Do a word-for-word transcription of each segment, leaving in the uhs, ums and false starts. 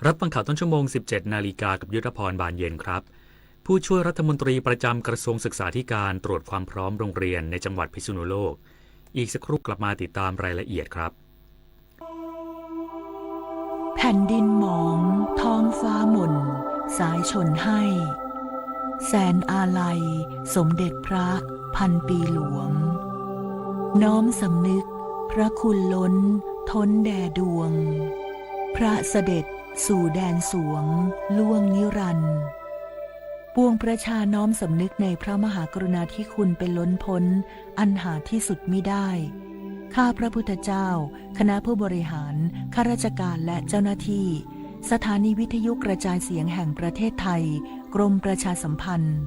รับฟังข่าวต้นชั่วโมง สิบเจ็ดนาฬิกา กับยุทธพร บานเย็นครับ ผู้ช่วยรัฐมนตรีประจำกระทรวงศึกษาธิการตรวจความพร้อมโรงเรียนในจังหวัดพิษณุโลก อีกสักครู่กลับมาติดตามรายละเอียดครับ แผ่นดินหมอง ท้องฟ้าหม่น สายชนให้ แสนอาลัย สมเด็จพระพันปีหลวง น้อมสำนึกพระคุณล้น ท้นแด่ดวง พระเสด็จสู่แดนสวง ล่วงนิรันดร์ ปวงประชาน้อมสำนึกในพระมหากรุณาธิคุณเป็นล้นพ้น อันหาที่สุดมิได้ ข้าพระพุทธเจ้า คณะผู้บริหาร ข้าราชการและเจ้าหน้าที่ สถานีวิทยุกระจายเสียงแห่งประเทศไทย กรมประชาสัมพันธ์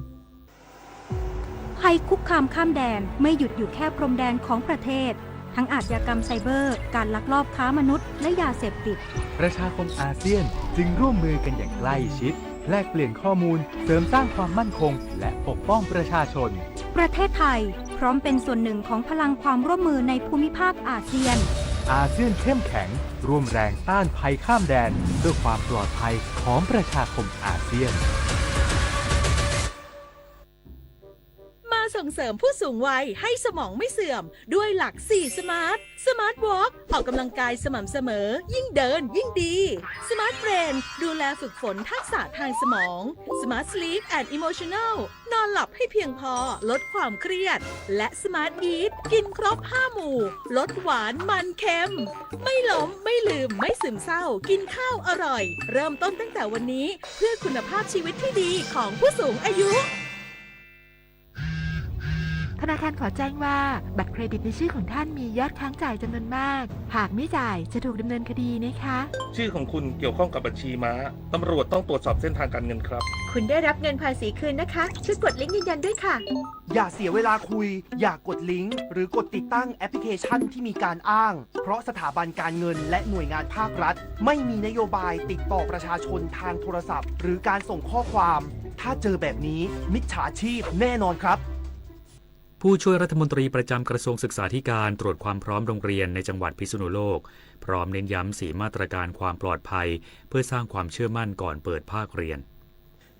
ภัยคุกคามข้ามแดนไม่หยุดอยู่แค่พรมแดนของประเทศ ทั้งอาชญากรรมไซเบอร์ การลักลอบค้ามนุษย์ และยาเสพติด ประชาคมอาเซียนจึงร่วมมือกันอย่างใกล้ชิด แลกเปลี่ยนข้อมูล เสริมสร้างความมั่นคง และปกป้องประชาชน ประเทศไทยพร้อมเป็นส่วนหนึ่งของพลังความร่วมมือในภูมิภาคอาเซียน อาเซียนเข้มแข็ง ร่วมแรงต้านภัยข้ามแดน เพื่อความปลอดภัยของประชาคมอาเซียน มาส่งเสริมผู้สูงวัยให้สมองไม่เสื่อม ด้วยหลักสี่สมาร์ท สมาร์ทวอล์ก ออกกำลังกายสม่ำเสมอ ยิ่งเดินยิ่งดี สมาร์ทเบรน ดูแลฝึกฝนทักษะทางสมอง สมาร์ทสลีปแอนด์อิโมชันแนล นอนหลับให้เพียงพอ ลดความเครียด และสมาร์ทอีท กินครบห้าหมู่ ลดหวานมันเค็ม ไม่ล้ม ไม่ลืม ไม่ซึมเศร้า กินข้าวอร่อย เริ่มต้นตั้งแต่วันนี้ เพื่อคุณภาพชีวิตที่ดีของผู้สูงอายุ ธนาคารขอแจ้งว่า บัตรเครดิตในชื่อของท่านมียอดค้างจ่ายจำนวนมาก หากไม่จ่ายจะถูกดำเนินคดีนะคะ ชื่อของคุณเกี่ยวข้องกับบัญชีม้า ตำรวจต้องตรวจสอบเส้นทางการเงินครับ คุณได้รับเงินภาษีคืนนะคะ ช่วยกดลิงก์ยืนยันด้วยค่ะ อย่าเสียเวลาคุย อย่ากดลิงก์ หรือกดติดตั้งแอปพลิเคชันที่มีการอ้าง เพราะสถาบันการเงินและหน่วยงานภาครัฐ ไม่มีนโยบายติดต่อประชาชนทางโทรศัพท์ หรือการส่งข้อความ ถ้าเจอแบบนี้ มิจฉาชีพแน่นอนครับ ผู้ช่วยรัฐมนตรีประจำกระทรวงศึกษาธิการตรวจความพร้อมโรงเรียนในจังหวัดพิษณุโลก พร้อมเน้นย้ำสี่มาตรการความปลอดภัย เพื่อสร้างความเชื่อมั่นก่อนเปิดภาคเรียน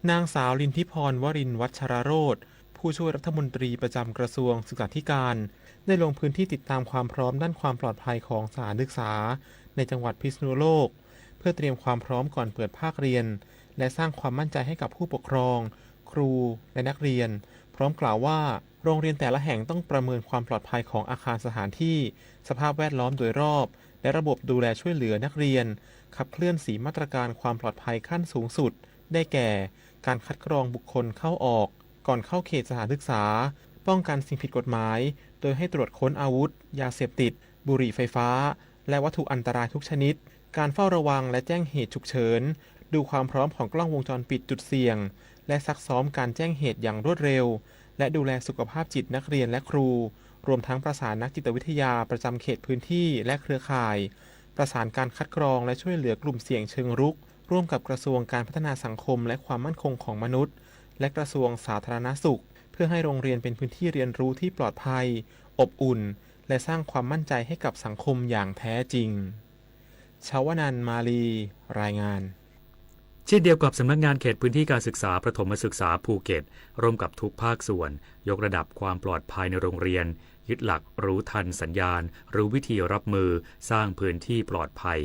นางสาวลินทิพร วรินทร์วัชรโรจน์ ผู้ช่วยรัฐมนตรีประจำกระทรวงศึกษาธิการ ได้ลงพื้นที่ติดตามความพร้อมด้านความปลอดภัยของสถานศึกษาในจังหวัดพิษณุโลก เพื่อเตรียมความพร้อมก่อนเปิดภาคเรียน และสร้างความมั่นใจให้กับผู้ปกครอง ครู และนักเรียน พร้อมกล่าวว่า โรงเรียนแต่ละแห่งต้องประเมินความปลอดภัยของอาคารสถานที่ สภาพแวดล้อมโดยรอบ และระบบดูแลช่วยเหลือนักเรียน ขับเคลื่อนสี่มาตรการความปลอดภัยขั้นสูงสุด ได้แก่ การคัดกรองบุคคลเข้าออก ก่อนเข้าเขตสถานศึกษา ป้องกันสิ่งผิดกฎหมาย โดยให้ตรวจค้นอาวุธ ยาเสพติด บุหรี่ไฟฟ้า และวัตถุอันตรายทุกชนิด การเฝ้าระวังและแจ้งเหตุฉุกเฉิน ดูความพร้อมของกล้องวงจรปิดจุดเสี่ยง และซักซ้อมการแจ้งเหตุอย่างรวดเร็ว และดูแลสุขภาพจิตนักเรียนและครู รวมทั้งประสานนักจิตวิทยาประจำเขตพื้นที่และเครือข่าย ประสานการคัดกรองและช่วยเหลือกลุ่มเสี่ยงเชิงรุก ร่วมกับกระทรวงการพัฒนาสังคมและความมั่นคงของมนุษย์ และกระทรวงสาธารณสุข เพื่อให้โรงเรียนเป็นพื้นที่เรียนรู้ที่ปลอดภัย อบอุ่น และสร้างความมั่นใจให้กับสังคมอย่างแท้จริง ชวนันท์ มาลี รายงาน เช่นเดียวกับสำนักงานเขตพื้นที่การศึกษาประถมศึกษาภูเก็ต ร่วมกับทุกภาคส่วน ยกระดับความปลอดภัยในโรงเรียน ยึดหลักรู้ทันสัญญาณ รู้วิธีรับมือ สร้างพื้นที่ปลอดภัย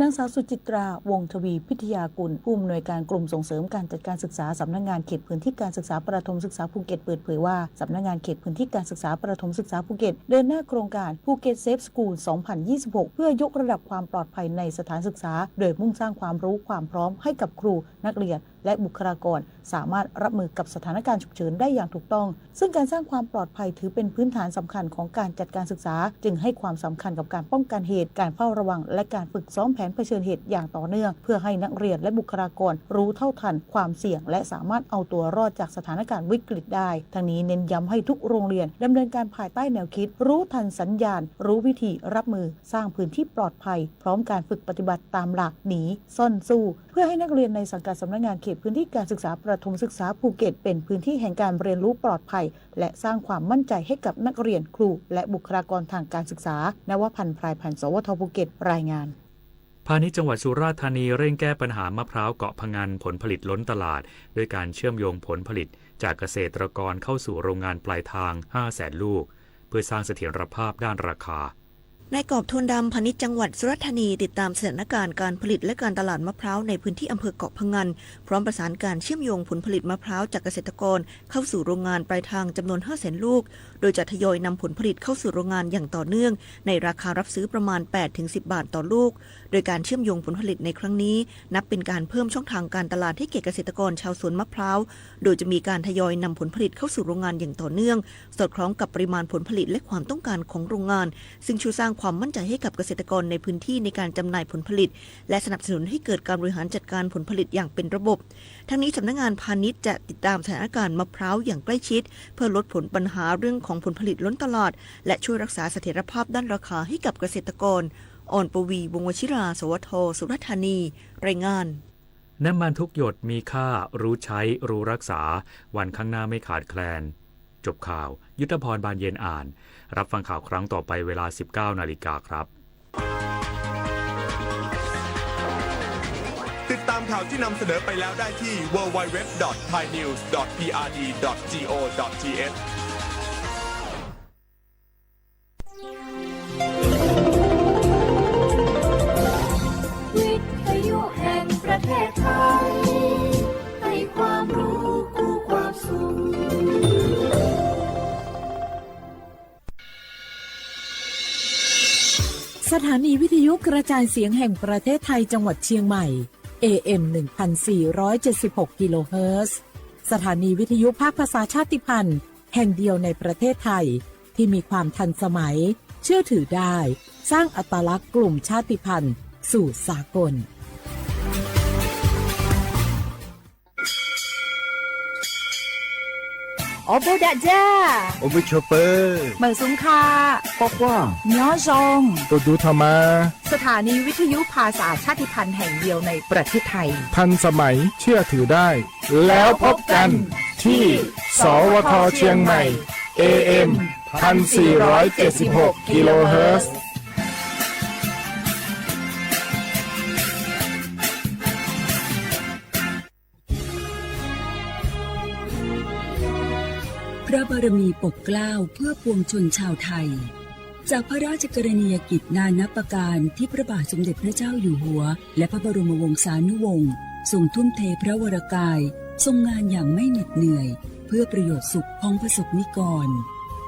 นางสาวสุจิตรา วงศ์ทวีพิทยากุล ผู้อำนวยการกลุ่มส่งเสริมการจัดการศึกษา สำนักงานเขตพื้นที่การศึกษาประถมศึกษาภูเก็ต เปิดเผยว่า สำนักงานเขตพื้นที่การศึกษาประถมศึกษาภูเก็ต เดินหน้าโครงการ Phuket Safe School สองพันยี่สิบหก เพื่อยกระดับความปลอดภัยในสถานศึกษา โดยมุ่งสร้างความรู้ความพร้อมให้กับครู นักเรียน และบุคลากร สามารถรับมือกับสถานการณ์ฉุกเฉินได้อย่างถูกต้อง ซึ่งการสร้างความปลอดภัยถือเป็นพื้นฐานสำคัญของการจัดการศึกษา จึงให้ความสำคัญกับการป้องกันเหตุ การเฝ้าระวัง และการฝึกซ้อมแผนเผชิญเหตุอย่างต่อเนื่อง เพื่อให้นักเรียนและบุคลากรรู้เท่าทันความเสี่ยง และสามารถเอาตัวรอดจากสถานการณ์วิกฤตได้ ทั้งนี้เน้นย้ำให้ทุกโรงเรียนดำเนินการภายใต้แนวคิด รู้ทันสัญญาณ รู้วิธีรับมือ สร้างพื้นที่ปลอดภัย พร้อมการฝึกปฏิบัติตามหลักหนี ซ่อน สู้ เพื่อให้นักเรียนในสังกัดสำนักงานเขต พื้นที่การศึกษาประถมศึกษาภูเก็ต เป็นพื้นที่แห่งการเรียนรู้ปลอดภัย และสร้างความมั่นใจให้กับนักเรียน ครู และบุคลากรทางการศึกษา นวพันธ์ พรายพันธ์ สวท ภูเก็ต รายงาน พาณิชย์จังหวัดสุราษฎร์ธานีเร่งแก้ปัญหามะพร้าวเกาะพะงันผลผลิตล้นตลาด ด้วยการเชื่อมโยงผลผลิตจากเกษตรกรเข้าสู่โรงงานปลายทาง ห้าแสนลูก เพื่อสร้างเสถียรภาพด้านราคา นายกอบ ทวนดำ พาณิชย์จังหวัดสุราษฎร์ธานี ติดตามสถานการณ์การผลิตและการตลาดมะพร้าวในพื้นที่อำเภอเกาะพะงัน พร้อมประสานการเชื่อมโยงผลผลิตมะพร้าวจากเกษตรกรเข้าสู่โรงงานปลายทางจำนวน ห้าแสนลูก โดยจะทยอยนำผลผลิตเข้าสู่โรงงานอย่างต่อเนื่อง ในราคารับซื้อประมาณ แปดถึงสิบ บาทต่อลูก โดยการเชื่อมโยงผลผลิตในครั้งนี้ นับเป็นการเพิ่มช่องทางการตลาดให้แก่เกษตรกรชาวสวนมะพร้าว โดยจะมีการทยอยนำผลผลิตเข้าสู่โรงงานอย่างต่อเนื่อง สอดคล้องกับปริมาณผลผลิตและความต้องการของโรงงาน ซึ่งช่วยสร้างความมั่นใจให้กับเกษตรกรในพื้นที่ในการจำหน่ายผลผลิต และสนับสนุนให้เกิดการบริหารจัดการผลผลิตอย่างเป็นระบบ ทั้งนี้สำนักงานพาณิชย์จะติดตามสถานการณ์มะพร้าวอย่างใกล้ชิด เพื่อลดผลปัญหาเรื่องของผลผลิตล้นตลาด และช่วยรักษาเสถียรภาพด้านราคาให้กับเกษตรกร ออนปวี วงศ์วชิรา สวท สุราษฎร์ธานี รายงาน น้ำมันทุกหยดมีค่า รู้ใช้ รู้รักษา วันข้างหน้าไม่ขาดแคลน จบข่าว ยุทธพร บานเย็นอ่าน รับฟังข่าวครั้งต่อไปเวลา สิบเก้านาฬิกาครับ ติดตามข่าวที่นำเสนอไปแล้วได้ที่ ดับเบิลยู ดับเบิลยู ดับเบิลยู ดอท ไทยนิวส์ ดอท พีอาร์ดี ดอท จี โอ ดอท ที เอช วิทยุแห่งประเทศไทย ให้ความรู้คู่ความสุข สถานีวิทยุกระจายเสียงแห่งประเทศไทยจังหวัดเชียงใหม่ เอ เอ็ม หนึ่งพันสี่ร้อยเจ็ดสิบหก กิโลเฮิรตซ์ สถานีวิทยุภาคภาษาชาติพันธุ์ แห่งเดียวในประเทศไทย ที่มีความทันสมัย เชื่อถือได้ สร้างอัตลักษณ์กลุ่มชาติพันธุ์สู่สากล ออโบดะจ้า โอโบโชเปอร์ เหมินสุงค่ะ ปอกกว้าง เมียวซอง ตูดูทามา สถานีวิทยุภาษาชาติพันธุ์แห่งเดียวในประเทศไทย ทันสมัย เชื่อถือได้ แล้วพบกันที่ สวท เชียงใหม่ เอ เอ็ม พันสี่ร้อยเจ็ดสิบหก กิโลเฮิรตซ์ พระบารมีปกเกล้าเพื่อปวงชนชาวไทย จากพระราชกรณียกิจนานับประการที่พระบาทสมเด็จพระเจ้าอยู่หัว และพระบรมวงศานุวงศ์ทรงทุ่มเทพระวรกาย ทรงงานอย่างไม่เหน็ดเหนื่อย เพื่อประโยชน์สุขของประสบนิกร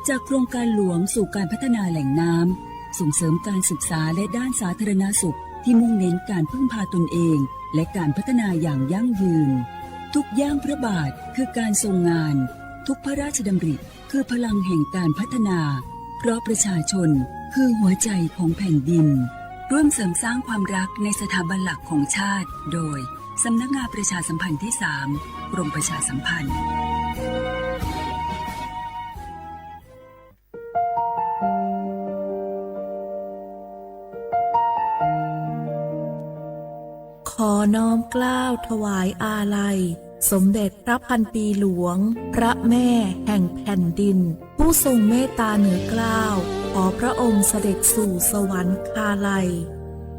จากโครงการหลวงสู่การพัฒนาแหล่งน้ำ ส่งเสริมการศึกษาและด้านสาธารณสุขที่มุ่งเน้นการพึ่งพาตนเอง และการพัฒนาอย่างยั่งยืน ทุกย่างพระบาทคือการทรงงาน ทุกพระราชดำริ คือพลังแห่งการพัฒนา เพราะประชาชนคือหัวใจของแผ่นดิน ร่วมเสริมสร้างความรักในสถาบันหลักของชาติ โดย สำนักงานประชาสัมพันธ์ที่สาม กรมประชาสัมพันธ์ ขอน้อมเกล้าถวายอาลัย สมเด็จพระพันปีหลวง พระแม่แห่งแผ่นดิน ผู้ทรงเมตตาเหนือเกล้า ขอพระองค์เสด็จสู่สวรรคาลัย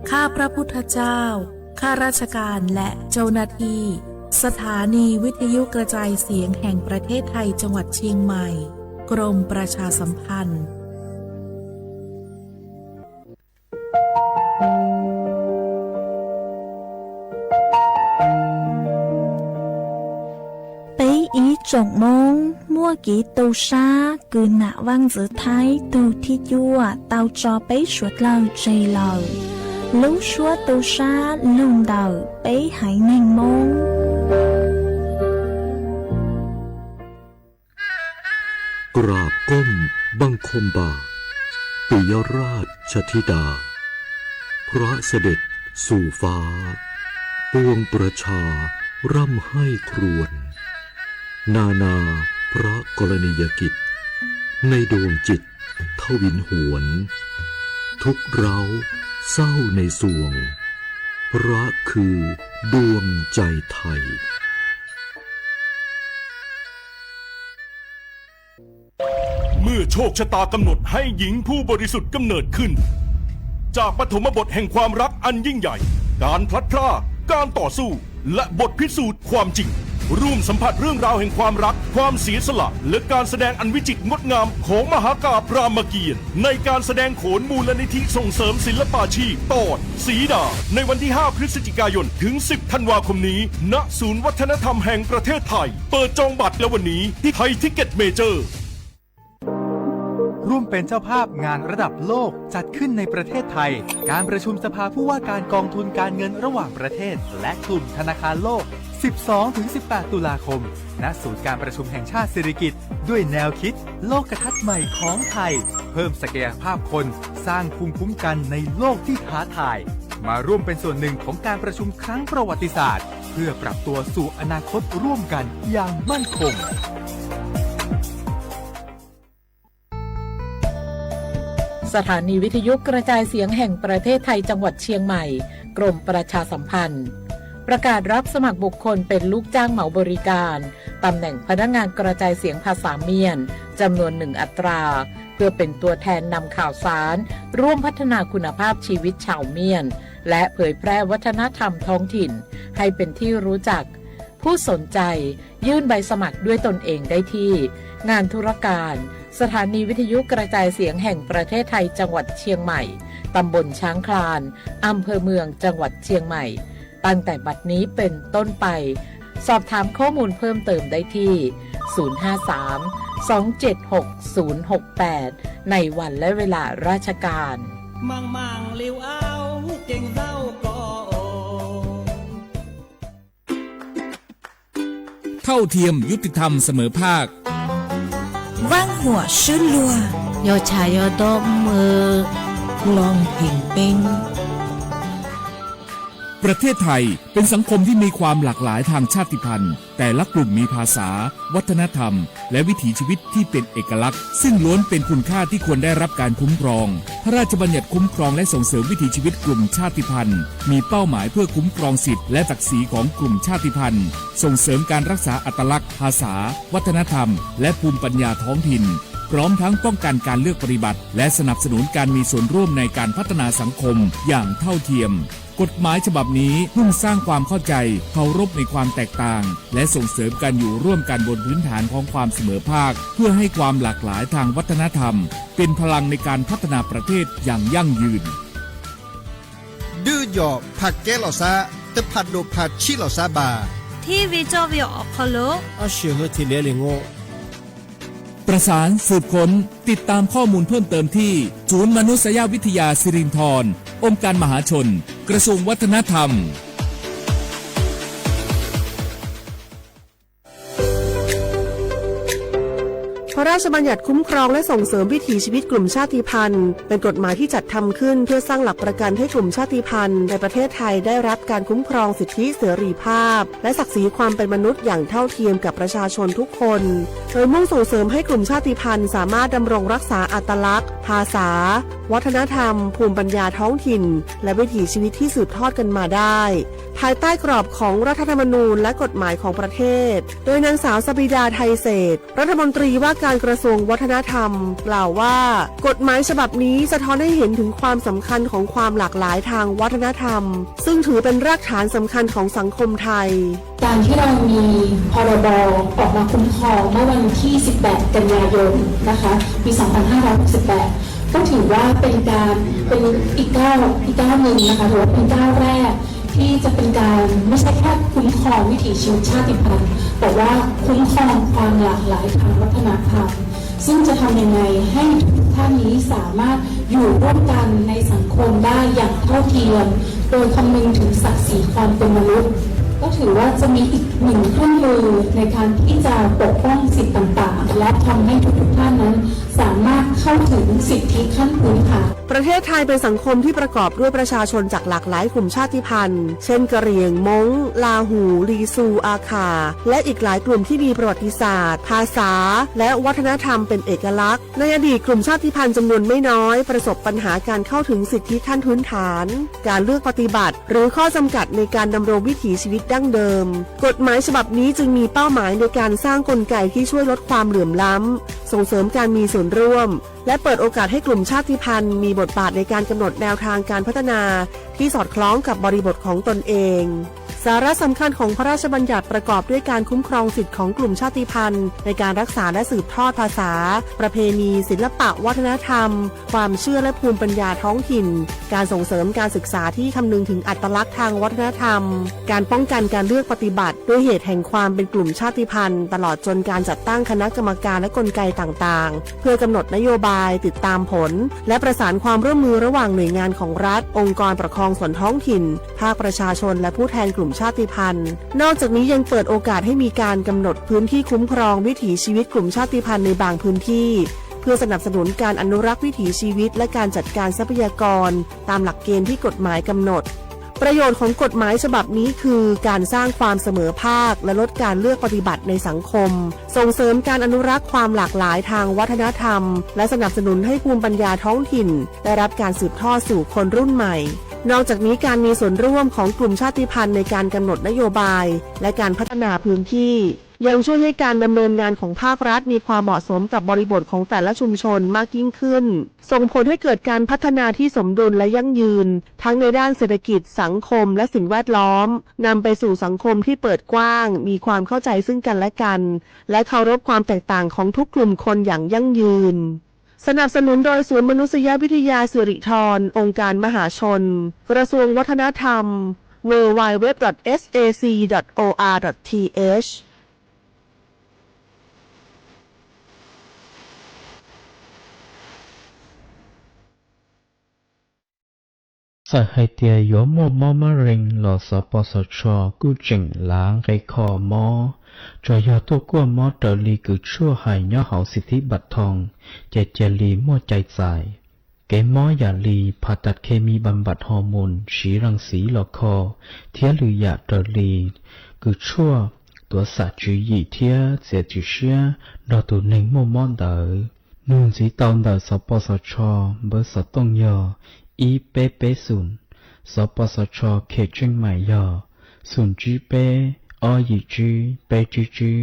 ข้าพระพุทธเจ้า ข้าราชการและเจ้าหน้าที่ สถานีวิทยุกระจายเสียงแห่งประเทศไทยจังหวัดเชียงใหม่ กรมประชาสัมพันธ์ Peb ib tsoom Moob muaj kev tu sab kws nam vaj ntxwv Thaib tug thib cuaj tau tso peb suav dlawg tseg lawm. Lub suab tu sab lug ntawm peb haiv neeg Moob. กราบก้มบังคมบาท ปิยราชธิดา พระเสด็จสู่ฟ้า ปวงประชาร่ำไห้ครวญ นานาพระกรณียกิจ ในดวงจิตทวินหวน ทุกข์ร้าวเศร้าในสวง พระคือดวงใจไทย โชคชะตากำหนดให้หญิงผู้บริสุทธิ์กำเนิดขึ้น จากปฐมบทแห่งความรักอันยิ่งใหญ่ การพลัดพราก การต่อสู้ และบทพิสูจน์ความจริง ร่วมสัมผัสเรื่องราวแห่งความรัก ความเสียสละ และการแสดงอันวิจิตรงดงามของมหากาพย์รามเกียรติ์ ในการแสดงโขนมูลนิธิส่งเสริมศิลปาชีพ ตอนสีดา ในวันที่ ห้า พฤศจิกายน ถึง สิบ ธันวาคมนี้ ณ ศูนย์วัฒนธรรมแห่งประเทศไทย เปิดจองบัตรแล้ววันนี้ที่ไทยทิกเก็ตเมเจอร์ ร่วมเป็นเจ้าภาพงานระดับโลกจัดขึ้นในประเทศไทย การประชุมสภาผู้ว่าการกองทุนการเงินระหว่างประเทศ และกลุ่มธนาคารโลก สิบสองถึงสิบแปด ตุลาคม ณ ศูนย์การประชุมแห่งชาติสิริกิติ์ ด้วยแนวคิดโลกทัศน์ใหม่ของไทย เพิ่มศักยภาพคน สร้างภูมิคุ้มกันในโลกที่ท้าทาย มาร่วมเป็นส่วนหนึ่งของการประชุมครั้งประวัติศาสตร์ เพื่อปรับตัวสู่อนาคตร่วมกันอย่างมั่นคง สถานีวิทยุกระจายเสียงแห่งประเทศไทยจังหวัดเชียงใหม่ กรมประชาสัมพันธ์ ประกาศรับสมัครบุคคลเป็นลูกจ้างเหมาบริการ ตำแหน่งพนักงานกระจายเสียงภาษาเมียน จำนวนหนึ่งอัตรา เพื่อเป็นตัวแทนนำข่าวสาร ร่วมพัฒนาคุณภาพชีวิตชาวเมียน และเผยแพร่วัฒนธรรมท้องถิ่น ให้เป็นที่รู้จัก ผู้สนใจยื่นใบสมัครด้วยตนเองได้ที่ งานธุรการ สถานีวิทยุกระจายเสียงแห่งประเทศไทยจังหวัดเชียงใหม่ ตำบลช้างคลาน อำเภอเมืองจังหวัดเชียงใหม่ ตั้งแต่บัดนี้เป็นต้นไป สอบถามข้อมูลเพิ่มเติมได้ที่ ศูนย์ห้าสาม สองเจ็ดหก ศูนย์หกแปด ในวันและเวลาราชการ มังมังลิวเอาเก่งเศร้าก็โอ เท่าเทียม ยุติธรรม เสมอภาค วันหัวซื่อลัว ยอชายอดอกเมือ ลองเพ่งเป้ง ประเทศไทยเป็นสังคมที่มีความหลากหลายทางชาติพันธุ์ แต่ละกลุ่มมีภาษา วัฒนธรรม และวิถีชีวิตที่เป็นเอกลักษณ์ ซึ่งล้วนเป็นคุณค่าที่ควรได้รับการคุ้มครอง พระราชบัญญัติคุ้มครองและส่งเสริมวิถีชีวิตกลุ่มชาติพันธุ์ มีเป้าหมายเพื่อคุ้มครองสิทธิและศักดิ์ศรีของกลุ่มชาติพันธุ์ ส่งเสริมการรักษาอัตลักษณ์ ภาษา วัฒนธรรม และภูมิปัญญาท้องถิ่น พร้อมทั้งป้องกันการเลือกปฏิบัติ และสนับสนุนการมีส่วนร่วมในการพัฒนาสังคมอย่างเท่าเทียม กฎหมายฉบับนี้มุ่งสร้างความเข้าใจ เคารพในความแตกต่าง และส่งเสริมการอยู่ร่วมกันบนพื้นฐานของความเสมอภาค เพื่อให้ความหลากหลายทางวัฒนธรรม เป็นพลังในการพัฒนาประเทศอย่างยั่งยืน ดื้อหย่อผักแก๊สเหล่าซ้า แต่ผัดโดดผัดชี้เหล่าซ้าบ่า ที่วิจารณ์วิวออกคอลโล อาเชื่อเฮอทีเหลียเลยโง่ ประสานสืบค้น ติดตามข้อมูลเพิ่มเติมที่ ศูนย์มนุษยวิทยาสิรินธร องค์การมหาชน กระทรวงวัฒนธรรม พระราชบัญญัติคุ้มครองและส่งเสริมวิถีชีวิตกลุ่มชาติพันธุ์ เป็นกฎหมายที่จัดทำขึ้นเพื่อสร้างหลักประกันให้กลุ่มชาติพันธุ์ในประเทศไทยได้รับการคุ้มครองสิทธิเสรีภาพ และศักดิ์ศรีความเป็นมนุษย์อย่างเท่าเทียมกับประชาชนทุกคน โดยมุ่งส่งเสริมให้กลุ่มชาติพันธุ์สามารถดำรงรักษาอัตลักษณ์ ภาษา วัฒนธรรม ภูมิปัญญาท้องถิ่น และวิถีชีวิตที่สืบทอดกันมาได้ ภายใต้กรอบของรัฐธรรมนูญและกฎหมายของประเทศ โดยนางสาวสบิดา ไทยเศรษฐ รัฐมนตรีว่าการกระทรวงวัฒนธรรม กล่าวว่า กฎหมายฉบับนี้สะท้อนให้เห็นถึงความสำคัญของความหลากหลายทางวัฒนธรรม ซึ่งถือเป็นรากฐานสำคัญของสังคมไทย การที่เรามี พรบ ออกมาคุ้มครองเมื่อวันที่ สิบแปด กันยายน นะคะ ปี สองพันห้าร้อยหกสิบแปด ก็ถือว่าเป็นการ เป็นอีกก้าว อีกก้าวหนึ่งนะคะ ถือว่าเป็นก้าวแรก ที่จะเป็นการไม่ใช่แค่คุ้มครองวิถีชีวิตชาติพันธุ์ แต่ว่าคุ้มครองความหลากหลายทางวัฒนธรรม ซึ่งจะทำยังไงให้ทุกท่านนี้สามารถอยู่ร่วมกันในสังคมได้อย่างเท่าเทียม โดยคำนึงถึงศักดิ์ศรีความเป็นมนุษย์ ก็ถือว่าจะมีอีกหนึ่งเครื่องมือในการที่จะปกป้องสิทธิ์ต่างๆ และทำให้ทุกๆท่านนั้นสามารถเข้าถึงสิทธิขั้นพื้นฐาน ประเทศไทยเป็นสังคมที่ประกอบด้วยประชาชนจากหลากหลายกลุ่มชาติพันธุ์ เช่น กะเหรี่ยง ม้ง ลาหู ลีซู อาข่า และอีกหลายกลุ่มที่มีประวัติศาสตร์ ภาษา และวัฒนธรรมเป็นเอกลักษณ์ ในอดีตกลุ่มชาติพันธุ์จำนวนไม่น้อยประสบปัญหาการเข้าถึงสิทธิขั้นพื้นฐาน การเลือกปฏิบัติ หรือข้อจำกัดในการดำรงวิถีชีวิต ดั้งเดิม กฎหมายฉบับนี้จึงมีเป้าหมายในการสร้างกลไกที่ช่วยลดความเหลื่อมล้ำ ส่งเสริมการมีส่วนร่วม และเปิดโอกาสให้กลุ่มชาติพันธุ์มีบทบาทในการกำหนดแนวทางการพัฒนาที่สอดคล้องกับบริบทของตนเอง สาระสำคัญของพระราชบัญญัติประกอบด้วยการคุ้มครองสิทธิ์ของกลุ่มชาติพันธุ์ในการรักษาและสืบทอดภาษา ประเพณี ศิลปะวัฒนธรรม ความเชื่อและภูมิปัญญาท้องถิ่น การส่งเสริมการศึกษาที่คำนึงถึงอัตลักษณ์ทางวัฒนธรรม การป้องกันการเลือกปฏิบัติด้วยเหตุแห่งความเป็นกลุ่มชาติพันธุ์ ตลอดจนการจัดตั้งคณะกรรมการและกลไกต่างๆ เพื่อกำหนดนโยบาย ติดตามผล และประสานความร่วมมือระหว่างหน่วยงานของรัฐ องค์กรปกครองส่วนท้องถิ่น ภาคประชาชน และผู้แทนกลุ่มชาติพันธุ์ นอกจากนี้ยังเปิดโอกาสให้มีการกำหนดพื้นที่คุ้มครองวิถีชีวิตกลุ่มชาติพันธุ์ในบางพื้นที่ เพื่อสนับสนุนการอนุรักษ์วิถีชีวิต และการจัดการทรัพยากรตามหลักเกณฑ์ที่กฎหมายกำหนด ประโยชน์ของกฎหมายฉบับนี้คือ การสร้างความเสมอภาค และลดการเลือกปฏิบัติในสังคม ส่งเสริมการอนุรักษ์ความหลากหลายทางวัฒนธรรม และสนับสนุนให้ภูมิปัญญาท้องถิ่นได้รับการสืบทอดสู่คนรุ่นใหม่ นอกจากนี้การมีส่วนร่วมของกลุ่มชาติพันธุ์ในการกำหนดนโยบาย และการพัฒนาพื้นที่ ยังช่วยให้การดำเนินงานของภาครัฐมีความเหมาะสมกับบริบทของแต่ละชุมชนมากยิ่งขึ้น ส่งผลให้เกิดการพัฒนาที่สมดุลและยั่งยืน ทั้งในด้านเศรษฐกิจ สังคม และสิ่งแวดล้อม นำไปสู่สังคมที่เปิดกว้าง มีความเข้าใจซึ่งกันและกัน และเคารพความแตกต่างของทุกกลุ่มคนอย่างยั่งยืน สนับสนุนโดยศูนย์มนุษยวิทยาสิริธร องค์การมหาชน กระทรวงวัฒนธรรม ดับเบิลยู ดับเบิลยู ดับเบิลยู ดอท เอส เอ ซี ดอท โอ อาร์ ดอท ที เอช ใส่ไฮเตียยัวมั่วมอดมะเร็งหลอด สปสช กู้เจ๋งล้างไกคอมอด จอยอดตั้วกั้วมอดเต๋อลีกือชั่วหายย้อหาวสิทธิบัตรทอง เจเจลีมั่วใจใส่ เก๋มอดหยาลี ผ่าตัดเคมีบำบัดฮอร์โมน ฉีรังสีหลอดคอ เทียบลือหยาเต๋อลี กือชั่ว ตั๋วสะจือหยี่เทียบ เสียจือเสี้ย ดอตั๋วเน่งมั่วมอดเต๋อ หนุนสีเตาเต๋อ สปสช เบอร์สอดต้งยอ อี้เป๊ะเป๊ะศูนย์ สปสช เขตเจียงใหม่ยอ ศูนย์จื้อเป๊ะ อ้อหยี่จื้อ เป๊ะจื้อจื้อ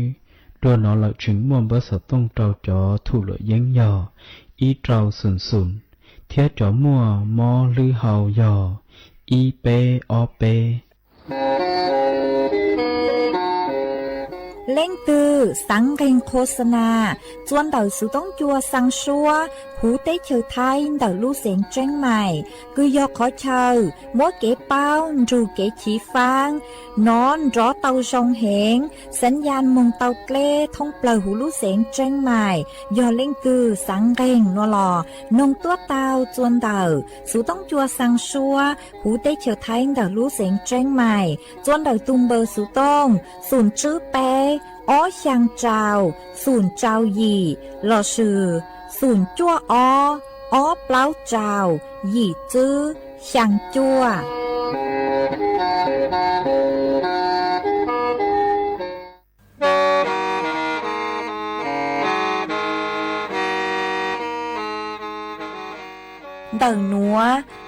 ดัวนอเหล่าเจียงมั่วเบอร์สอดต้งเตาจ๋อถูกเหลือเย้งยอ อี้เตาศูนย์ศูนย์ เทียบจ๋อมั่วมอดหรือเฮายอ อี้เป๊ะ อ้อเป๊ะ เล่งตื่อ สังเร็งโฆษณา จวนเต๋อสูต้องจัวซังซัว หูเต๊เฉอไทย เต๋อลู่เสียงเจียงใหม่ กือยอขอเชิญ มัวเก๋เป้า ดูเก๋ฉีฟาง นอนรอเตาซองเหง สัญญาณมงเตาเกล้ ท่องเปล่าหูลู่เสียงเจียงใหม่ ยอเล่งตื่อ สังเร็ง นัวหล่อ นงตั้วเตา จวนเต๋อสูต้องจัวซังซัว หูเต๊เฉอไทย เต๋อลู่เสียงเจียงใหม่ จวนเต๋อตุมเบอร์สูต้อง ศูนย์จื้อเป๊ะ อ้อเฮียงเจ้า ศูนย์เจ้าหยี่ หล่อสื่อ ศูนย์จั่วอ้อ อ้อเปล้าเจ้า หยี่จื้อ เฮียงจั่ว เต๋อหนัว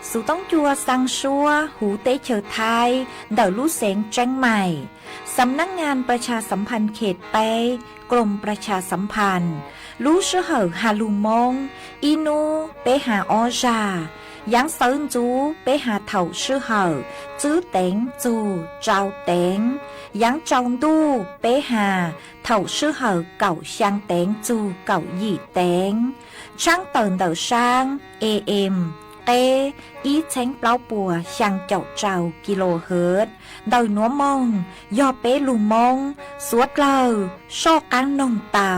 สูต้องจัวซังซัว หูเต๊เฉอไทย เต๋อลู่เสียงเจียงใหม่ สำนักงานประชาสัมพันธ์เขตเป๊ะ กรมประชาสัมพันธ์ ลู่ซื่อเหิ่าหาลูโมง อี้นู้เป๊ะหาอ้อจ่า ยังเซินจูเป๊ะหาเถ่าซื่อเหิ่า จื้อเต็ง จู เจ้าเต็ง ยังเจ้าตู้เป๊ะหา เถ่าซื่อเหิ่า เก่าเฮียงเต็ง จู เก่าหยี่เต็ง ช่างเต๋อเต๋อช่าง เอเอ็ม เก้ อี้เช้งเปล้าปัว เฮียงเจ้าเจ้า กิโลเฮิรตซ์ เต๋อหนัวโมง ยอเป๊ะลูโมง สัวเต๋อ ซ่อก้างนงเต่า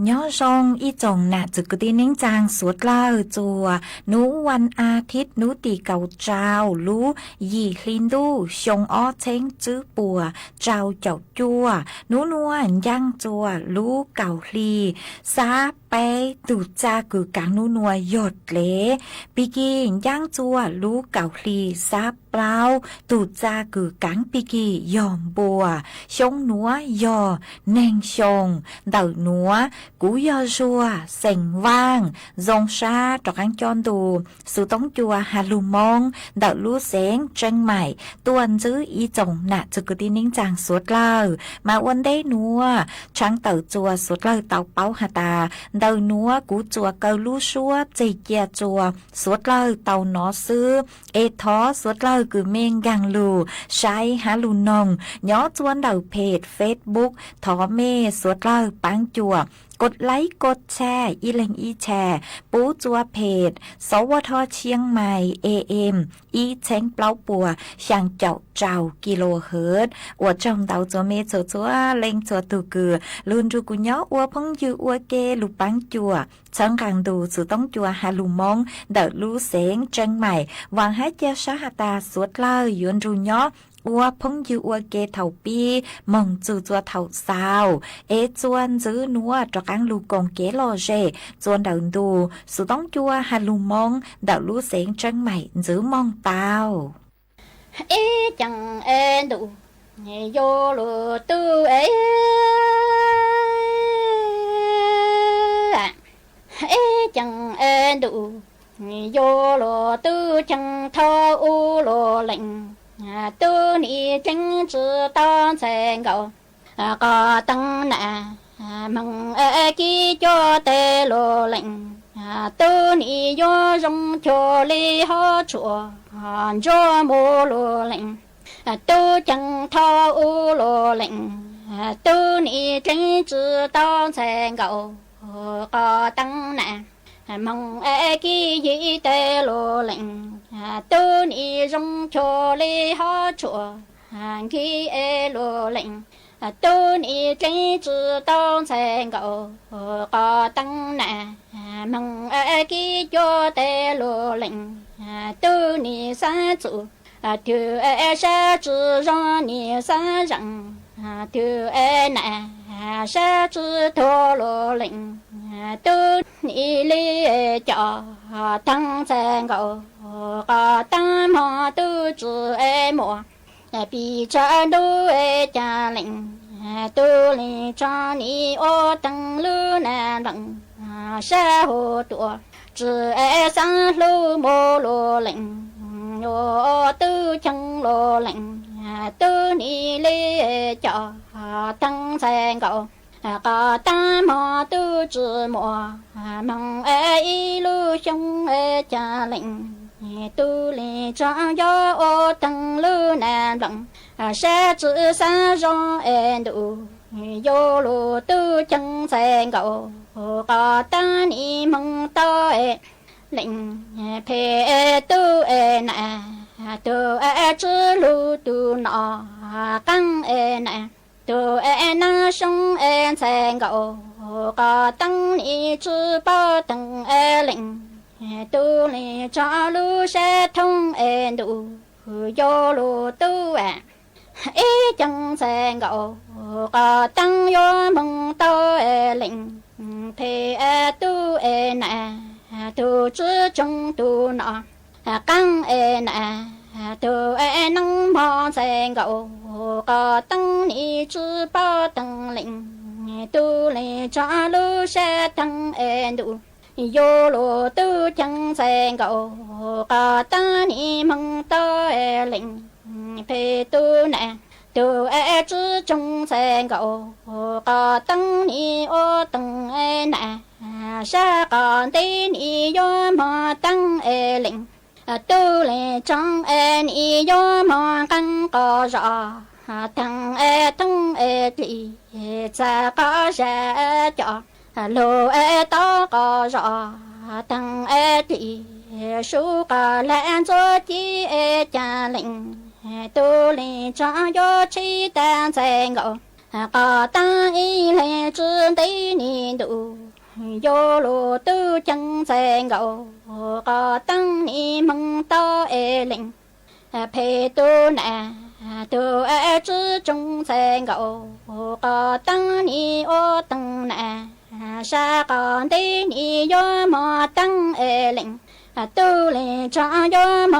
ย้อซองอี้จ่องหนาจึกกึ๊ดตี้เน้งจางสัวเต๋อจั่ว หนูวันอาทิตย์ หนูตี๋เก๋าเจ้า ลู่ หยี่ฮลินตู้ ชงอ้อเช้งจื้อปัว เจ้าเจ้าจั่ว หนูนัว ยังจั่ว ลู่เก๋าฮลี ซาเป๊ะ ตู่จากือกางหนูนัวหยดเหล ปีกี ยังจั่ว ลู่เก๋าฮลี ซา ပျော် တူၺ်း ကၢ် ပီၵီႇ ယွမ်း ပူၺ် ၶျူင်း နွံ ယွမ်း ၼိုင်ႈ ၶျူင်း တၢဝ်း နွံ ၵူဝ်း ယွမ်း ၸူး သဵင်ဝၢင်း ၸူင်းသႃး တြၢၵ်ႈၵၢင်ၸွမ်းတူၺ်း သူးတွင်းၸွမ်း ႁႃႈလူင်မွင်း တၢဝ်း လူၸဵင် ၸဵင်မႂ်ႇ တူၺ်း ၸိုဝ်ႈ ဢီးၸွင်ႇ ၼႃႈ ၸိုဝ်ႈၵူႈတီႈ ၼိမ်ၸၢင်ႇ သူးတွင်း မႃး ဝၼ်းတႄႉ နွံ သၢင်ႇ တၢဝ်း ၸွမ်း သူးတွင်း တၢဝ်း ပဝ်ႇ ႁႃႈတႃ တၢဝ်း နွံ ၵူဝ်း ၸွမ်း ၵဝ်ႈ လူၸူး ၸဵင်ၵျႃႉ ၸွမ်း သူးတွင်း တၢဝ်း ၼေႃႇသိုဝ်ႈ ဢေႇထေႃး သူးတွင်း ၵိုဝ်းမဵင်း ၵၢင်လူႇ သၢႆ ႁႃႈလူင်ၼွင်ႉ ယွမ်းၸွမ်း တၢဝ်း ၽဵတ်ႉ ၾဵတ်ႉသ်ပုၵ်ႉ ထေႃးမႄး သူးတွင်း ပၢင်ၸွမ်း ၵူတ်းလၢႆႉ ၵူတ်းသျႄး ဢီးလဵင်ႉ ဢီးသျႄး ပူၸွမ်း ၽဵတ်ႉ သဝထ ၶျဵင်မႂ်ႇ ဢေႇဢႅမ်ႇ ဢီးသဵင် ပျေႃးပူၺ် သၢင်ႇၸဵတ်းၸဝ်ႈ ၵီႇလူဝ်ႇႁိူတ်ႉ ဢွၵ်ႇၸွမ်း တၢဝ်း ၸွမ်းမႄး ၸွမ်း ၸွမ်းလဵင်ႉ ၸွမ်းတူၺ်းၵူၺ်း လူၼ်ႉတူၺ်းၵူၺ်း ၺွပ်း ဢူး ၽူင်းယိုဝ်း ဢူးၵႄး လူပၢင်ၸွမ်း သၢင်ႇၵၢင်တူၺ်း သူးတွင်းၸွမ်း ႁႃႈလူင်မွင်း တၢဝ်း လူၸဵင် ၸဵင်မႂ်ႇ ဝၢင်းႁႃး ၵျႃႉသျႃး ႁႃႈတႃ သူးတွင်း ယွမ်းတူၺ်း ၺွပ်း ဢူး ၽူင်းယိုဝ်း ဢူးၵႄး ထဝ်ႈပီး မွင်ႇၸူး ၸွမ်း ထဝ်ႈသၢဝ် ဢေႇ ၸွမ်း ၸိုဝ်ႈ နွံ တြၢၵ်ႈၵၢင် လူၵွင်ၵႄး လေႃႇၸေႇ ၸွမ်း တၢဝ်း တူၺ်း သူးတွင်းၸွမ်း ႁႃႈလူင်မွင်း တၢဝ်း လူၸဵင် ၸဵင်မႂ်ႇ ၸိုဝ်ႈမွင်း တၢဝ်း ဢေး ၸၢင်ႈ ဢေး တူႇ ယိူဝ်းလူတူႇ ဢေး ဢေး ၸၢင်ႈ ဢေး တူႇ ယိူဝ်းလူတူႇ ၸၢင်ႈ ထေႃး ဢူး လူလဵင်ႉ တူၺ်း ၼီႈ ၸဵင်ၸိုဝ်ႈ တွင်းသႅင်ၵဝ်ႇ ၵေႃႈ တင်းၼႃႈ မၢင်ႇ ဢေး ၵီႈၸေႃႉ တႄႉ လူလဵင်ႉ တူၺ်း ၼီႈ ယွမ်း ၸွမ်း ၶျူဝ်း လီ ႁေႃး ၶျူဝ်း ၸူဝ်ႈ မူဝ်း လူလဵင်ႉ တူၺ်း ၸၢင်ႈ ထေႃး ဢူး လူလဵင်ႉ တူၺ်း ၼီႈ ၸဵင်ၸိုဝ်ႈ တွင်းသႅင်ၵဝ်ႇ ၵေႃႈ တင်းၼႃႈ မၢင်ႇ ဢေး ၵီႈယီႈ တႄႉ လူလဵင်ႉ တူၺ်း ၼီႈ ၸွမ်း ၶျူဝ်း လီ ႁေႃး ၶျူဝ်း ၶီႈ ဢေး လူလဵင်ႉ တူၺ်း ၼီႈ ၸဵင်ၸိုဝ်ႈ တွင်းသႅင်ၵဝ်ႇ ၵေႃႈ တင်းၼႃႈ မၢင်ႇ ဢေး ၵီႈၸေႃႉ တႄႉ လူလဵင်ႉ တူၺ်း ၼီႈ သႃႇၸူႇ တူၺ်း ဢေး သႃႇၸူႇ ၸွမ်း ၼီႈ သႃႇၸၢင်ႇ တူၺ်း ဢေး ၼႃႇ သႃႇၸူႇ ထူဝ်း လူလဵင်ႉ တူၺ်း ၼီႈ လီ ဢေး ၸေႃႉ တွင်းသႅင်ၵဝ်ႇ ၵေႃႈ တင်းမွင်း တူၺ်း ၸိုဝ်ႈ ဢေး မူဝ်း ပီႈၸၢႆး တူၺ်း ဢေး ၸၢႆးလဵင်ႉ တူၺ်း လီ ၸွမ်း ၼီႈ ဢူဝ်း တင်း လူႇ ၼႃႈ လင် သႃႇႁူဝ် တူၺ်း ၸိုဝ်ႈ ဢေး သႃႇလူႇ မူဝ်း လူလဵင်ႉ ဢူဝ်း တူၺ်း ၸၢင်ႈ လူလဵင်ႉ တူၺ်း ၼီႈ လီ ဢေး ၸေႃႉ တွင်းသႅင်ၵဝ်ႇ ၵေႃႈ တင်းမွင်း တူၺ်း ၸိုဝ်ႈ မူဝ်း မၢင်ႇ ဢေး ဢီးလူႇ ၸွမ်း ဢေး ၸၢႆးလဵင်ႉ တူၺ်း လီ ၸွမ်း ယွမ်း ဢူဝ်း တင်း လူႇ ၼႃႈ လင် သႃႇၸူႇ သႃႇၸွမ်း ဢေး တူၺ်း ယိူဝ်းလူတူႇ ၸၢင်ႈ သႅင်ၵဝ်ႇ ၵေႃႈ တင်း ၼီႈ မၢင်ႇ တေႃႇ ဢေး လဵင်ႉ ၽႄႈ ဢေး တူၺ်း ဢေး ၼႃႈ တူၺ်း ဢေး ၸိုဝ်ႈ လူႇ တူၺ်း ၼေႃႈ ၵၢင်ႉ ဢေး ၼႃႈ တူၺ်း ဢေး ၼႃႈ သၢင်ႇ ဢေး သႅင်ၵဝ်ႇ ၵေႃႈ တင်း ၼီႈ ၸိုဝ်ႈ ပေႃး တင်း ဢေး လဵင်ႉ တူၺ်း လီ ၸွမ်း လူႇ သႄႇ ထူင် ဢေး တူၺ်း ယိူဝ်းလူတူၺ်း ဢေး ဢေး ၸၢင်ႈ သႅင်ၵဝ်ႇ ၵေႃႈ တင်း ယွမ်း မၢင်ႇ တေႃႇ ဢေး လဵင်ႉ ၽႄႈ ဢေး တူၺ်း ဢေး ၼႃႈ တူၺ်း ၸိုဝ်ႈ ၸွမ်း တူၺ်း ၼေႃႈ ၵၢင်ႉ ဢေး ၼႃႈ တူၺ်း ဢေး ၼင်ႇ မွင်း သႅင်ၵဝ်ႇ ၵေႃႈ တင်း ၼီႈ ၸိုဝ်ႈ ပေႃး တင်း လဵင်ႉ တူၺ်း လီ ၸွမ်း လူႇ သႄႇ တင်း ဢေး တူၺ်း ယိူဝ်းလူတူၺ်း ၸၢင်ႈ သႅင်ၵဝ်ႇ ၵေႃႈ တင်း ၼီႈ မၢင်ႇ တေႃႇ ဢေး လဵင်ႉ ၽႄႈ တူၺ်း ၼႃႈ တူၺ်း ဢေး ၸိုဝ်ႈ ၸွမ်း သႅင်ၵဝ်ႇ ၵေႃႈ တင်း ၼီႈ ဢူဝ်း တင်း ဢေး ၼႃႈ သႃႇ ၵေႃႈ တင်း ၼီႈ ယွမ်း မွင်း တင်း ဢေး လဵင်ႉ တူၺ်း လီ ၸွမ်း ဢေး ၼီႈ ယွမ်း မွင်း ၵၢင်ႉ ၵေႃႈ ၸေႃႉ တင်း ဢေး တင်း ဢေး တီႈ ၸႃႉ ၵေႃႈ ၸႃႉ ၸေႃႉ လူဝ်ႇ ဢေး တေႃႇ ၵေႃႈ ၸေႃႉ တင်း ဢေး တီႈ သူႇ ၵေႃႈ လႅၼ်ႈ ၸူဝ်ႈ ၸီႉ ဢေး ၸႃႉ လဵင်ႉ တူၺ်း လီ ၸွမ်း ယူႇ ၸီႉ တၢင်း သႅင်ၵဝ်ႇ ၵေႃႈ တင်း ဢီး လႄႈ ၸိုဝ်ႈ တီႈ ၼီႈ တူၺ်း ယူႇ လူဝ်ႇ တူၺ်း ၸၢင်ႈ သႅင်ၵဝ်ႇ ၵေႃႈ တင်း ၼီႈ မၢင်ႇ တေႃႇ ဢေး လဵင်ႉ ၽႄႈ တူၺ်း ၼႃႈ တူၺ်း ဢေး ၸိုဝ်ႈ ၸွမ်း သႅင်ၵဝ်ႇ ၵေႃႈ တင်း ၼီႈ ဢူဝ်း တင်း ၼႃႈ သႃႇ ၵေႃႈ တီႈ ၼီႈ ယူႇ မွင်း တင်း ဢေး လဵင်ႉ တူၺ်လႄႈ ၸွင်ႇယွမ်းမွင်ၵၢင်ၵေႃႈယဝ်ႉ တၢင်းဢၢႆႈတၢင်းဢၢႆႈတလီႈ ၸႂ်ၵေႃႈယႂ်ႇဢၢႆႈၵျေႃႇ လူဝ်ႇဢၢႆႈတေႃႇၵေႃႈယဝ်ႉ တၢင်းဢၢႆႈတလီႈ သူၵေႃႈလႄႈ တၢင်းဢၢႆႈလဵင်ႉ တူၺ်လႄႈ ၸွင်ႇယွမ်းၶျီႇတၢင်းသႅင်ၵေႃႈ ၵေႃႈတၢင်းတႄႉၼီႈယွမ်းတူၺ်ၵေႃႈ ၾင်ဢၢႆႈသႅင်ၵေႃႈ ၵေႃႈတၢင်းၼီႈသၢင်ႇတေႃႇၵေႃႈယဝ်ႉ ၸင်ႇဢၢႆႈယွမ်းၸီႇသႅင်မုင်ႈဢူဝ်းလူႇ ၼေႃႈဢၢႆႈ တူၺ် ယွမ်းလူႇတူၺ်ဝႃႈ ဢီးၸင်ႇသႅင်ၵေႃႈ ၵေႃႈတၢင်းယွမ်းမုင်ႈတေႃႇဢၢႆႈလဵင်ႉ ၽႄႈဢၢႆႈတူၺ်ဢၢႆႈၼႃႇ တူၺ်ၸိုဝ်ႈၸုင်ႇသႅင်ၵေႃႈ ၵေႃႈတၢင်းၼီႈယွမ်းမုင်ႈဢူဝ်းတၢင်းၼႃႇ သႃႇၵေႃႈတေယွမ်းမုင်ႈလီတၢင်းလဵင်ႉ တူၺ်လႄႈ ၸေႃႇလူႇၵေႃႈ တဵင်ႇ ၸေႃႇဢၢႆႈၼီႈသေၵေႃႈယဝ်ႉ တၢင်းဢၢႆႈၸူး တၢင်းၸူး တၢင်းၼီႈယွမ်းမုင်ႈသေၵေႃႈယဝ်ႉ လူႇတူၺ်ၵီႈဢၢႆႈၸၢင်ႈလဵင်ႉ တူၺ်လႄႈ ၸွင်ႇယွမ်းၶျီႇတၢင်းသႅင်ၵေႃႈ ၵေႃႈတၢင်းဢီးလႄႈ ၸိုဝ်ႈတႄႉဢၢႆႈတူၺ် ယွမ်းလူႇတူၺ်ၸင်ႇသႅင်ၵေႃႈ ၵေႃႈတၢင်းၼီႈမုင်ႈတေႃႇဢၢႆႈလဵင်ႉ ၽႄႈဢၢႆႈတူၺ်ဢၢႆႈၼႃႇ တူၺ်ဢၢႆႈၸိုဝ်ႈၸုင်ႇသႅင်ၵေႃႈ ၵေႃႈတၢင်းၼီႈဢူဝ်းတၢင်းၼႃႇ သႃႇၵေႃႈတေယွမ်းမုင်ႈလီတၢင်းလဵင်ႉ တူၺ်လႄႈ ၸေႃႇလူႇၵေႃႈတဵင်ႇ ၸေႃႇဢၢႆႈၼီႈသေၵေႃႈယဝ်ႉ တၢင်းဢၢႆႈၸူး တၢင်းၸူး တၢင်းၼီႈမုင်ႈသေၵေႃႈယဝ်ႉ လူႇပူႇၸုင်ႇဢၢႆႈလဵင်ႉ တူၺ်လႄႈ ၸွင်ႇယွမ်းၶျီႇတၢင်းသႅင်ၵေႃႈ ၵေႃႈတၢင်းဢီးလႄႈ ၸိုဝ်ႈၸုင်ႇဢၢႆႈတူၺ် ယွမ်းလူႇတူၺ်ၸင်ႇသႅင်ၵေႃႈ ၵေႃႈတၢင်းဢၢႆႈၼီႈယွမ်းမုင်ႈတေႃႇလဵင်ႉ ၽႄႈဢၢႆႈတူၺ်ဢၢႆႈၼႃႇ တူၺ်ၸိုဝ်ႈၸုင်ႇသႅင်ၵေႃႈ ၵေႃႈတၢင်းၼီႈဢူဝ်းတၢင်းၼႃႇ သႃႇၵေႃႈတေဢၢႆႈၼီႈယွမ်းမုင်ႈဢၢႆႈလေႃႇ ပၢင်ၵေႃႈၸေႃႇယွမ်းမုင်ႈလီတၢင်းလဵင်ႉ တူၺ်လႄႈ ၸေႃႇလူႇလူႇၼေႃႇ ဢၢႆႈလူႇတူၺ်ၼီႈယွမ်းမုင်ႈၸႃႇတူႇတေႃႇ ၸေႃႇတူၺ်တႄႉဢၢႆႈၸၢင်ႈလဵင်ႉ တူၺ်လႄႈ ၸေႃႇၸိုဝ်ႈသၢင်ႇယွမ်းၼီႈဢၢႆႈၸေႃႇ တေႃႇၵၼ်ယွမ်းသႅင်ၵေႃႈ ၵေႃႈတၢင်းဢၢႆႈၼီႈမုင်ႈသၢင်ႇတေႃႇၵေႃႈဢၢႆႈၸေႃႇ ၸေႃႇမူႇၸီႇမူႇလူႇလဵင်ႉ တူၺ်ၸင်ႇသႅင်ၵေႃႈ ၵေႃႈတၢင်းဢၢႆႈ ၼီႈယွမ်းမုင်ႈတေႃႇလဵင်ႉ ၽႄႈဢၢႆႈတူၺ်ဢၢႆႈၼႃႇ တူၺ်ဢၢႆႈၸိုဝ်ႈလူႇသႅင်ၵေႃႈ ၵေႃႈတၢင်းၼီႈဢူဝ်းတၢင်းၼႃႇ သႃႇၵေႃႈတေၼီႈယွမ်းမုင်ႈဢၢႆႈလေႃႇ ပၢင်ၵေႃႈၸေႃႇယွမ်းမုင်ႈလီတၢင်းလဵင်ႉ တူၺ်လႄႈ ၸေႃႇလူႇလူႇၼေႃႇ ဢၢႆႈၼီႈယွမ်းမုင်ႈၸႃႇတူႇဢၢႆႈတေႃႇ ၸေႃႇတူၺ်တၢင်းဢၢႆႈၸၢင်ႈလဵင်ႉ တူၺ်လႄႈ ၸေႃႇၸိုဝ်ႈသၢင်ႇယွမ်းၼီႈၸေႃႇ တေႃႇၵၼ်ယွမ်းသႅင်ၵေႃႈ ၵေႃႈတၢင်းဢၢႆႈၼီႈမုင်ႈသၢင်ႇတေႃႇၵေႃႈဢၢႆႈၸေႃႇ ၸူဝ်ႈဢၢႆႈၸေႃႇၵၢင်ႇမူႇလူႇလဵင်ႉ တူၺ်ၸင်ႇၼီႈယွမ်းလဵင်ႉ တူၺ်လႄႈ ၸေႃႇၸိုဝ်ႈသၢင်ႇယွမ်းဢၢႆႈလဵင်ႉ တူၺ်လႄႈ ၸေႃႇၼီႈယွမ်းၸေႃႇ တၢင်းသႅင်ၵေႃႈ ၵေႃႈတၢင်းမၼ်းယီႈတၢင်းဢၢႆႈၵီႈၸူး ၵေႃႈလေႃႇၸီႇဢၢႆႈၼီႈယွမ်းၶီႈဢၢႆႈတီႈ ၵေႃႈတႃႇၸွင်ႇၶီႈၸၢၼ်းၼီႈႁူႉၵူႈႁူႉဢၢႆႈတီႈ ၼီႈယွမ်းၸေႃႇ တူၺ်ၵၼ်ယွမ်းသႅင်ၵေႃႈ ၵေႃႈတၢင်းဢၢႆႈၼႃႇ လူႇတူၺ်ၵီႈၵေႃႈတၢင်းၵေႃႈတႅၼ်းတေႃႇလူႇဢၢႆႈၸေႃႇ သီႇဢၢႆႈတူႇ ယွမ်းလူႇတူၺ်ၸင်ႇၼီႈယွမ်းလဵင်ႉ တူၺ်လႄႈ ၸေႃႇၸိုဝ်ႈသၢင်ႇယွမ်းၼီႈဢၢႆႈၸေႃႇ တၢင်းသႅင်ၵေႃႈ ၵေႃႈတၢင်းမၼ်းယီႈတၢင်းဢၢႆႈၵီႈၸူး ၵေႃႈလေႃႇတၢင်းဢၢႆႈ ၼီႈယွမ်းၶီႈဢၢႆႈတီႈ ၵေႃႈတႃႇၸွင်ႇၶီႈၼွင်ႉၼီႈႁူႉၵူႈႁူႉဢၢႆႈတီႈ ၼီႈယွမ်းၸေႃႇ တူၺ်ၵၼ်ယွမ်းသႅင်ၵေႃႈ ၵေႃႈတၢင်းၼႃႇ လူႇတူၺ်ၵၢင်ႇၵေႃႈတၢင်းၵေႃႈတႅၼ်းတေႃႇလူႇဢၢႆႈၸေႃႇ ၺၢင်းဢၢႆႈတူႇ ယ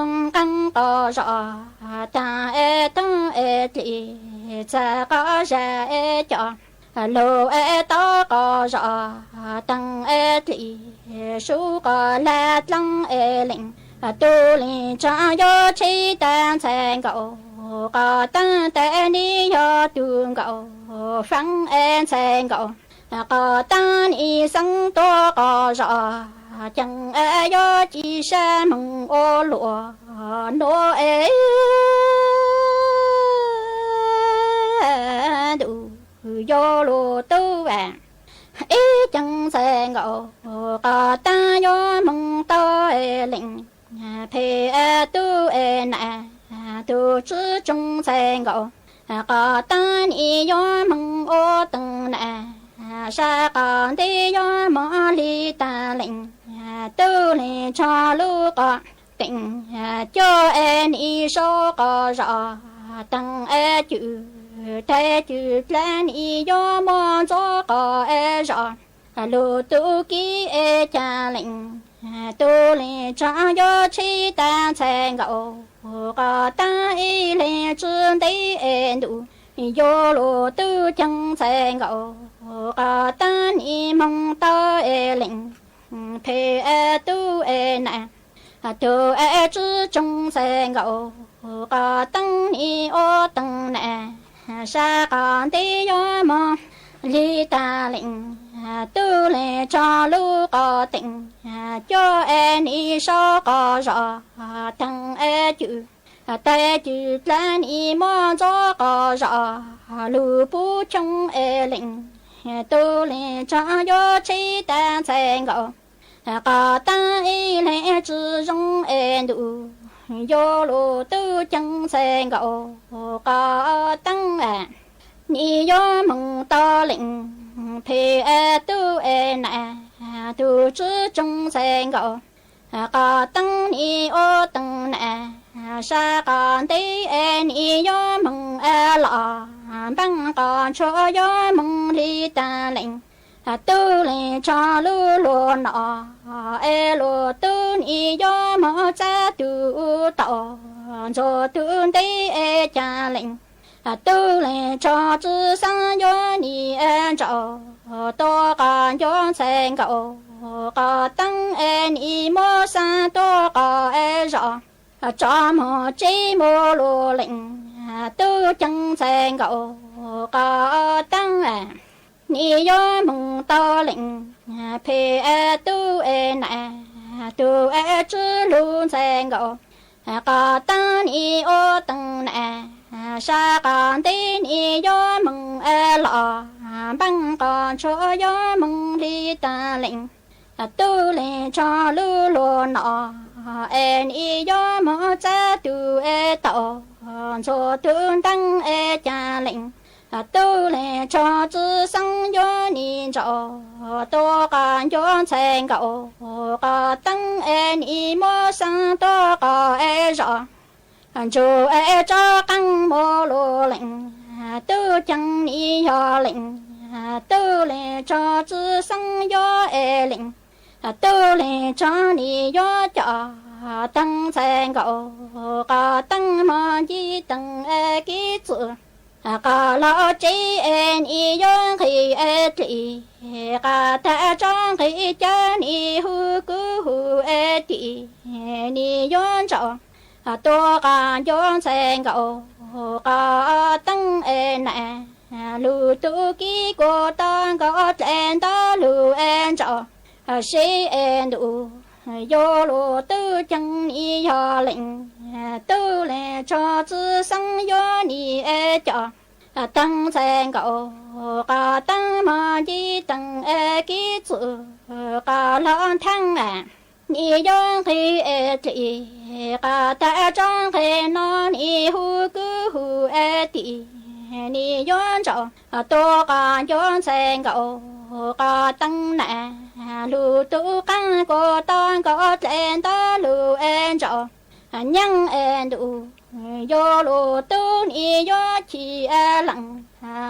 ွမ်းလူႇတူၺ်းၼီႈယွမ်းၶီႈဢၢႆႈလင် သႅင်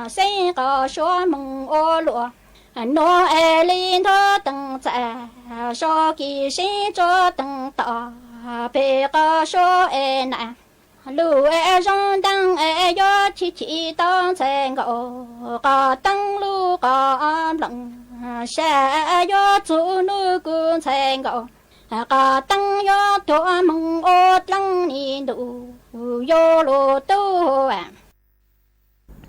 ၵေႃႈသူၼ်မုင်ႈဢူဝ်းလူႇ Nuav es li ntuv teem txaim, so kis sib tsuav teem tom, pem koj suav es nam, lug es zoo nteeg es yuav chim chim tau ntxhais nkaus, qos teeb lub qos npleem, sab yuav txug nuav kuv ntxhais nkaus, qos teeb yuav tuav moog ua dlaab ni ntuj yuav lug tub.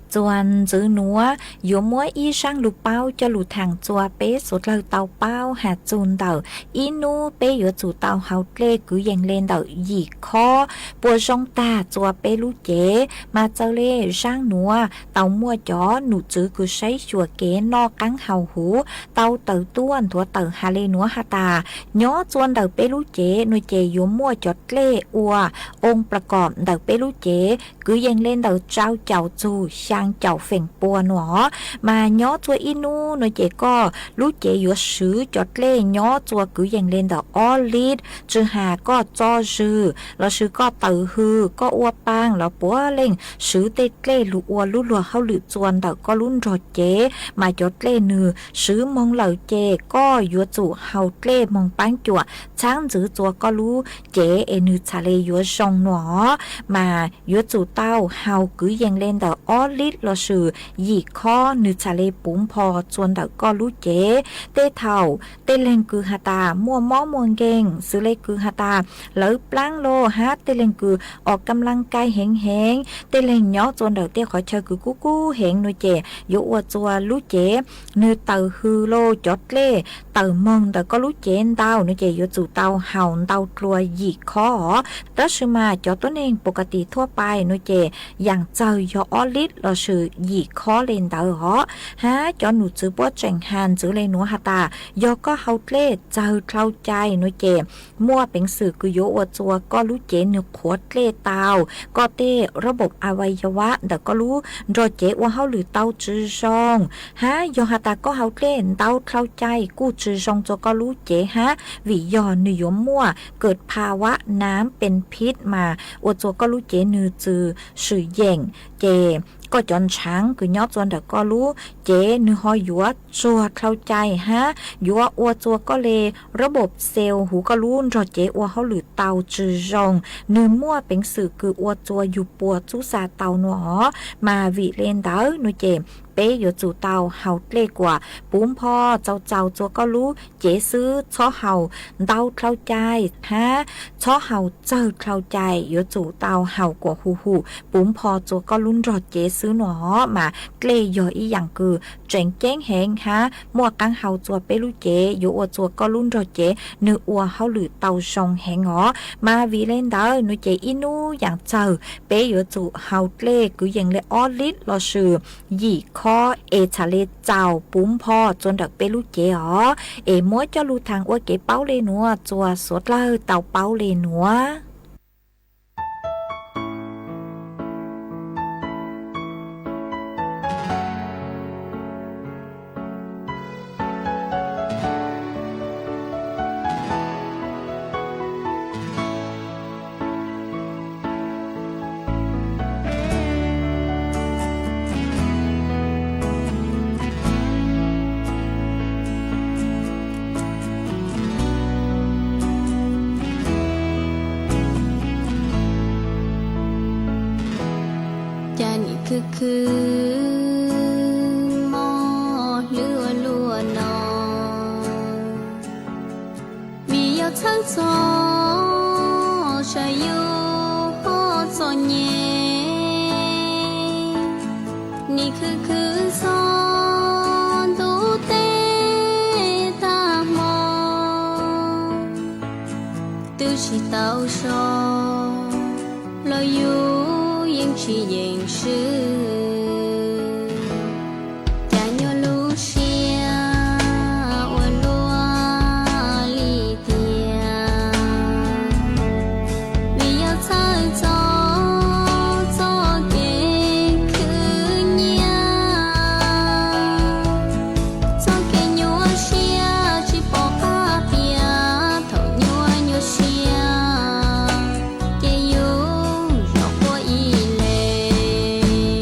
Txuas ntxiv nuav yuav muab ib zaab lug paub coj lug thaam txua peb suav dlawg tau paub has txug ntawm ib nub peb yuav tsum tau haus dlej kwv yees le ntawm yim khob puas zoo tag txua peb lub cev. Mas txawm le zaab nuav tau muaj cov num tswv kws saib xyuas kev noj qaab haus huv tau tawm tuaj nthuav tawm has le nuav has tas, nyob txua ntawm peb lub cev nuav ces yuav muaj cov dlej ua oo pla kom ntawm peb lub cev kwv yees le ntawm rau caum txug xyaa caum feem pua nuav. Mas nyob txua ib nub nuav ces koj lub cev yuav swv cov dlej nyob txua kwv yees le ntawm ob lit, tsi has koj txo zwg lossis koj tawm hws, koj ua paa los puav leej swv tej dlej lug ua lub luag hauj lwm txua ntawm koj lub nrog cev. Mas cov dlej nwg swv moog lawm ces koj yuav tsum haus dlej moog paab cuam txhaab ntxiv txua koj lub cev es nwg txhad le yuav zoo nuav. Mas yuav tsum tau haus kwv yees le ntawm ob lit lossis yim khob nwg txhad le puv npho txua ntawm koj lub cev. Tej thaum tej leeg kws has tas muaj mob muaj nkeeg, xws le kws has tas lawv plaab lug hab tej leeg kws ua kam laa kai heev heev, tej leeg nyob txua ntawm tej qhov chaw kws kub kub heev nuav ces yuav ua txua lub cev nwg tawm hws lug cov dlej tawm moog ntawm koj lub cev ntau nuav ces yuav tsum tau haus ntau dlua yim khob os. Tab sis mas cov tuab neeg pus ka tis thuab pais nuav ces yaam txawg yog ob lit lossis yim khob le ntawd os. Hab cov num tswv puab tseem has ntxiv le nuav has tas, yog koj haus dlej txawg dlhau cai nuav ces muaj peev xwm kws yuav ua txua koj lub cev nwg qhuav dlej tau, koj tej ระบบอวัยวะ ntawm koj lub nrog cev ua hauj lwm tau tsi zoo. Hab yog has tas koj haus dlej ntau dlhau cai kuj tsi zoo txua koj lub cev hab, vim yog nwg yuav muaj เกิดภาวะน้ำเป็นพิษ mas ua txua koj lub cev nwg tsi swm yeem, ces koj cov ntshaav kws nyob txua ntawm koj lub cev nwg ho yuav tsuag dlhau cai hab yuav ua txua koj le ระบบเซลล์ huv koj lub nrog cev ua hauj lwm tau tsi zoo. Nwg muaj peev xwm kws ua txua yug puas txub xa tau nuav os. Mas vim le ntawd nuav ces peb yuav tsum tau haus dlej kuas puv npho txaus txaus txua koj lub cev xwb, txhob haus ntau dlhau cai hab txhob haus txawg dlhau cai, yuav tsum tau haus kuas huv huv puv npho txua koj lub nrog cev xwb nuav os. Mas dlej yog ib yaam kws tseem ceeb heev hab muaj qaab hau txua peb lub cev, yuav ua txua koj lub nrog cev nwg ua hauj lwm tau zoo heev os. Mas vim le ntawd nuav ces ib nub yaam txawg peb yuav tsum haus dlej kwv yees le ob lit lossis yim khob es txhad le txaus puv npho txua ntawm peb lub cev os. Es muab coj lug thaam ua kev paub le nuav txua suav dlawg tau paub le nuav. Ca nim khwv khwv mob lug ua luaj no, vim yog txhawb txog tsua yug hov txom nyem. Nim khwv khwv txog ntuj teb taag mo, tub tsi tau so, los yug yeej tsi yeem swb. Ca nyuaj lub siab ua luaj li tiag, vim yog txhawb txog txoj kev khwv nyiaj, txoj kev nyuaj siab tsi pom qab piam. Thaum nyuaj nyuaj siab ces yug zov quab ib leeg.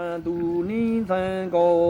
တူၺ်းနံၣ်သၢၼ်ၵေႃႈ ၵေႃႈတၢင်းၸၢင်ႈ တူၺ်းမၢၵ်ႇသႅတ်ႈၸိုဝ်ႈၸွင်ႇ တူၺ်းမၢၵ်ႇၸွင်ႇယွၼ်းတေႃႇတူၺ်း တူၺ်း တူၺ်း တူၺ်း ယွၼ်းလူၵီႈလိူဝ်တႄႉ တူၺ်းၵွၼ်ႇၵႂႃႇသၢၼ်ၵေႃႈ ၵေႃႈတၢင်းၸၢင်ႈ သိုဝ်ႈၼႄၼေႃႈ လူင်လီတၢင်းတေႃႇၵွၼ်ႇ ၸွင်ႇၼေႃႈ တႄႉမေႃၼႃႇ မေႃၸိုဝ်ႈယူႇလႃႈ ၸိုဝ်ႈမေႃၼႃႇ ၸိုဝ်ႈမေႃ မေႃၸိုဝ်ႈယွၼ်း ဢေႈ ၸၢင်ႈၼႃႇ တူၺ်းမၢၵ်ႇသႅတ်ႈၸိုဝ်ႈၸွင်ႇ တူၺ်းမၢၵ်ႇၸွင်ႇယွၼ်းတေႃႇတူၺ်း တူၺ်း တူၺ်း လူၵီႈလိူဝ်တႄႉ တူၺ်းၵွၼ်ႇၵူႈၸၢင်ႈ မေႃၼႃႇ မေႃၸိုဝ်ႈယူႇလႃႈ ၸိုဝ်ႈမေႃၼႃႇ ၸိုဝ်ႈမေႃ မေႃၸိုဝ်ႈလူႇသၢၼ်ၵေႃႈ ဢေႃႈ တၢင်းၸၢင်ႈယွၼ်းယႃႇ မီးတွင်းပလႃႇ တီႈသေႃးသေတႄႉ ယႃႇၼူၸိုဝ်ႈတူဝ် ယႃႇသေႃးသေ ဢေႈ ၸၢင်ႈယွၼ်းသေႃးၺႃႇလႃႈ သေႃးၵူႈ ဢေႈ ၸၢင်ႈ ၵွၼ်ႇတူႇသေႃးသေတႄႉ ၼီႈယၢဝ်းလိူဝ်ၸိုဝ်ႈ သိုဝ်ႈၵေႃႈယုင်ႈတူဝ် သေႃးသေႃးသေ ဢေႃႈ ၸၢင်ႈယွၼ်းသေႃးတူဝ်လိူဝ် တၢင်းတေႃႇၵွၼ်ႇ ၸေႃးလႄႈၼႃႇ လႄႈၸိုဝ်ႈတူဝ်ၸူဝ်ႈ မၢင်ၽွင်းၵေႃႈ သိုဝ်ႈလိူဝ်တႄႉ တေႃႇၵေႃႈ ၸူဝ်ႈၸၢင်ႈပလႃႇ တီႈသေႃးသေတႄႉ ယႃႇၼူၸိုဝ်ႈတူဝ် ယႃႇသေႃးသေ ယႃႇသေႃးၺႃႇ လႃႈ သေႃးတႃႇ ၸၢင်ႈၵွၼ်ႇတူႇသေႃးသေတႄႉ ၸၢင်ႈယွၼ်းၸိုဝ်ႈ သိုဝ်ႈၵေႃႈယုင်ႈတူဝ် ယႃႇသေႃးသေ ၸၢင်ႈယွၼ်းသေႃးတူဝ် တၢင်းတေႃႇၵွၼ်ႇ ၸေႃးလႄႈၼႃႇ လႄႈၸိုဝ်ႈတူဝ်ၸူဝ်ႈ မၢင်ၽွင်းၵေႃႈ သိုဝ်ႈလိူဝ်တႄႉ တေႃႇၵေႃႈ ၸၢင်ႈ ၸၢင်ႈၼီႈယၢဝ်း တၢင်းတေႃႇၵွၼ်ႇ ၸေႃးလႄႈၼႃႇ လႄႈၸိုဝ်ႈၸိၼ်ႇတႃႇၵေႃႈ ၸူဝ်ႈတူဝ် ၸိၼ်ႇတူဝ်တၢင်ႇဢေႃႈ ၸၢင်ႈ တၢင်းတေႃႇၵွၼ်ႇ ၸေႃးသၢင်ႇတၢင်ႇ ၸူဝ်ႈလႄႈၼႃႇ လႄႈၸိုဝ်ႈဢေႃႈ တူဝ်လူဝ်ႇလီၼေႃႈ တႃႇတေယွၼ်းမုၼ်ၸၢင်ႈလႄႈၼႃႇ လႄႈၸိုဝ်ႈတူဝ် ၸေႃးတူဝ်သၢင်ႇတၢင်ႇလႄႈၼႃႇ လႄႈၸိုဝ်ႈတႄႉ ၸၢင်ႈယွၼ်းမုၼ်ယွၼ်းၸေႃးလႄႈ ပူႇမၢင်းတူဝ် ယႂ်ႇသွၼ်တီႈၼေႃႈၵေႃႈ ၸၢင်ႈၸိၼ်ႇတႃႇၵေႃႈ ၸူဝ်ႈလူဝ်ႇတေႃႇတၢင်ႇထွႆ ယွၼ်းၸေႃးတေႃႇလူဝ်ႇၸိၼ်ႇတႃႇၵေႃႈ ၸူဝ်ႈမုၼ်ပိုဝ်ႉၵေႃႈ ၵႃႈလိူဝ်ၸိုဝ်ႈ သိုဝ်ႈၵေႃႈယုင်ႈ လူႇၸုင်ႇတေႃႇပႄႉၵေႃႈ သူတ်းလႄႈ ၵေႃႈတၢင်းၸီႉၸၢင်ႈလႄႈၼႃႇ လႄႈၸိုဝ်ႈၸိၼ်ႇတႃႇၵေႃႈ ၸူဝ်ႈတူဝ်ၸိၼ်ႇတူဝ်တၢင်ႇ ယွၼ်းၸူဝ်ႈလႄႈၼႃႇ လႄႈၸိုဝ်ႈတူဝ်လူဝ်ႇလီၼေႃႈ တၢင်းသၢင်ႇတၢင်ႇ ၸၢင်ႈယွၼ်းလႄႈၼႃႇ လႄႈၸိုဝ်ႈတႄႉ ယွၼ်းမုၼ်ယွၼ်းၸေႃး ပူႇမၢင်းတူဝ် ယွၼ်းသေႃးၸေႃး ယႃႇတၢင်းတေႃႇၵေႃႈ ၸွင်ႇယွၼ်းမုၼ်ၸၢင်ႈလႄႈၼႃႇ လႄႈၸိုဝ်ႈလေႃးလႄႈၼႃႇ လႄႈၸိုဝ်ႈယွၼ်းၸိုဝ်ႈယွၼ်းၸေႃး ပူႇမၢင်းတူဝ် ယွၼ်းသေႃးၸေႃး ဢၢႆႈၸိၼ်ႇတႃႇ ၵေႃႈၸူဝ်ႈလူဝ်ႇတေႃႇတၢင်းၸေႃး ဢၢႆႈၸၢႆးယွၼ်းၸေႃး တေႃႇလူဝ်ႇၸိၼ်ႇတႃႇ ၵေႃႈၸူဝ်ႈမုၼ်ပိုဝ်ႉၵေႃႈ ၵႃႈလိူဝ်ၸိုဝ်ႈ သိုဝ်ႈၵေႃႈယွၼ်း လူႇၸုင်ႇတေႃႇပႄႉၵေႃႈ သူတ်းလႄႈ ၵေႃႈတၢင်းတူင်ႇ ၸၢင်ႈယွၼ်းၸူဝ်ႈလႄႈၼႃႇ လႄႈၸိုဝ်ႈဢေႃးလူဝ်ႇ လီၼေႃႈတႃႇဢေႃႈ ဢေႃႈ ၸၢင်ႈဢေႃႈ ၶႅၼ်းတႃႇမေႃလိူဝ်ၼႃႇ ဢီးၼူတိုဝ်ႉ ဢေႃႈ တေႃႇၸႂ်ႉလႃႇ ၸိၼ်းၸူႇၸႂ်ႉ ၽီဢၼ်ၼီႈ ၽီလႃႈဢေႃႈၼႃႇ မီးၵိူင်ႇမီးၼူၸၢင်ႈၼႆႉ ၸွမ်းမူၺ်ႉယၢမ်းလူႇ ၵေႃႈလႆႈၸွမ်းတႄႉ ၵေႃႈလႆႈၸွမ်း ဢေႃႈ ယူႇလီၼႃႇ လႄႈၸိုဝ်ႈတူဝ်လူဝ်ႇလီၼေႃႈ တႃႇတေၸႂ်ႉယွမ်းမူဢေႃႈၼႃႇ ၼႃႈမီးၼွင်ႉယူႇ ဢႃႇပီႇၼူႇ ဢေႃႈ ယူႇၼေႃႈ ၸိုဝ်ႈယူႇဢေႃႈ ၸႂ်ႉတၢင်းတေႃႇၵေႃႈ ၸွင်ႇယွၼ်းယူႇလႄႈလႄႈၼႃႇ လႄႈၸိုဝ်ႈတူဝ်လူဝ်ႇလီၼေႃႈ တႃႇ ၵိၼ်းတႃႇတေႃႇၸႂ်ႉတႃႇလေႃး ၸိၼ်းၸူႇတႃႇပီႈ ဢေႃႈ ပီႈၼွင်ႉဢေႃႈၼႃႇ ၼႃႈမီးၼွင်ႉမူၺ်ႉယၢမ်းလူႇ ၵေႃႈလႆႈၸွမ်းတႄႉ ၵေႃႈတၢင်းၸူး ယွမ်းမူၺ်ႉယွမ်းၸႃႇလိူဝ်တႄႉ တေႃႇၵေႃႈတူၺ်းၸိုဝ်ႈသၢမ်မူႇလီလိူဝ်လႄႈၼႃႇ လႄႈၸိုဝ်ႈလူႇၵေႃႈ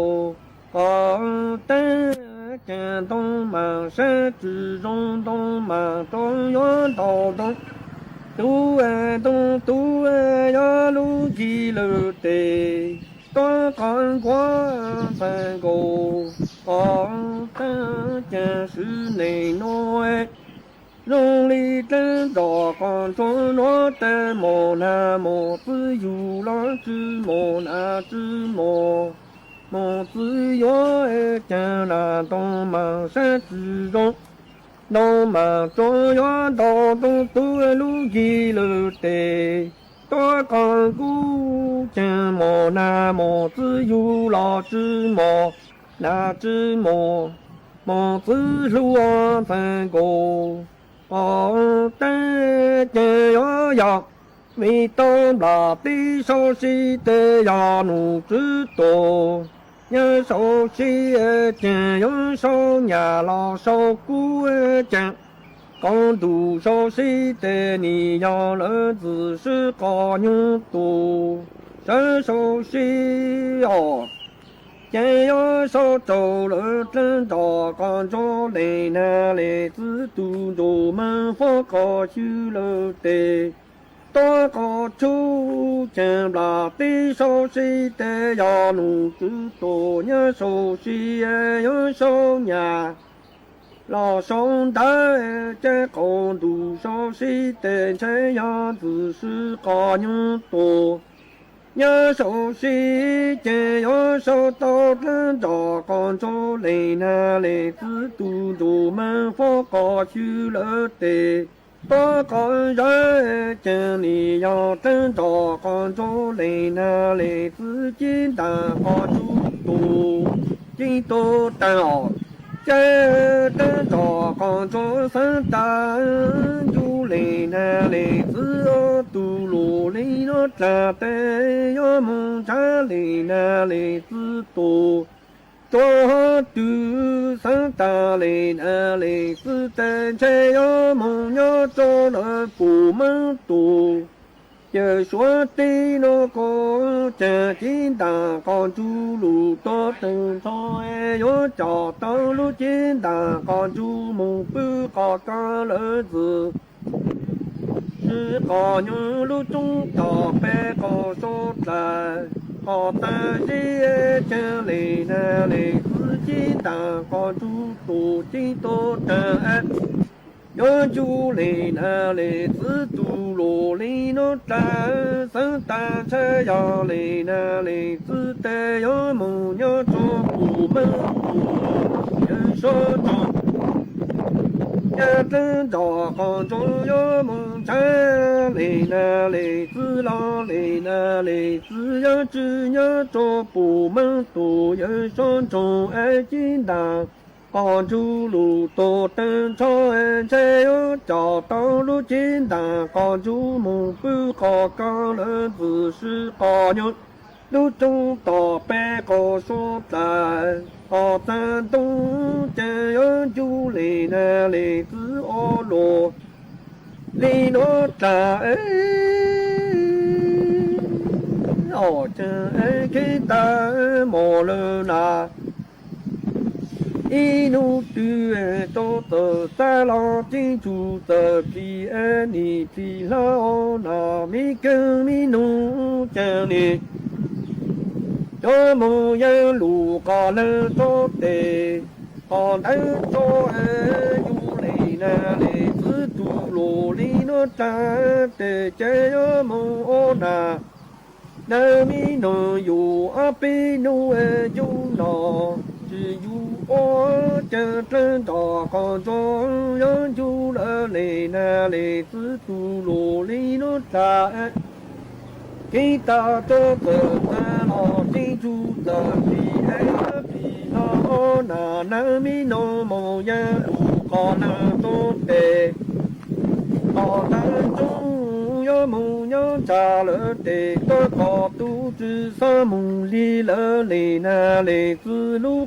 လူ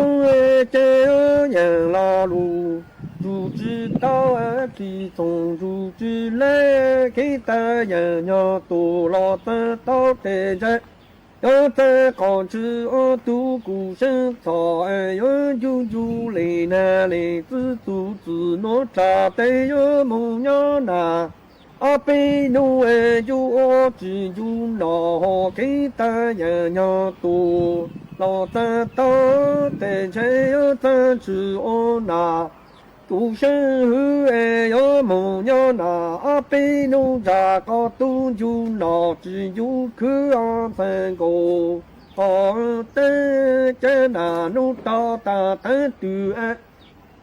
ဝ်ႇ ပေႃးဢေႃႈ ၸႂ်ႉယၢင်ႇလႃႇလူႇ Yus tsis tau, tsis txoos yus tsis leh, kheev tag yam nyog tuag los txaj tau tes ntshai. Yog txaj qhov ntshai ob tug kuj seeb txhom, yuav ncu ncu li nag li txwv txuv txwm nuav tsa tes yuav moog nyob nag. Ob peb nub ncu ua tsis ncu nom, ho kheev tag yam nyog tuag los txaj tau tes ntshai, yuav txaj tsis ua nag. Tus seeb hwv es yuav moog nyob nag, ob peb nub ntsa koj tub ncu nom tsis ncu khwv ob ntxhais nkaus. Qhov tag cav nag nub tau tag thawv tws,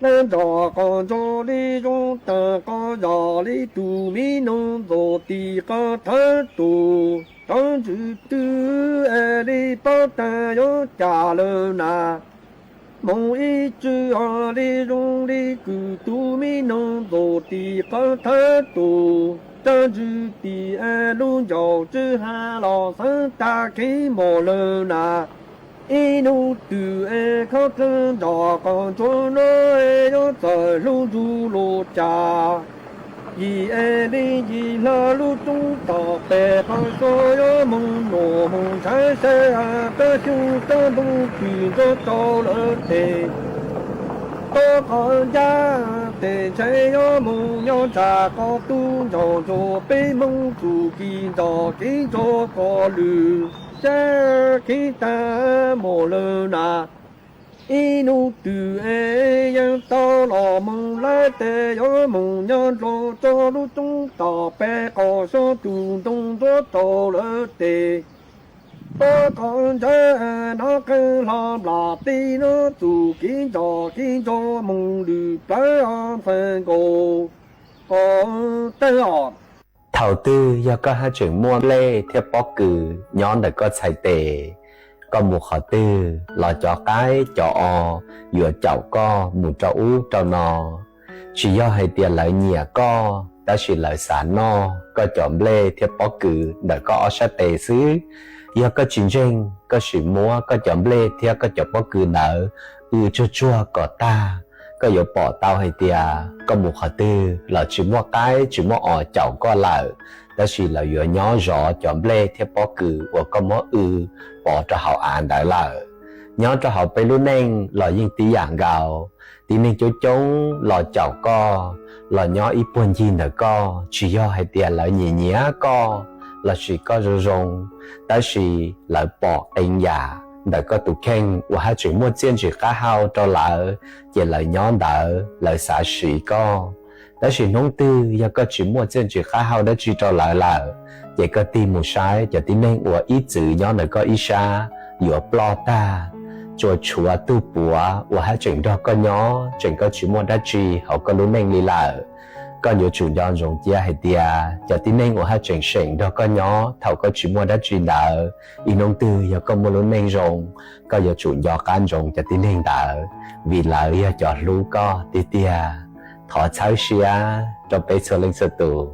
lawv nrog qhov ntsoog li zoo tag qhov zog li tus mi noog ntxuam tim qhov thawv tug. Rov ntsws twg es li paub tag yuav cas lawm nag. Moog ib tsug ho li zoo li kws tus mi noog ntxuam tim qhov thawv tug. Rov ntsws tim es lub ncauj tsw ha los xaav tag kheev mog lawm nag. Ib nub twg es khov dlawg nrog qhov ntsuag nuav es yuav txawj hlub ntsug lug cas. Yim es li yim hla lub roob tom peg qhov so yuav moog nuam moog ntshaw saib has rab xyoob rab nplooj twg ntsuab rau lawv tes. Tub qhov ncaj tes ntshai yuav moog nyob ntsa koj tub nco ntsuag peb moog txuj kev nco kev ntso koj lwm sab kheev tag mog lawm nag. Ib nub twg es yeej tau los moog lawv tes yuav moog nyob nrug rua lub roob tom peg qhov so tug ntoo ntsuab rau lawv tes. Tub qhov ncaj nov qee hlo nplas teb nuav txuj kev nco kev ntso moog lwm plawg ob ntxhais nkaus. Qhov tag os. Thaum twg yog koj haj tseem muaj nplej thiab pob kws nyob ntawm koj txhais tes, koj mus qhov twg los cov qaib cov o yuav caum koj mus rau ub rau no. Tsis yog hais tias lawv nyiam koj, tab sis lawv xav noj koj cov nplej thiab pob kws ntawm koj ob sab tes xwb. Yog koj tsis ntseeg, koj sim muab koj cov nplej thiab koj cov pob kws ntawd w tsuag tsuag kom tag, koj yuav pom tau hais tias koj mus qhov twg los tsis muaj qaib tsis muaj o caum koj lawm, tab sis lawv yuav nyob zov cov nplej thiab pob kws uas koj muab w pov rau hauv av ntawd lawm. Nyob rau hauv peb lub neej los yeej tib yam nkaus, tib neeg coob coob los caum koj, los nyob ib puag ncig ntawm koj, tsis yog hais tias lawv nyiam nyiam koj lossis koj zoo zoo, tab sis lawv pom qee yam ntawm koj tus kheej uas haj tseem muaj txiaj ntsig qab hau rau lawv, ces lawv nyob ntawd lawv xav siv koj. Tab sis hnub twg yog koj tsis muaj txiaj ntsig qab hau dab tsi rau lawv lawm, ces koj tig mus saib cov tib neeg uas ib txwm nyob ntawm koj ib sab yuav ploj tag, tsuas tshuav tug puav uas haj tseem nrog koj nyob, tseem koj tsis muaj dab tsi hauv koj lub neej li lawm. Koj yuav tsum nco ntsoov cia hais tias cov tib neeg uas haj tseem seem nrog koj nyob thaum koj tsis muaj dab tsi ntawd, ib hnub twg yog koj muaj lub neej zoo, koj yuav tsum nco qab ntsoov cov tib neeg ntawd, vim lawv yog cov hlub koj tiag tiag. Thov txhawb siab rau peb txhua leej txhua tus.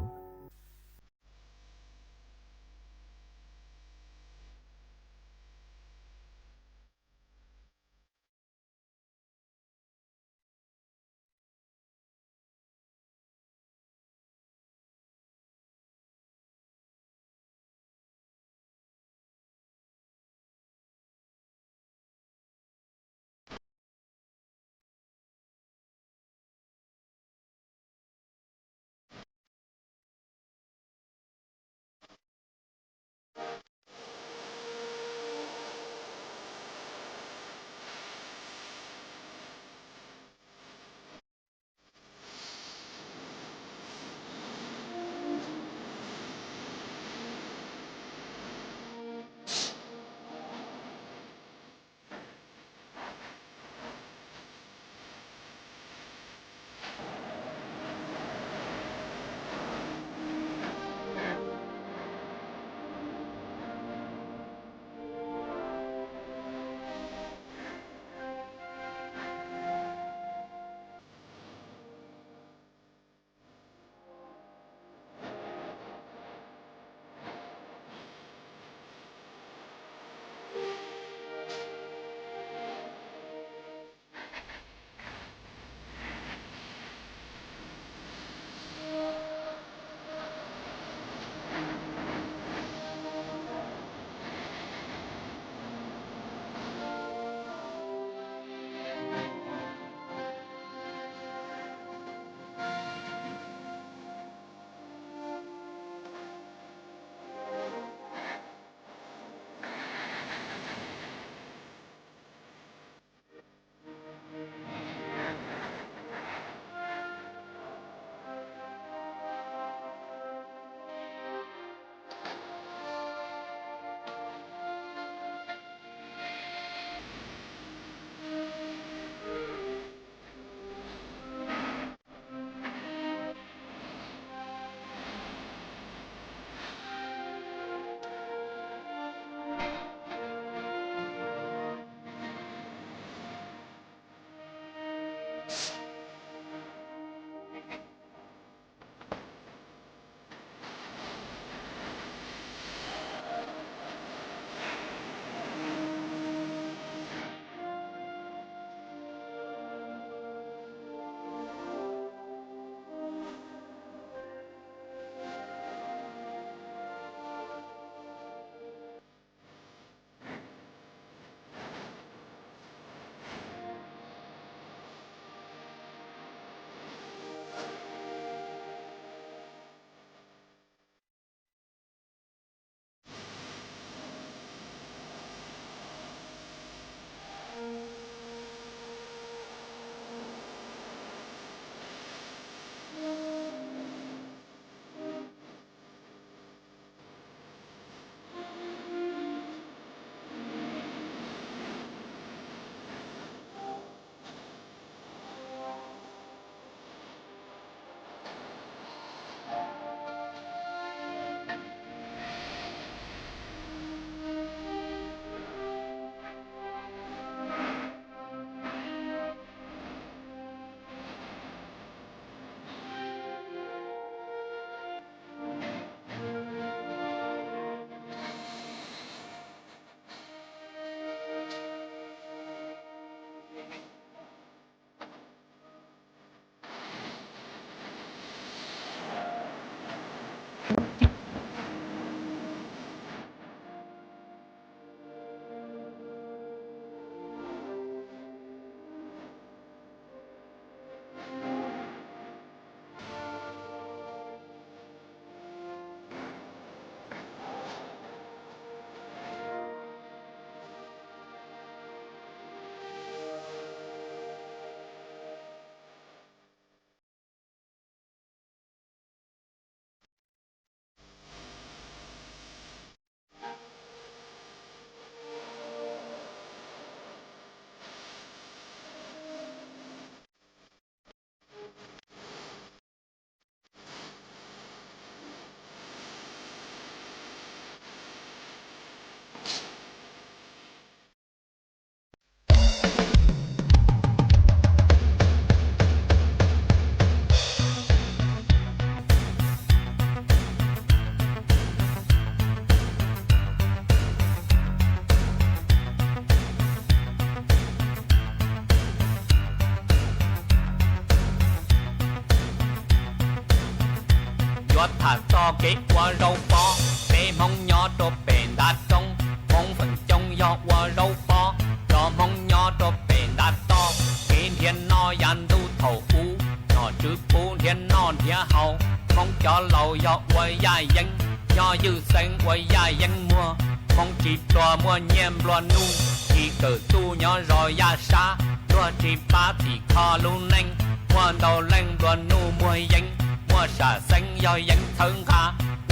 kev ua zaub pob, peb Hmoob nyob rau pem nta roob, Hmoob feem coob yog ua zaub pob, cov Hmoob nyob rau pem nta toj, kev nrhiav noj yav ntuj thaum ub, nom tswv puv nrhiav noj nrhiav haus, Hmoob cov laus yog ua yaj yeeb, nyob ywj xeev ua yaj yeeb muag, Hmoob tsis pluag muaj nyiaj nplua nuj, tsis kawm ntuj nyob zov yaj sab, luag tsis pab txhim kho lub neej, muaj ntau leej nplua nuj muag yeeb, muaj sam xeeb yog yeeb txhawb nqa,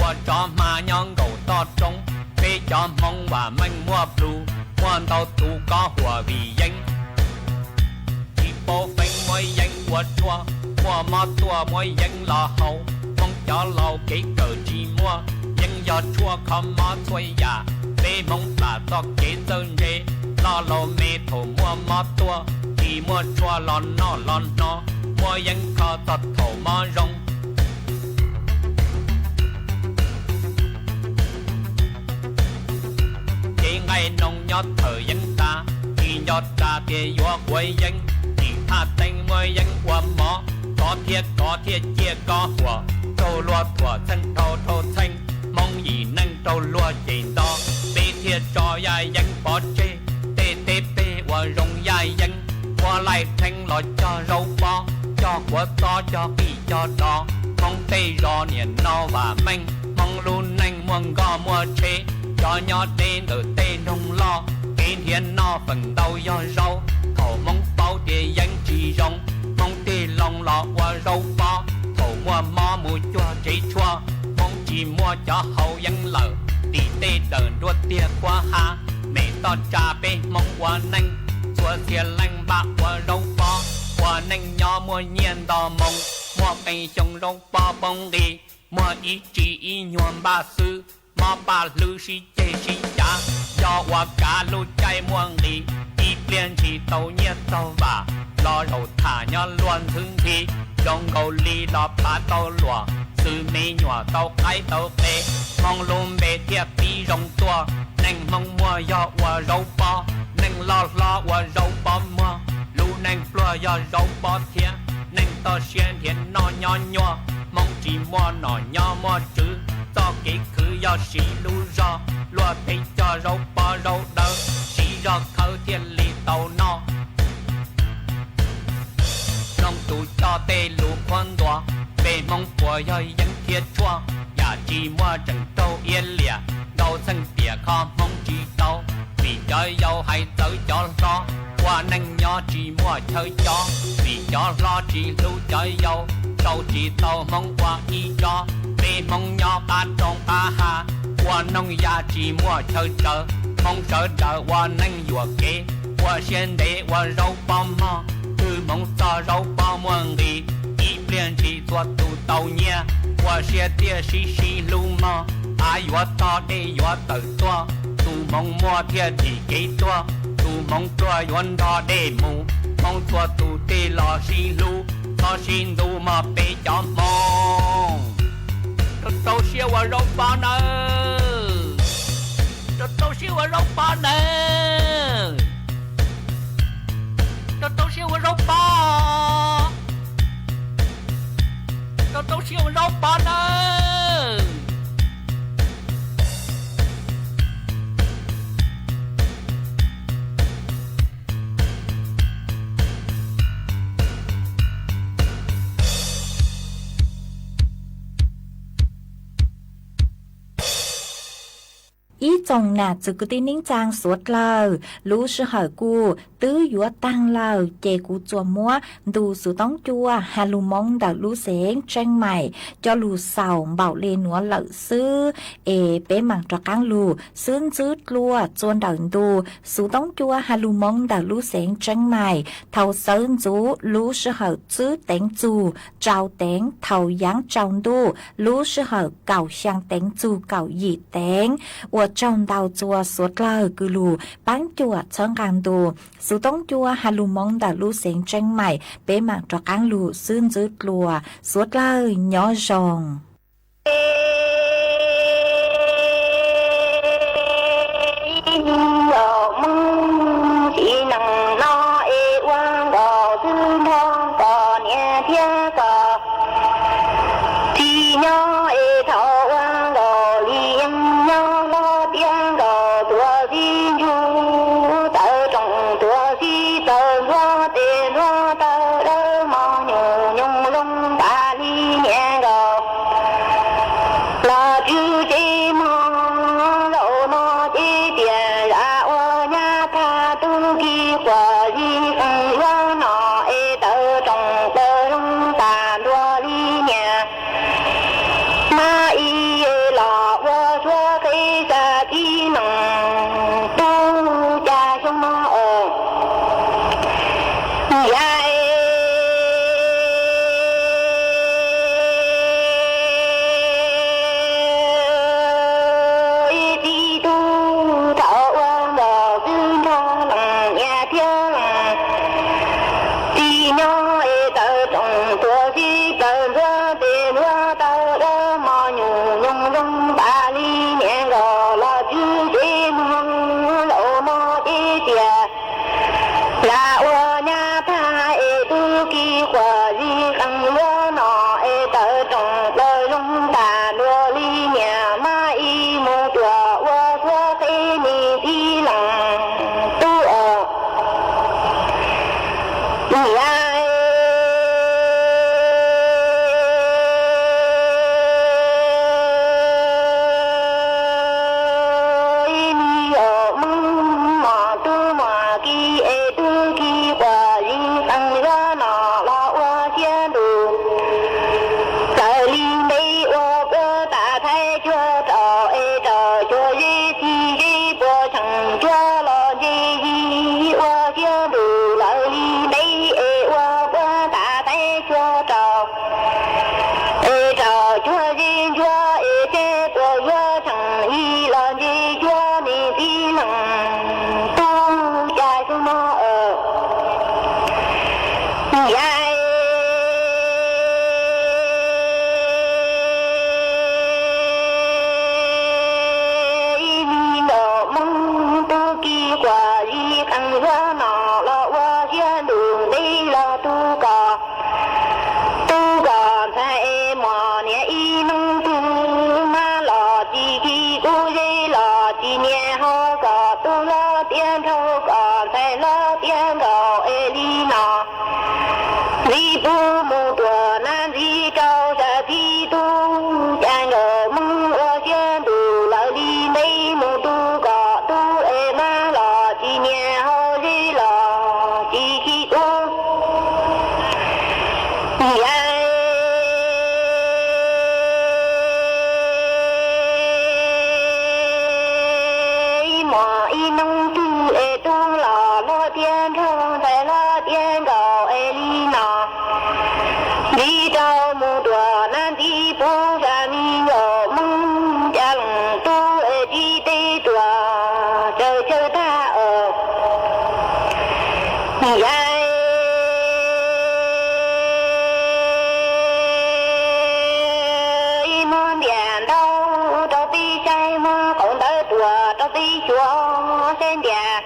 ua tsov hma nyob nkaum toj roob, peb cov Hmoob vam meej muaj plhus, muaj ntau tus kob huam vim yeeb. Tsis paub feeb muab yeeb ua tshuaj, muaj mob tuaj muab yeeb los haus, Hmoob cov laus kev kawm tsis muaj, yeeb yog tshuaj kho mob txhua yam, peb Hmoob plam txoj kev txawj ntse, loj laus me thaum muaj mob tuaj, tsis muaj tshuaj los noj los hno, muab yeeb kho txog thaum mob zoo. Kev nqaij noo nyob thawm yeeb tas, tsis nco ras tias yuav quav yeeb, tsis phaj teeb muab yeeb ua mov, kov thiab kov thiaj ciaj kob huam, raug luag thuam txheej dhau raug txheej, Hmoob yim neej raug luag cem nto, peb thiaj tso yaj yeeb pov tseg, tej teb peg ua zoo yaj yeeb, muab laij theeb los cog zaub pob, cog kuav txob cog qij cog dov, Hmoob tej zos niam no vam meej, Hmoob lub neej muaj nkoj muaj tsheb, cov nyob deb ntawm tej nroog loj, kev nrhiav noj feem ntau yog zaub, thaum Hmoob paub tias yeeb tsis zoo, Hmoob tig loo los ua zaub pob, thaum muaj mob mus cuag tsev tshuaj, Hmoob tsis muaj cov hau yeeb lawm, tim tej dawm nruab tiag kuab hav, mem toj tsa peb Hmoob ua neej, txhua txhia leej npaj ua zaub pob, ua neej nyob muaj nyiaj nto moo, muaj qee xyoo zaub pob poob nqi, muaj ib tsi ib nyuag npaj xwb, mob paj hlwb sib ceg sib cav, yog ua kav lub caij muaj nqis, ib pliag ntshis tau nyiaj txog vam, los zaum tham nyob luag ntxhwb nthi, zoo nkaus li los phav tau luam, xws me nyuam tau qaib tau qe, Hmoob lub npe thiaj pib zoo tuaj, neej Hmoob muaj yog ua zaub pob, neej loj hlob ua zaub pob muag, lub neej pluag yog zaub pob thiab, neej toj siab nrhiav noj nyob nyuaj, Hmoob tsis muaj nom nyob muaj tswv, txoj kev khwv yog siv lub zog, luag tej cog zaub pob zaub dawb, siv zog khawb thiaj li tau noj. Noog tus coj tej lus qhuab ntuas, peb Hmoob puas yog yeeb thiab tshuaj, yam tsis muaj tseem raug iab liam, ntau txheej tiam kho Hmoob tsis tau, vim cov yau hais txawv cov hlob, ua neej nyob tsis muaj chaw cob, vim cov hlob tsis hlub cov yau, sau tsis tau Hmoob ua ib tsob, peb Hmoob nyob qab roob qab hav, ua noog ya tsis muaj chaw tsawv, Hmoob sawv daws ua neej yuam kev, ua siab ntev ua zaub pob mog, twg hmoov txog zaub pob muaj nqis, ib pliag ntshis txhua tus tau nyiaj, ua siab tiaj sib sib hlub mog, av yuav tog dej yuav tawm tuaj, tus hmoov muaj thiaj dim kev tuaj, tus hmoov pluag yuav nrog dej mus, hmoov txhua tus tig los sib hlub, txhob sib ntxub mog peb cov hmoov. Rau rau siab ua zaub pob nawb. Rau rau siab ua zaub pob nawb. Rau rau siab ua zaub pob. Rau rau siab ua zaub pob nawb. Ib tsoom nam txwv kwv tij neej tsaa suav dlawg, lub sij hawm kuj twb yuav taag lawm, ces kuv tsuas muab ntu xwv toob cua has lug moov ntawm lub xeev Tseeb Maim coj lug xaus npaum le nuav lawm xwb, es peb maam rov qaab lug xwb ntxwb dlua txua ntawm ntu xwv toob cua has lug moov ntawm lub xeev Tseeb Maim thaus xawv ntxuv lub sij hawm tswb teev txug tsau teev thaus yaav tsau ntuj lub sij hawm kaum xyaa teev txug kaum yim teev. Ua tsaug ntau txua suav dlawg kws lug paab cuam txhawb nqaa ntu xwv toob cua has lug moov ntawm lub xeev Tseeb Maim, peb maam rov qaab lug xwb ntxwb dlua, suav dlawg nyob zoo. Chi nyei hao gao tu lo tien, tao gao sai lo tien gao e li no. Li bu mu duo nan li chao sa ti tu, jan gao mu o sien tu lou li mei mu tu gao tu e ma lo, chi nyei hao li lo, chi ki tu. Yai. I mo i nung tu e tu lo, lo tien tong sai lo tien gao e li no. Li tao mu duo nan ti pu sa mi yo mung jang tu e ti te duo, chau chau ta o. Yai. I mung dien tao, tao pi chai mo kong tao duo, tao pi chuo sien dien.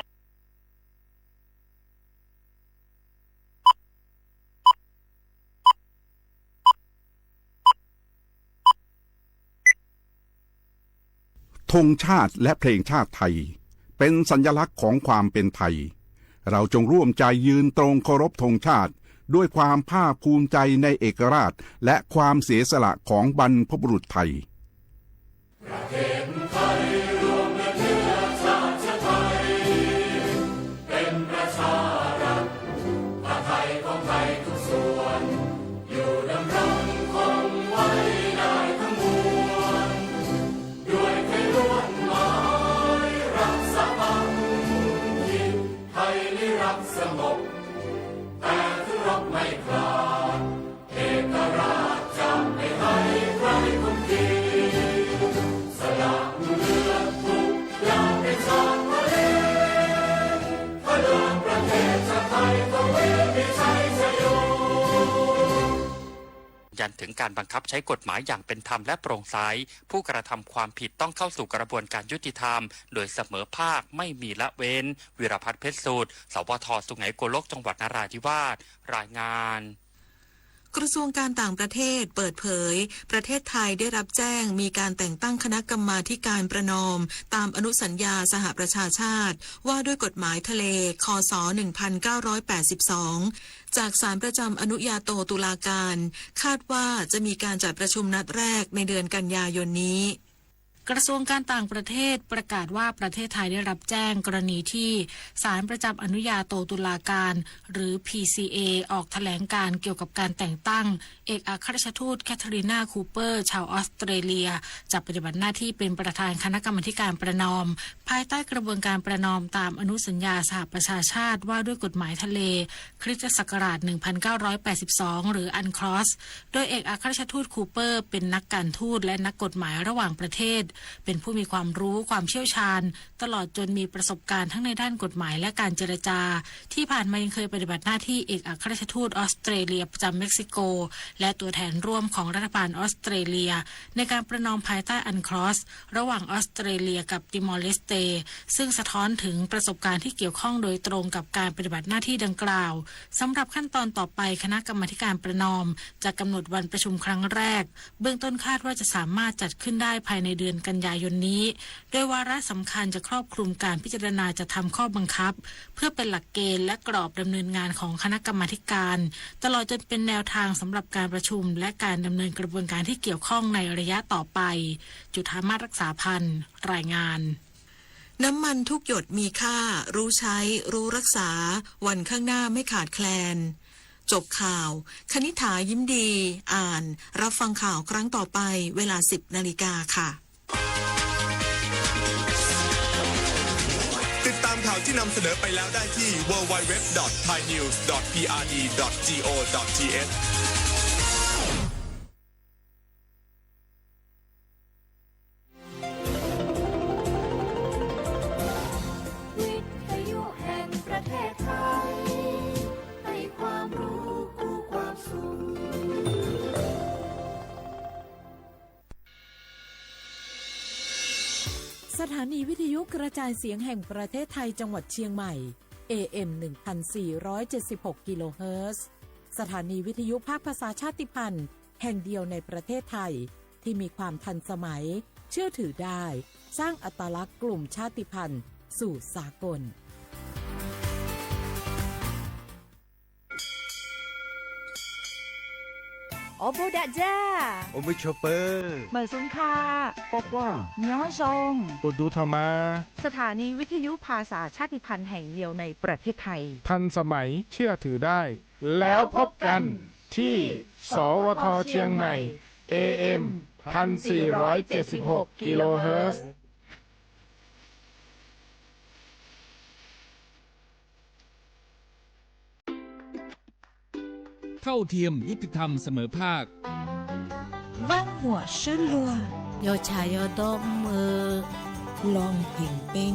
ธงชาติและเพลงชาติไทย เป็นสัญลักษณ์ของความเป็นไทย เราจงร่วมใจยืนตรงเคารพธงชาติ ด้วยความภาคภูมิใจในเอกราช และความเสียสละของบรรพบุรุษไทย ประเทศไทยรวมและเชื้อชาติไทย เป็นประชารัฐ ผ้าไทยของไทยทุกส่วน อยู่ดำรงคงไว้ได้ทั้งมวล ด้วยไทยล้วนหมายรักสามัคคี ไทยนิรักสงบ แต่ถึงรบไม่ขาด เอกราชจะไม่ให้ใครคุมขีด สละเลือดทุกอย่างเป็นชาติทะเล พลังประเทศชาติไทยคงมีชัยชโย ยันถึงการบังคับใช้กฎหมายอย่างเป็นธรรมและโปร่งใส ผู้กระทำความผิดต้องเข้าสู่กระบวนการยุติธรรม โดยเสมอภาค ไม่มีละเว้น วีรพัฒน์ เพชรสูตร สวท สุไหงโกลก จังหวัดนราธิวาส รายงาน กระทรวงการต่างประเทศเปิดเผย ประเทศไทยได้รับแจ้งมีการแต่งตั้งคณะกรรมาธิการประณอม ตามอนุสัญญาสหประชาชาติ ว่าด้วยกฎหมายทะเล ค.ศ. หนึ่งพันเก้าร้อยแปดสิบสอง จากศาลประจำอนุญาโตตุลาการ คาดว่าจะมีการจัดประชุมนัดแรกในเดือนกันยายนนี้ กระทรวงการต่างประเทศประกาศว่าประเทศไทยได้รับแจ้งกรณีที่ศาลประจำอนุญาโตตุลาการ หรือ พีซีเอ ออกแถลงการณ์เกี่ยวกับการแต่งตั้งเอกอัครราชทูตแคทเธอรีนา คูเปอร์ ชาวออสเตรเลีย จะปฏิบัติหน้าที่เป็นประธานคณะกรรมาธิการประณอม ภายใต้กระบวนการประณอมตามอนุสัญญาสหประชาชาติว่าด้วยกฎหมายทะเล คริสตศักราช หนึ่งพันเก้าร้อยแปดสิบสอง หรือ UNCLOS โดยเอกอัครราชทูตคูเปอร์เป็นนักการทูตและนักกฎหมายระหว่างประเทศ เป็นผู้มีความรู้ความเชี่ยวชาญ ตลอดจนมีประสบการณ์ทั้งในด้านกฎหมายและการเจรจา ที่ผ่านมายังเคยปฏิบัติหน้าที่เอกอัครราชทูตออสเตรเลียประจำเม็กซิโก และตัวแทนร่วมของรัฐบาลออสเตรเลีย ในการประณอมภายใต้ UNCLOS ระหว่างออสเตรเลียกับติมอร์เลสเต ซึ่งสะท้อนถึงประสบการณ์ที่เกี่ยวข้องโดยตรงกับการปฏิบัติหน้าที่ดังกล่าว สำหรับขั้นตอนต่อไป คณะกรรมาธิการประณอมจะกำหนดวันประชุมครั้งแรก เบื้องต้นคาดว่าจะสามารถจัดขึ้นได้ภายในเดือนกันยายนนี้ โดยวาระสำคัญจะครอบคลุมการพิจารณาจัดทำข้อบังคับ เพื่อเป็นหลักเกณฑ์และกรอบดำเนินงานของคณะกรรมาธิการ ตลอดจนเป็นแนวทางสำหรับการประชุม และการดำเนินกระบวนการที่เกี่ยวข้องในระยะต่อไป จุฑามาศ รักษาพันธ์ รายงาน น้ำมันทุกหยดมีค่า รู้ใช้ รู้รักษา วันข้างหน้าไม่ขาดแคลน จบข่าว คณิษฐา ยิ้มดี อ่าน รับฟังข่าวครั้งต่อไป เวลา สิบนาฬิกาค่ะ ติดตามข่าวที่นำเสนอไปแล้วได้ที่ ดับเบิลยู ดับเบิลยู ดับเบิลยู ดอท ไทยนิวส์ ดอท พีอาร์ดี ดอท จีโอ ดอท ทีเอช วิทยุแห่งประเทศไทย ให้ความรู้คู่ความสุข สถานีวิทยุกระจายเสียงแห่งประเทศไทยจังหวัดเชียงใหม่ เอเอ็ม หนึ่งพันสี่ร้อยเจ็ดสิบหก กิโลเฮิรตซ์ สถานีวิทยุภาคภาษาชาติพันธุ์แห่งเดียวในประเทศไทย ที่มีความทันสมัย เชื่อถือได้ สร้างอัตลักษณ์กลุ่มชาติพันธุ์สู่สากล โอโบดะจ้า โอโบโชเปอร์ เหมยสุนค่ะ ปอกว่า เมียวซง ปูดูทอมา สถานีวิทยุภาษาชาติพันธุ์แห่งเดียวในประเทศไทย ทันสมัย เชื่อถือได้ แล้วพบกันที่ สวท เชียงใหม่ เอเอ็ม พันสี่ร้อยเจ็ดสิบหก กิโลเฮิรตซ์ เท่าเทียม ยุติธรรม เสมอภาค วันหัวเชิญลัว ยอชายอดอมเมอ ลองเพ่งเป้ง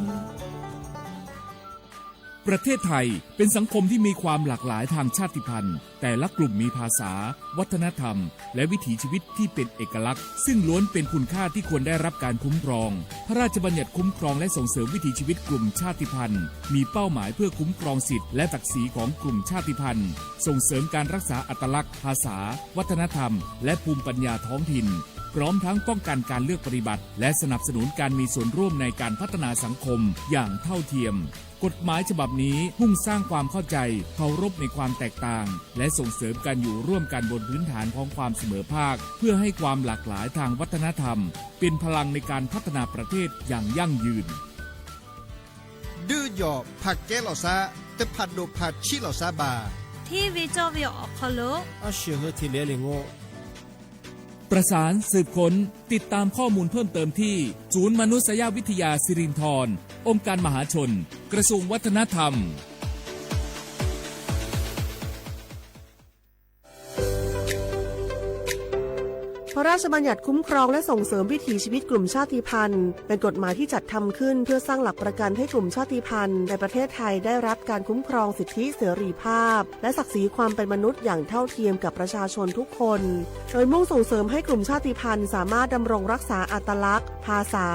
ประเทศไทยเป็นสังคมที่มีความหลากหลายทางชาติพันธุ์ แต่ละกลุ่มมีภาษา วัฒนธรรม และวิถีชีวิตที่เป็นเอกลักษณ์ ซึ่งล้วนเป็นคุณค่าที่ควรได้รับการคุ้มครอง พระราชบัญญัติคุ้มครองและส่งเสริมวิถีชีวิตกลุ่มชาติพันธุ์ มีเป้าหมายเพื่อคุ้มครองสิทธิและศักดิ์ศรีของกลุ่มชาติพันธุ์ ส่งเสริมการรักษาอัตลักษณ์ ภาษา วัฒนธรรม และภูมิปัญญาท้องถิ่น พร้อมทั้งป้องกันการเลือกปฏิบัติ และสนับสนุนการมีส่วนร่วมในการพัฒนาสังคมอย่างเท่าเทียม กฎหมายฉบับนี้มุ่งสร้างความเข้าใจ เคารพในความแตกต่าง และส่งเสริมการอยู่ร่วมกันบนพื้นฐานของความเสมอภาค เพื่อให้ความหลากหลายทางวัฒนธรรม เป็นพลังในการพัฒนาประเทศอย่างยั่งยืน ดื้อหย่อผักแก๊สเหล่าซ้า แต่ผัดโดดผัดชี้เหล่าซ้าบ่า ที่วิจารณ์วิวออกเคารพ อาเชื่อเฮอทีเหลียเลยโง่ ประสานสืบค้น ติดตามข้อมูลเพิ่มเติมที่ ศูนย์มนุษยวิทยาสิรินธร องค์การมหาชน กระทรวงวัฒนธรรม พระราชบัญญัติคุ้มครองและส่งเสริมวิถีชีวิตกลุ่มชาติพันธุ์ เป็นกฎหมายที่จัดทำขึ้นเพื่อสร้างหลักประกันให้กลุ่มชาติพันธุ์ในประเทศไทยได้รับการคุ้มครองสิทธิเสรีภาพ และศักดิ์ศรีความเป็นมนุษย์อย่างเท่าเทียมกับประชาชนทุกคน โดยมุ่งส่งเสริมให้กลุ่มชาติพันธุ์สามารถดำรงรักษาอัตลักษณ์ ภาษา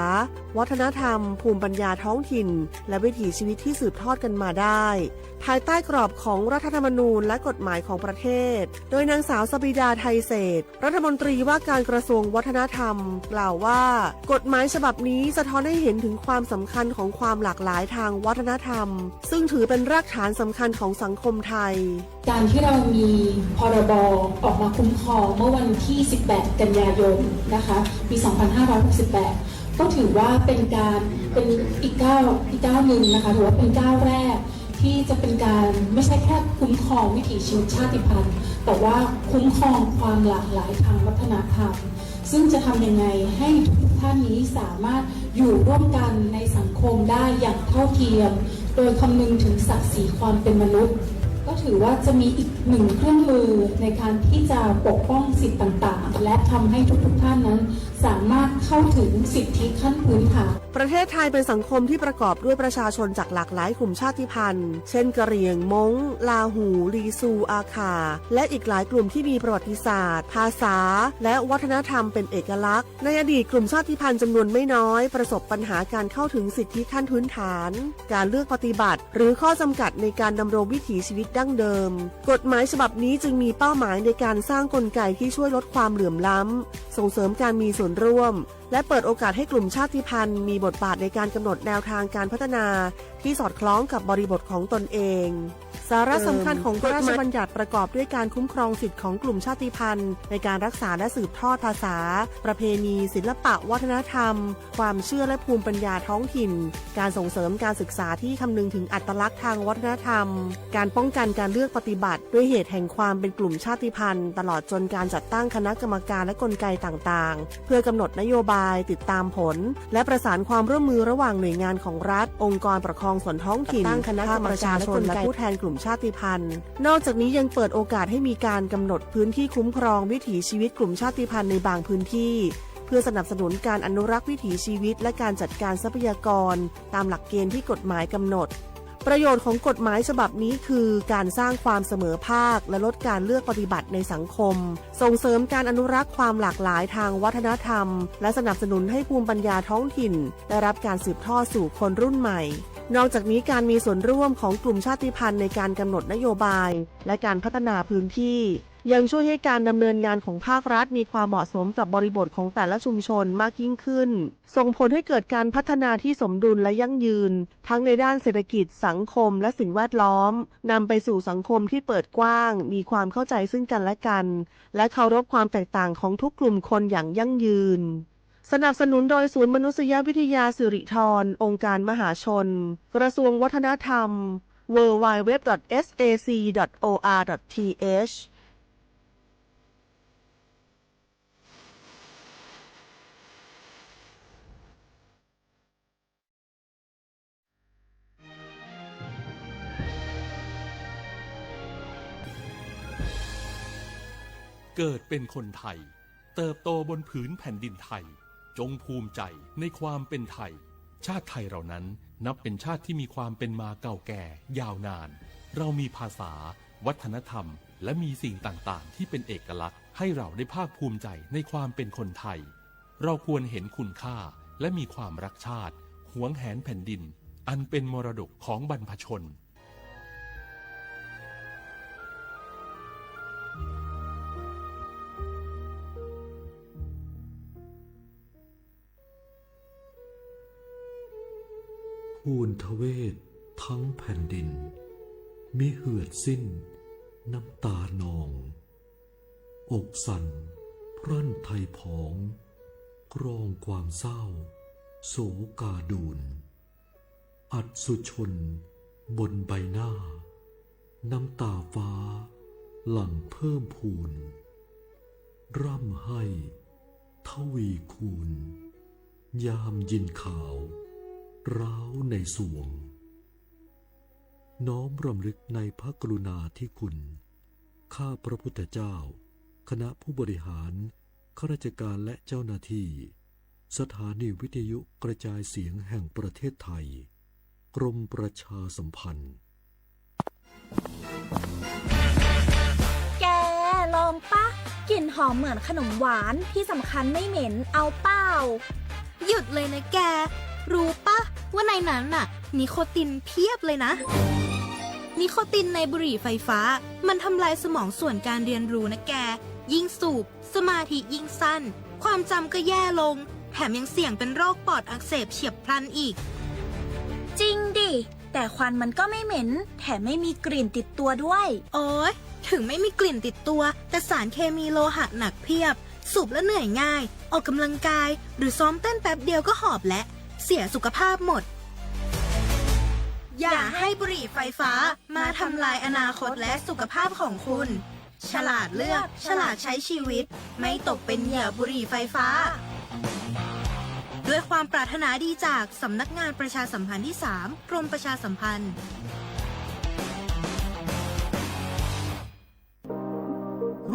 วัฒนธรรม ภูมิปัญญาท้องถิ่น และวิถีชีวิตที่สืบทอดกันมาได้ ภายใต้กรอบของรัฐธรรมนูญและกฎหมายของประเทศ โดยนางสาวสบิดา ไทยเศรษฐ รัฐมนตรีว่าการกระทรวงวัฒนธรรม กล่าวว่า กฎหมายฉบับนี้สะท้อนให้เห็นถึงความสำคัญของความหลากหลายทางวัฒนธรรม ซึ่งถือเป็นรากฐานสำคัญของสังคมไทย การที่เรามี พรบ ออกมาคุ้มครองเมื่อวันที่ สิบแปด กันยายน นะคะ ปี สองพันห้าร้อยหกสิบแปด ก็ถือว่าเป็นการ เป็นอีกก้าว อีกก้าวหนึ่งนะคะ ถือว่าเป็นก้าวแรกที่จะเป็นการไม่ใช่แค่คุ้มครองวิถีชีวิตชาติพันธุ์ แต่ว่าคุ้มครองความหลากหลายทางวัฒนธรรม ซึ่งจะทำยังไงให้ทุกๆท่านนี้สามารถอยู่ร่วมกันในสังคมได้อย่างเท่าเทียม โดยคำนึงถึงศักดิ์ศรีความเป็นมนุษย์ ก็ถือว่าจะมีอีกหนึ่งเครื่องมือในการที่จะปกป้องสิทธิ์ต่างๆ และทำให้ทุกๆท่านนั้นสามารถเข้าถึงสิทธิขั้นพื้นฐาน ประเทศไทยเป็นสังคมที่ประกอบด้วยประชาชนจากหลากหลายกลุ่มชาติพันธุ์ เช่น กะเหรี่ยง ม้ง ลาหู ลีซู อาข่า และอีกหลายกลุ่มที่มีประวัติศาสตร์ ภาษา และวัฒนธรรมเป็นเอกลักษณ์ ในอดีตกลุ่มชาติพันธุ์จำนวนไม่น้อยประสบปัญหาการเข้าถึงสิทธิขั้นพื้นฐาน การเลือกปฏิบัติ หรือข้อจำกัดในการดำรงวิถีชีวิตดั้งเดิม กฎหมายฉบับนี้จึงมีเป้าหมายในการสร้างกลไกที่ช่วยลดความเหลื่อมล้ำ ส่งเสริมการมีส่วนร่วม และเปิดโอกาสให้กลุ่มชาติพันธุ์มีบทบาทในการกำหนดแนวทางการพัฒนาที่สอดคล้องกับบริบทของตนเอง สาระสำคัญของพระราชบัญญัติประกอบด้วยการคุ้มครองสิทธิของกลุ่มชาติพันธุ์ ในการรักษาและสืบทอดภาษา ประเพณี ศิลปะวัฒนธรรม ความเชื่อและภูมิปัญญาท้องถิ่น การส่งเสริมการศึกษาที่คำนึงถึงอัตลักษณ์ทางวัฒนธรรม การป้องกันการเลือกปฏิบัติด้วยเหตุแห่งความเป็นกลุ่มชาติพันธุ์ ตลอดจนการจัดตั้งคณะกรรมการและกลไกต่างๆ เพื่อกำหนดนโยบาย ติดตามผล และประสานความร่วมมือระหว่างหน่วยงานของรัฐ องค์กรปกครองส่วนท้องถิ่น จัดตั้งคณะกรรมการและกลไก ภาคประชาชน และผู้แทนกลุ่มชาติพันธุ์ นอกจากนี้ยังเปิดโอกาสให้มีการกำหนดพื้นที่คุ้มครองวิถีชีวิตกลุ่มชาติพันธุ์ในบางพื้นที่ เพื่อสนับสนุนการอนุรักษ์วิถีชีวิต และการจัดการทรัพยากร ตามหลักเกณฑ์ที่กฎหมายกำหนด ประโยชน์ของกฎหมายฉบับนี้คือการสร้างความเสมอภาค และลดการเลือกปฏิบัติในสังคม ส่งเสริมการอนุรักษ์ความหลากหลายทางวัฒนธรรม และสนับสนุนให้ภูมิปัญญาท้องถิ่นได้รับการสืบทอดสู่คนรุ่นใหม่ นอกจากนี้การมีส่วนร่วมของกลุ่มชาติพันธุ์ในการกำหนดนโยบาย และการพัฒนาพื้นที่ ยังช่วยให้การดำเนินงานของภาครัฐมีความเหมาะสมกับบริบทของแต่ละชุมชนมากยิ่งขึ้น ส่งผลให้เกิดการพัฒนาที่สมดุลและยั่งยืน ทั้งในด้านเศรษฐกิจ สังคม และสิ่งแวดล้อม นำไปสู่สังคมที่เปิดกว้าง มีความเข้าใจซึ่งกันและกัน และเคารพความแตกต่างของทุกกลุ่มคนอย่างยั่งยืน สนับสนุนโดยศูนย์มนุษยวิทยาสิริธร องค์การมหาชน กระทรวงวัฒนธรรม ดับเบิลยู ดับเบิลยู ดับเบิลยู ดอท เอส เอ ซี ดอท โอ อาร์ ดอท ที เอช เกิดเป็นคนไทย เติบโตบนผืนแผ่นดินไทย จงภูมิใจในความเป็นไทย ชาติไทยเรานั้นนับเป็นชาติที่มีความเป็นมาเก่าแก่ยาวนาน เรามีภาษา วัฒนธรรม และมีสิ่งต่างๆ ที่เป็นเอกลักษณ์ ให้เราได้ภาคภูมิใจในความเป็นคนไทย เราควรเห็นคุณค่า และมีความรักชาติ หวงแหนแผ่นดิน อันเป็นมรดกของบรรพชน ทูลทเวศทั้งแผ่นดิน มิเหือดสิ้นน้ำตานอง อกสั่นพรั่นไทยผอง กรองความเศร้า โศกาดูล อัศจรรย์บนใบหน้า น้ำตาฟ้าหลั่งเพิ่มพูน ร่ำไห้ทวีคูณ ยามยินข่าวร้าวในสรวง น้อมรำลึกในพระกรุณาธิคุณ ข้าพระพุทธเจ้า คณะผู้บริหาร ข้าราชการและเจ้าหน้าที่ สถานีวิทยุกระจายเสียงแห่งประเทศไทย กรมประชาสัมพันธ์ แก ลองปะ กลิ่นหอมเหมือนขนมหวาน ที่สำคัญไม่เหม็น เอาเปล่า หยุดเลยนะแก รู้ปะว่าในนั้นน่ะ นิโคตินเพียบเลยนะ นิโคตินในบุหรี่ไฟฟ้า มันทำลายสมองส่วนการเรียนรู้นะแก ยิ่งสูบ สมาธิยิ่งสั้น ความจำก็แย่ลง แถมยังเสี่ยงเป็นโรคปอดอักเสบเฉียบพลันอีก จริงดิ แต่ควันมันก็ไม่เหม็น แถมไม่มีกลิ่นติดตัวด้วย โอ๊ย ถึงไม่มีกลิ่นติดตัว แต่สารเคมีโลหะหนักเพียบ สูบแล้วเหนื่อยง่าย ออกกำลังกาย หรือซ้อมเต้นแป๊บเดียวก็หอบแล้ว เสียสุขภาพหมด อย่าให้บุหรี่ไฟฟ้ามาทำลายอนาคตและสุขภาพของคุณ ฉลาดเลือก ฉลาดใช้ชีวิต ไม่ตกเป็นเหยื่อบุหรี่ไฟฟ้า ด้วยความปรารถนาดีจากสำนักงานประชาสัมพันธ์ที่สาม กรมประชาสัมพันธ์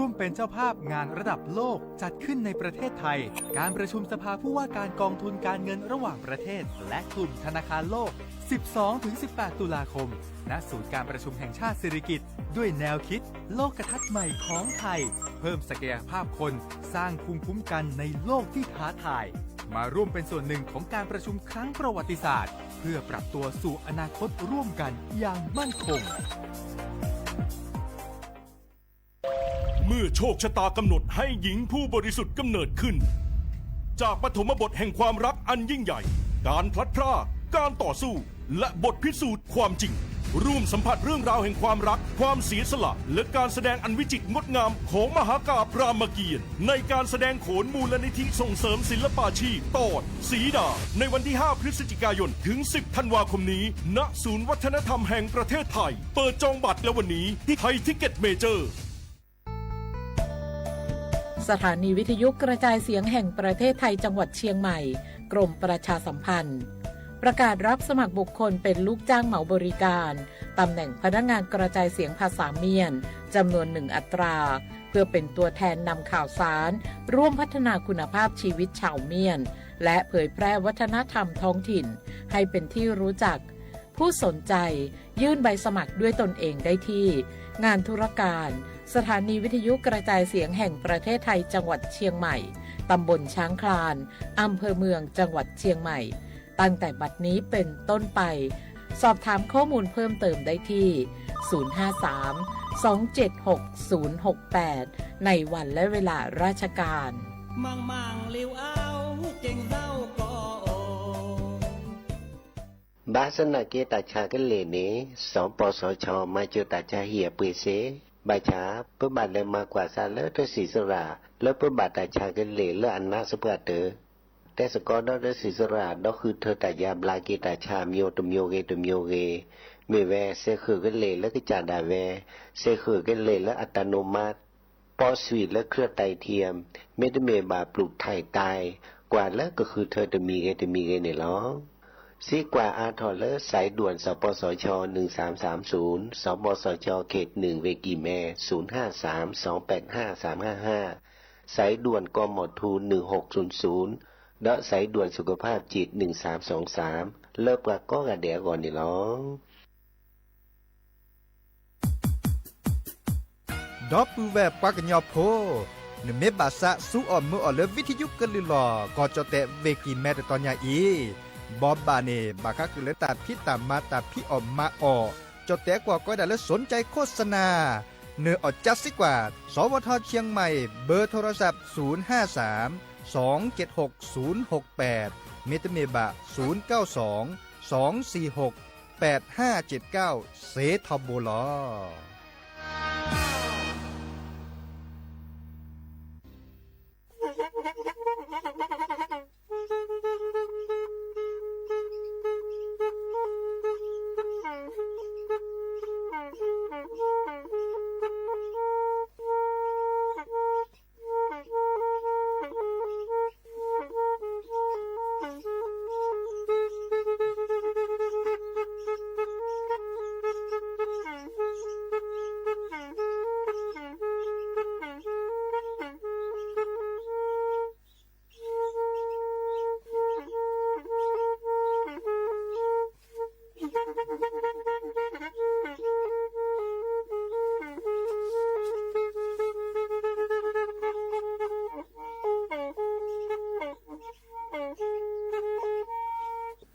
ร่วมเป็นเจ้าภาพงานระดับโลกจัดขึ้นในประเทศไทย การประชุมสภาผู้ว่าการกองทุนการเงินระหว่างประเทศ และกลุ่มธนาคารโลก สิบสองถึงสิบแปด ตุลาคม ณ ศูนย์การประชุมแห่งชาติสิริกิติ์ ด้วยแนวคิดโลกทัศน์ใหม่ของไทย เพิ่มศักยภาพคน สร้างภูมิคุ้มกันในโลกที่ท้าทาย มาร่วมเป็นส่วนหนึ่งของการประชุมครั้งประวัติศาสตร์ เพื่อปรับตัวสู่อนาคตร่วมกันอย่างมั่นคง เมื่อโชคชะตากำหนดให้หญิงผู้บริสุทธิ์กำเนิดขึ้น จากปฐมบทแห่งความรักอันยิ่งใหญ่ การพลัดพราก การต่อสู้ และบทพิสูจน์ความจริง ร่วมสัมผัสเรื่องราวแห่งความรัก ความเสียสละ และการแสดงอันวิจิตรงดงามของมหากาพย์รามเกียรติ์ ในการแสดงโขนมูลนิธิส่งเสริมศิลปาชีพ ตอนสีดา ในวันที่ ห้า พฤศจิกายน ถึง สิบ ธันวาคมนี้ ณ ศูนย์วัฒนธรรมแห่งประเทศไทย เปิดจองบัตรแล้ววันนี้ที่ไทยทิกเก็ตเมเจอร์ สถานีวิทยุกระจายเสียงแห่งประเทศไทยจังหวัดเชียงใหม่ กรมประชาสัมพันธ์ ประกาศรับสมัครบุคคลเป็นลูกจ้างเหมาบริการ ตำแหน่งพนักงานกระจายเสียงภาษาเมียน จำนวนหนึ่งอัตรา เพื่อเป็นตัวแทนนำข่าวสาร ร่วมพัฒนาคุณภาพชีวิตชาวเมียน และเผยแพร่วัฒนธรรมท้องถิ่น ให้เป็นที่รู้จัก ผู้สนใจยื่นใบสมัครด้วยตนเองได้ที่ งานธุรการ สถานีวิทยุกระจายเสียงแห่งประเทศไทยจังหวัดเชียงใหม่ ตำบลช้างคลาน อำเภอเมือง จังหวัดเชียงใหม่ ตั้งแต่บัดนี้เป็นต้นไป สอบถามข้อมูลเพิ่มเติมได้ที่ ศูนย์ห้าสาม สองเจ็ดหก ศูนย์หกแปด ในวันและเวลาราชการ ဘၣ်ဆၣ်သနာ်က့ တၢ်ဆါကလေၢ်န့ၣ် สปสช မၤစၢၤတၢ်ဆါဟံၣ်အပှ့ၤစ့ၢ် ဘၣ်ဆၣ် ပဘၣ်လဲၤမၤကွၢ်ဆၣ်လၢတၢ်စံးစရၣ် လၢပဘၣ်တၢ်ဆါကလေၢ်လၢအနးသပှၢ်တၢၢ် တဲစ့ၢ်ကီးဒီးတၢ်စံးစရၣ် ဒီးဃုထၢတၢ်ယါဘျါက့ၤတၢ်ဆါ မျိုးတစ်မျိုးဂ့ၤတစ်မျိုးဂ့ၤ, မ့ၢ်ဝဲ စဲးဃုာ်ကလေၢ်လၢကစၢ်ဒၣ်ဝဲ, စဲးဃုာ်ကလေၢ်လၢ อัตโนมัติ, ပော့ဆွံၣ်လၢ เครื่องไตเทียม, မ့တမ့ၢ်ဘၣ် ပลูกถ่ายไต, ကွၢ်လၢကဃုထၢတမံၤဂ့ၤတမံၤဂ့ၤန့ၣ်လီၤ. စံးကွၢ်အါထီၣ်လၢ สายด่วน สปสช หนึ่งสามสามศูนย์, สปสช เขตหนึ่ง เวกีแม ศูนย์ห้าสาม สองแปดห้า สามห้าห้า สายด่วน กมธ หนึ่งหกศูนย์ศูนย์ ဒီး สายด่วนสุขภาพจิต หนึ่งสามสองสาม လၢပှၤကိးဂၤဒဲးအဂီၢ်န့ၣ်လီၤ. ဒီပုၢ်ဝဲၢ်ပှၤကညီဖိ, နမ့ၢ်ဘၣ်သးစူအီၣ်မုာ်အီၣ်လၢ วิทยุ ကလုာ်လီၤ ကီၢ်ကၠီၣ်တဲၣ် เวกีแม တတီၤညါအံၤ, ဘိးဘၣ်န့ၣ် ဘၣ်ဃးဃုာ်လၢတၢ်ဖံးတၢ်မၤ တၢ်ဖံးအီၣ်မၤအီၣ်, ကၠီၣ်တဲၣ်ကွီၢ်ကိးဒၣ်လၢ สนใจโฆษณา နၢ်အီၣ်ကၠၢစံးကွၢ် สวท เชียงใหม่ เบอร์โทรศัพท์ ศูนย์ห้าสาม สองเจ็ดหก ศูนย์หกแปด မ့တမ့ၢ်ဘၣ် ศูนย์เก้าสอง สองสี่หก แปดห้าเจ็ดเก้า စ့ၢ်ထီဘိလီၤ.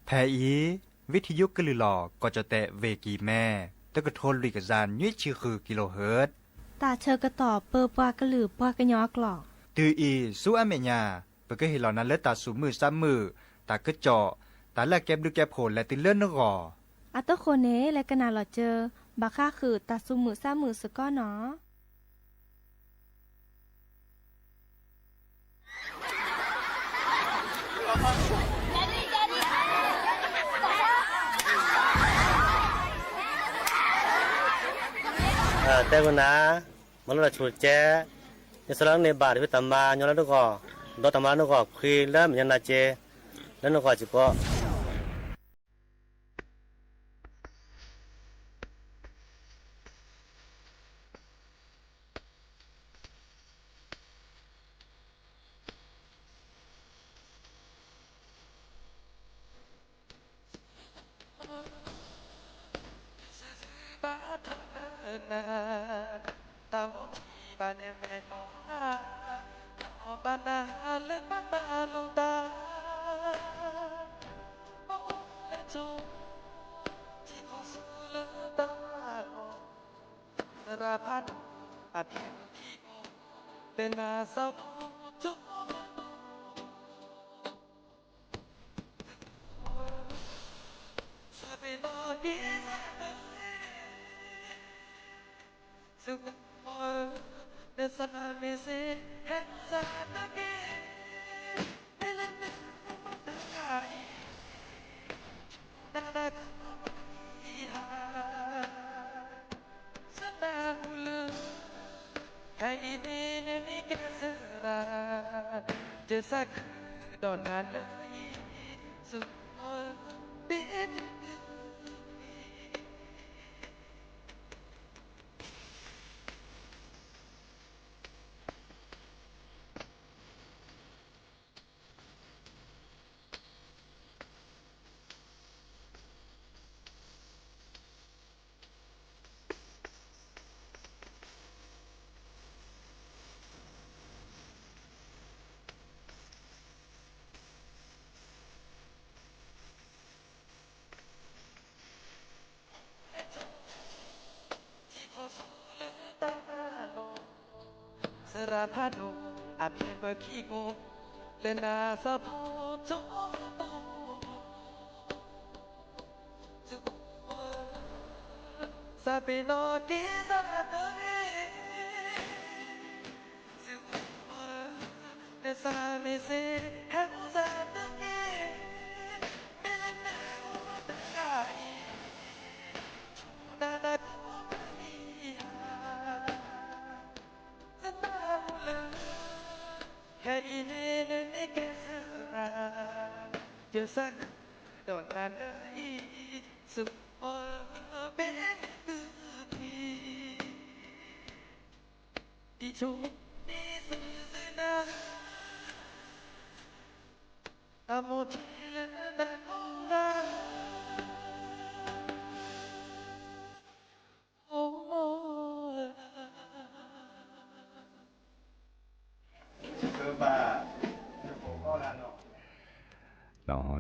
ဖဲအံၤ วิทยุ ကလုာ်လီၤ ကီၢ်ကၠီၣ်တဲၣ် เวกีแม တကထိလွံၢ်ကယၤ နွံဆံဃု กิโลเฮิรตซ์ တၢ်ဆၢကတီၢ်ပၢပှၤကလုာ်ပှၤကညီအကျိာ် တုၤအံၤဆူအမဲာ်ညါ ပကဟ့ၣ်လီၤနၤလၢတၢ်သူၣ်မုာ်သးမုာ်, တၢ်ကစီၣ်, တၢ်လၢအကဲဘျုးကဲဖှိၣ်လဲၤတုၤလၢနဂီၢ်. အတဃိန့ၣ် လၢကနၣ်လီၤစၢၤ ဘၣ်ဃးဃုာ်တၢ်သူၣ်မုာ်သးမုာ်စ့ၢ်ကီးနီၤ. တဲဝဲနၤ, မၤလိတၢ်ဆူၣ်ကဲ, ယဆၢလၢနဘၣ်တၢ်ဖံးတၢ်မၤညီလၢနဂီၢ်, ဒီးတၢ်မၤလၢနဂီၢ်ခွံလၢမဲာ်ညါနၤက့, လၢနဂီၢ်စ့ၢ်ကီး.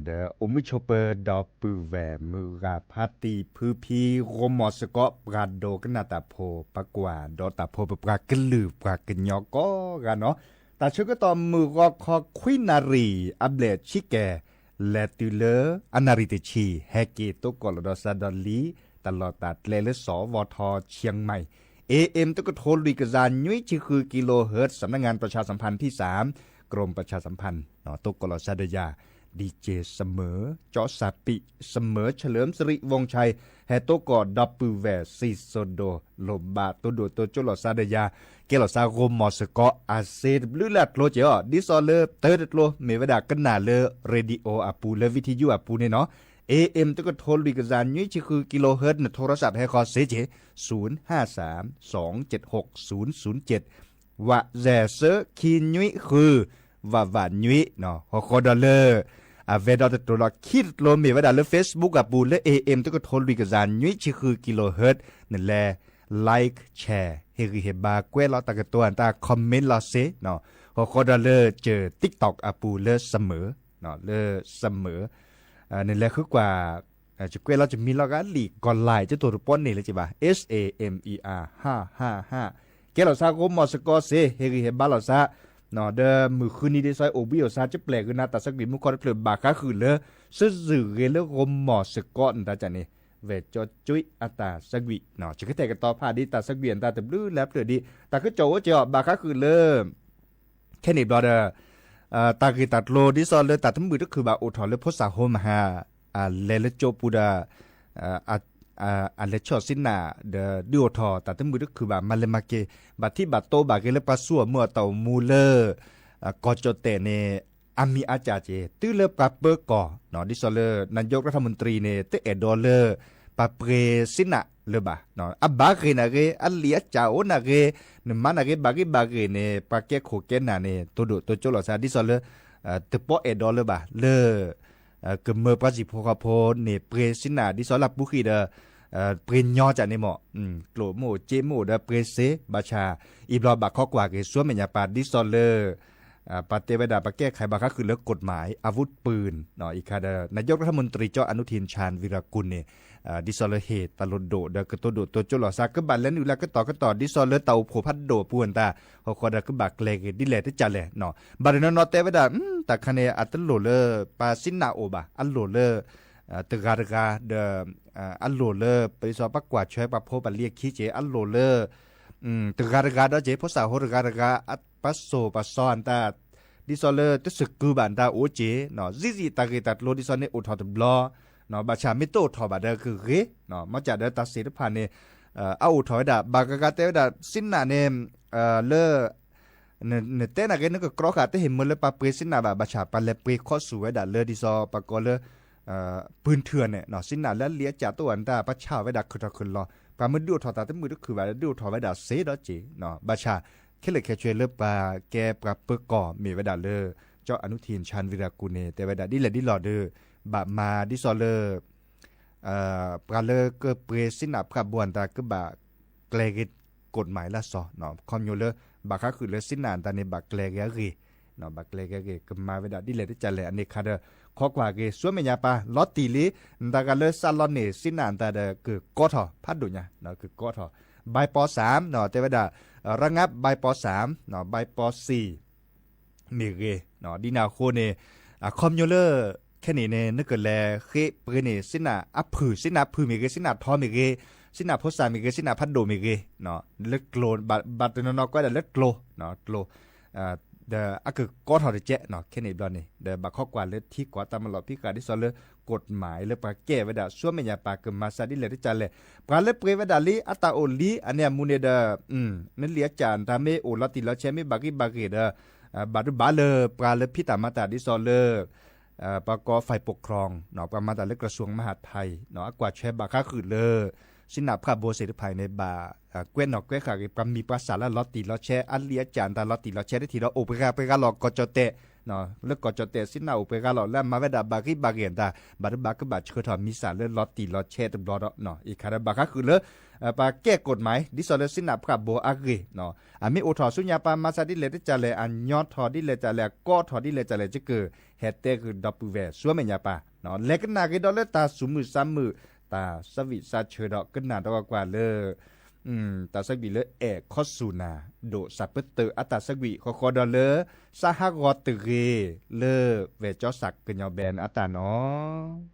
ဒီးအိၣ်မုၢ်ဆိးပၢၤ ဒီပုၢ်ဝဲၢ်မုၢ်ဂၤဖါတံၢ်ဖုဖံ ဂီၤမီၢ်စ့ၢ်ကီး ပှၤဒိကနၣ်တၢ်ဖိ ပှၤကွၢ်ဒီးတၢ်ဖိ ပပှၤကလုာ်ပှၤကညီကိးဂၤနီၤ, တၢ်ဆၢကတီၢ်မုၢ်ဂီၤခီ ခွံနၣ်ရံၣ် အဘျဲၣ်ဆံကဲ လဲၤတုၤလၢ အနၣ်ရံၣ်တဆံ ဟဲက့ၤသကိးလီၤဒီးစးဒီးလံ တၢ်လီၢ်တၢ်ကျဲလၢ စဝထ เชียงใหม่ เอเอ็ม တကထိလွံၢ်ကယၤနွံဆံဃု กิโลเฮิรตซ์ สำนักงานประชาสัมพันธ์ที่สาม กรมประชาสัมพันธ์ နီၤ သကိးလီၤစးဒီးယၤ ดีเจ เสมอ เจาะสาปิ เสมอ เฉลิมสิริ วงศ์ชัย ဟဲသကိး ဒီပုၢ်ဝဲၢ်စံၣ်စိၤဒိၣ် လိၣ်ဘၣ်သိၣ်ဒိၣ်သိၣ်ကၠိၣ်လီၤစးဒီးယၤ ကဲလီၤစးဂီၤမီၢ်စ့ၢ်ကီး အစ့တဘျုးလၢအကျိၤက့ၤအီၤ ဒ်သိးလၢတၢတကျိၤ မ့ၢ်ဝဲဒၣ်ကနၣ်လၢ ရေဒီယို အပူၤ လၢ วิทยุ အပူၤန့ၣ်နီၤ เอเอ็ม တကထိလွံၢ်ကယၤနွံဆံဃု กิโลเฮิรตซ์ နထိရစပ်ဟဲဃီၤစ့ၢ်ကီး ศูนย์ห้าสาม สองเจ็ดหก ศูนย์ศูนย์เจ็ด ဝးစဲးဆၢခံနွံဃု ဝးဝးနွံနီၤ ဟီၣ်ခိၣ်ဒီးလၢ အဝဲဒီးတတိၤလီၤခံတကျိၤ မ့ၢ်ဝဲဒၣ်လၢ Facebook အပူၤ လၢ เอเอ็ม တကထိလွံၢ်ကယၤနွံဆံဃု กิโลเฮิรตซ์ နလဲၤ like share ဟ့ၣ်ဂံၢ်ဟ့ၣ်ဘါ ကွဲးလီၤတၢ်ကတိၤအတၢ် comment လီၤစ့နီၤ ဟီၣ်ခိၣ်ဒီးလၢစၢၤ TikTok အပူၤလၢ เสมอ နီၤ လၢ เสมอ နလဲၤဃုကွၢ် ကွဲးလီၤ ကမံၤလီၤဂာ်လံ ကီၢ်လဲၣ် ကတိၤတပီၣ်န့ၣ်လၢက့ၤဘၣ် เอสเอเอ็มอีอาร์ ห้าห้าห้า ကဲလီၤစးဂီၤမီၢ်စ့ၢ်ကီးစ့ၢ် ဟ့ၣ်ဂံၢ်ဟ့ၣ်ဘါလီၤစး ဒီးမုၢ်ဃုနံၤဒ်သိးအိၣ်ဘှံးအိၣ်ဆါ ကပျဲၢ်က့ၤနၤတၢ်ဆၢကွံာ်မူခီတဖျၢၣ် ဘၣ်ဃးဃုာ်လၢ စ့ၢ်စ့ၢ်ဂ့ၤလၢဂီၤမီၢ်စ့ၢ်ကီး နတၢ်ကန့ၣ် ဝဲၢ်ကၠီကၠွံအတၢ်ဆၢကွံာ် ကကတဲာ်ကတီၤဖးဒ်တၢ်ဆၢကွံာ်အတၢ်တဘျုးလၢအဖျၢၣ်ဒ် တၢ်ကစီၣ်အိၣ်က့ၤအီၤ ဘၣ်ဃးဃုာ်လၢ ခဲန့ၣ်ဘျီဒီး တၢ်ဂ့ၢ်တၢ်ကျိၤ ဒ်သိးလၢတၢ်တမုာ်တခုၣ်ဘၣ်အိၣ်ထီၣ်လၢဖိသၣ်ဟိမဟါ အလဲၤလၢကၠိပူၤဒီး အလဲၤဆီၣ်စ့နၢ် ဒီးဒုးအိၣ်ထီၣ်တၢ်တမုာ်တခုၣ်ဘၣ် မၤလဲၤမၤက့ၤ ဘၣ်ထံၣ်ဘၣ်တိဘၣ်ဂ့ၤလၢပှၤဆူၣ်အီၤမုၢ်အတီၢ်မူလၢ ကီၢ်ကၠီၣ်တဲၣ်န့ၣ် အမံၤအါကၢ်က့ၤ တုၤလၢပှၤပၢကီၢ် ဒ်သိးလၢ นายกรัฐมนตรี န့ၣ် တအဲၣ်ဒိးလၢ ပှၤပှ့ၤစ့နၢ်လၢၤဘၣ် အဘၣ်ဂ့ၤနာ်ဂ့ၤ အလံာ်အကၢ်အိၣ်နာ်ဂ့ၤ နမၤနာ်ဂ့ၤ ဘၣ်ဂ့ၤဘၣ်ဂ့ၤန့ၣ် ပှၤကဲခိၣ်ကဲနၢ်န့ၣ် သိၣ်ဒိၣ်သိၣ်ကၠိၣ်လီၤစး ဒ်သိးလၢ တပီၣ်အဲၣ်ဒိးလၢၤဘၣ် လၢ ကမၢပှၤစံၣ်ဖိဃီဖိန့ၣ် ပှ့ၤစ့နၢ် ဒ်သိးလၢအပူၤဃံဒီး ပှ့ၤညီကၢ်န့ၣ်မ့ၢ် ကျိၣ်မ့ၢ်အိၣ်စ့မ့ၢ်အိၣ်ဒီးပှ့ၤစ့ ဘၣ်ဆၣ် အံၤဘျီဘၣ်ခိးကွၢ်က့ၤ ဆူမဲာ်ညါပၢ် ဒ်သိးလၢ ပှၤတဲဝဲဒၣ် ပှၤကဲခါဘၣ်ဃးဃုာ်လၢ กฎหมายอาวุธปืน အံၤခါဒီး นายกรัฐมนตรี เจ้าอนุทิน ชาญวีรกูล န့ၣ် ဒ်သိးလၢဟ့ၣ်တၢ်လိၣ်ဒိၣ်ဒီးကသိၣ်ဒိၣ်သိၣ်ကၠိၣ်လီၤစး ကဘၣ်လဲၤနုာ်လၢကတီၢ်ကတီၢ် ဒ်သိးလၢတၢ်အိၣ်ဖှိၣ်ဖးဒိၣ်အပူၤအတၢ် ဟီၣ်ခိၣ်ဒီးကဘၣ်ကျဲၤက့ၤဒ်လဲၣ်တကၢ်လဲၣ် ဘၣ်တနီၤနီၤတဲဝဲဒၣ် တၢ်ခါန့ၣ် အတလိၣ်လၢပှၤစ့နၢ်အိၣ်ဘၣ် အလိၣ်လၢ တဂၤတဂၤဒီး အလိၣ်လၢ ပဒ်သိးပှၤကွၢ်ထွဲပှၤဖိပလံအခံက့ၤ အလိၣ်လၢ တဂၤတဂၤဒီးက့ၤ ဖိသၣ်ဟိတဂၤတဂၤ ပှၤစိာ်ပှၤစီအတၢ် ဒ်သိးလၢတစၢၢ်ကုဘၣ်အတၢ်အိၣ်က့ၤ စံၣ်စံၣ်တၢ်ဂ့ၢ်တၢ်ကျိၤဒ်သိးန့ၣ်အိၣ်ထီၣ်တဘျီ ဘၣ်ဆၣ်မ့ၢ်တအိၣ်ထီၣ်ဘၣ်ဒီးကဂ့ၤ မ့ၢ်ကၢ်ဒီးတၢ်သ့ၣ်တဖၣ်န့ၣ် အအိၣ်ထီၣ်ဝဲဒၣ် ဘၣ်ဂၤဂၤတဲဝဲဒၣ် စ့နၢ်န့ၣ် လၢ နတဲနာ်ဂ့ၤ နကကြီဃာ်တဟ့ၣ်မၢလၢပှၤပှ့ၤစ့နၢ်ဘၣ် ဘၣ်ဆၣ်ပှၤလဲၤပှ့ၤခီဆူၣ်ဝဲဒၣ်လၢ ဒ်သိးပှၤကိးလၢ ปืนเถื่อน န့ၣ် စ့နၢ်လၢအလံာ်အကၢ်တအိၣ်အတၢ် ပှၤဆါဝဲဒၣ်ခုၣ်ထီၣ်ခုၣ်လီၤ ပှၤမ့ၢ်ဒုးအိၣ်ထီၣ်တၢ်တမုာ်တခုၣ်ဘၣ်ဒီး ဒုးအိၣ်ထီၣ်ဝဲဒၣ်စ့ဒီးက့ၤ ဘၣ်ဆၣ် ခဲလၢာ်ခဲဆ့လၢပှၤကဲပှၤပၢကီၢ်မ့ၢ်ဝဲဒၣ်လၢ เจ้าอนุทิน ชาญวีรกูล န့ၣ် တဲဝဲဒၣ်ဒ်လဲၣ်ဒ်လဲၣ်ဒီး ဘၣ်မၤဒ်သိးလၢ ပှၤလၢကပှ့ၤစ့နၢ်ဖးဘိအတၢ်ကဘၣ်ကျဲၤက့ၤ กฎหมาย လၢစီၤ ခီဖျိလၢ ဘၣ်ဃးဃုာ်လၢစ့နၢ်အတၢ်န့ၣ် ဘၣ်ကျဲၤက့ၤအဂ့ၢ် ဘၣ်ကျဲၤက့ၤအဂ့ၢ် ကမၤဝဲဒၣ်ဒ်လဲၣ်တကၢ်လဲၣ် အန့ၣ်ခါဒီး ခိးကွၢ်က့ၤ ဆူမဲာ်ညါပၢ် လီၤတံၢ်လံ နတၢ်ဂၤလၢစးလီန့ၢ် စ့နၢ်အတၢ်ဒီး ကကီထီၣ်ဖးဒိၣ်ညါ ကကီထီၣ် ใบปอสามเนาะ တဲဝဲဒၣ် เอ่อ ระงับใบปอสามเนาะ ใบปอสี่ မ့ၢ်ဂ့ၤเนาะ ဒ်န့ၣ်အဃိန့ၣ် အခီပညီလၢ ခဲန့ၣ်န့ၣ် နကလဲၤဃ့ပှ့ၤန့ၢ် စ့နၢ်အဖုၣ် စ့နၢ်ဖုၣ်မ့ၢ်ဂ့ၤ စ့နၢ်ထီမ့ၢ်ဂ့ၤ စ့နၢ်ဖိစၢ်မ့ၢ်ဂ့ၤ စ့နၢ်ဖးဒိၣ်မ့ၢ်ဂ့ၤ လၢကျိ ဘၣ် ဘၣ်တနီၤနီၤကွဲးဒၣ်လၢကျိ ကျိ ဒီးအကကီထီၣ်တကဲး ခဲန့ၣ်ဘျီန့ၣ် ဒီးဘၣ်ခီကွၢ်လၢထံကီၢ်တၢ်မၤလီၢ်ဖံးဃာ်ဒ်သိးလၢ ကိၣ်မၢ်လၢပှၤကဲဝဲဒၣ် ဆူမဲာ်ညါပၢ်ကမၤစၢ်ဒ်လဲၣ်တကလဲၣ် ပှၤလၢပှ့ၤဝဲဒၣ်လံ အတၢ်အိၣ်လံ အန့ၣ်အမူန့ၣ်ဒီး နလံာ်အစၢ်တၢ်မ့ၢ်အိၣ်လီၤတံၢ်လီၤဆဲး မ့ၢ်ဘၣ်ဂံၢ်ဘၣ်ဂ့ၤဒီး ဘၣ်ဒုးဘၣ်လၢပှၤလၢဖံးတၢ်မၤတၢ်ဒ်သိးလၢ ပှၤကိး ฝ่ายปกครอง ပှၤမၤတၢ်လၢ กระทรวงมหาดไทย အကွၢ်ထွဲဘၣ်ဃးဃုာ်လၢ စ့နၢ်ဖးဘိစ့ၣ်တဖၣ်န့ၣ် ဘၣ်ကွဲးနီၣ်ကွဲးဃာ်က့ၤ ပှၤမံၤပှၤသၣ်လၢလီၤတံၢ်လီၤဆဲး အလံာ်အစၢ်တၢ်လီၤတံၢ်လီၤဆဲး တထံၣ်ဒီးအိၣ်ပှဲၤဂၤပှဲၤဂၤလီၤ ကီၢ်ကၠီၣ်တဲၣ် လၢကီၢ်ကၠီၣ်တဲၣ် စ့နၢ်အိၣ်ပှဲၤဂၤလီၤ လၢအမၤဝဲဒၣ်ဘၣ်ဂံၢ်ဘၣ်ဂ့ၤတၢ် ဘၣ်ဒုးဘၣ်ကဘၣ်ဆှၢထီၣ်မံၤသၣ်လၢလီၤတံၢ်လီၤဆဲးတဘျီဒီး အံၤခါဒီးဘၣ်ဃးဃုာ်လၢ ပှၤကဲကိၣ်မၢ် ဒ်သိးလၢစ့နၢ်ဖးဘိအဂ့ၢ် အမ့ၢ်အိၣ်ထီၣ်ဆူညါပၢ်မၤစၢ်ဒ်လဲၣ်တကလဲၣ် အညီထီၣ်ဒ်လဲၣ်တကလဲၣ် အကီထီၣ်ဒ်လဲၣ်တကလဲၣ် ကဟဲတဲဃုာ်ဒီပုၢ်ဝဲၢ်ဆူမဲာ်ညါပၢ် လဲၤကနၣ်က့ၤဒီးလၢတၢ်သူၣ်မုာ်သးမုာ် တၢ်ဆၢဝံၣ်ဆၢဆၢဒီး ကနၣ်ဒီးကွၢ်ကွၢ်လၢ တၢ်ဆၢဝံၣ်လၢအဲၣ်ခီစူၢ်နၢ် ဒိၣ်စၢ်ပၢတၢးအတၢ်ဆၢဝံၣ် ဃီဃီဒီးလၢ စးဟးဂီၤတဂ့ၤ လၢ ဝဲၢ်ကၠီစၢ်ကညီဘဲၣ်အတၢ်နီၤ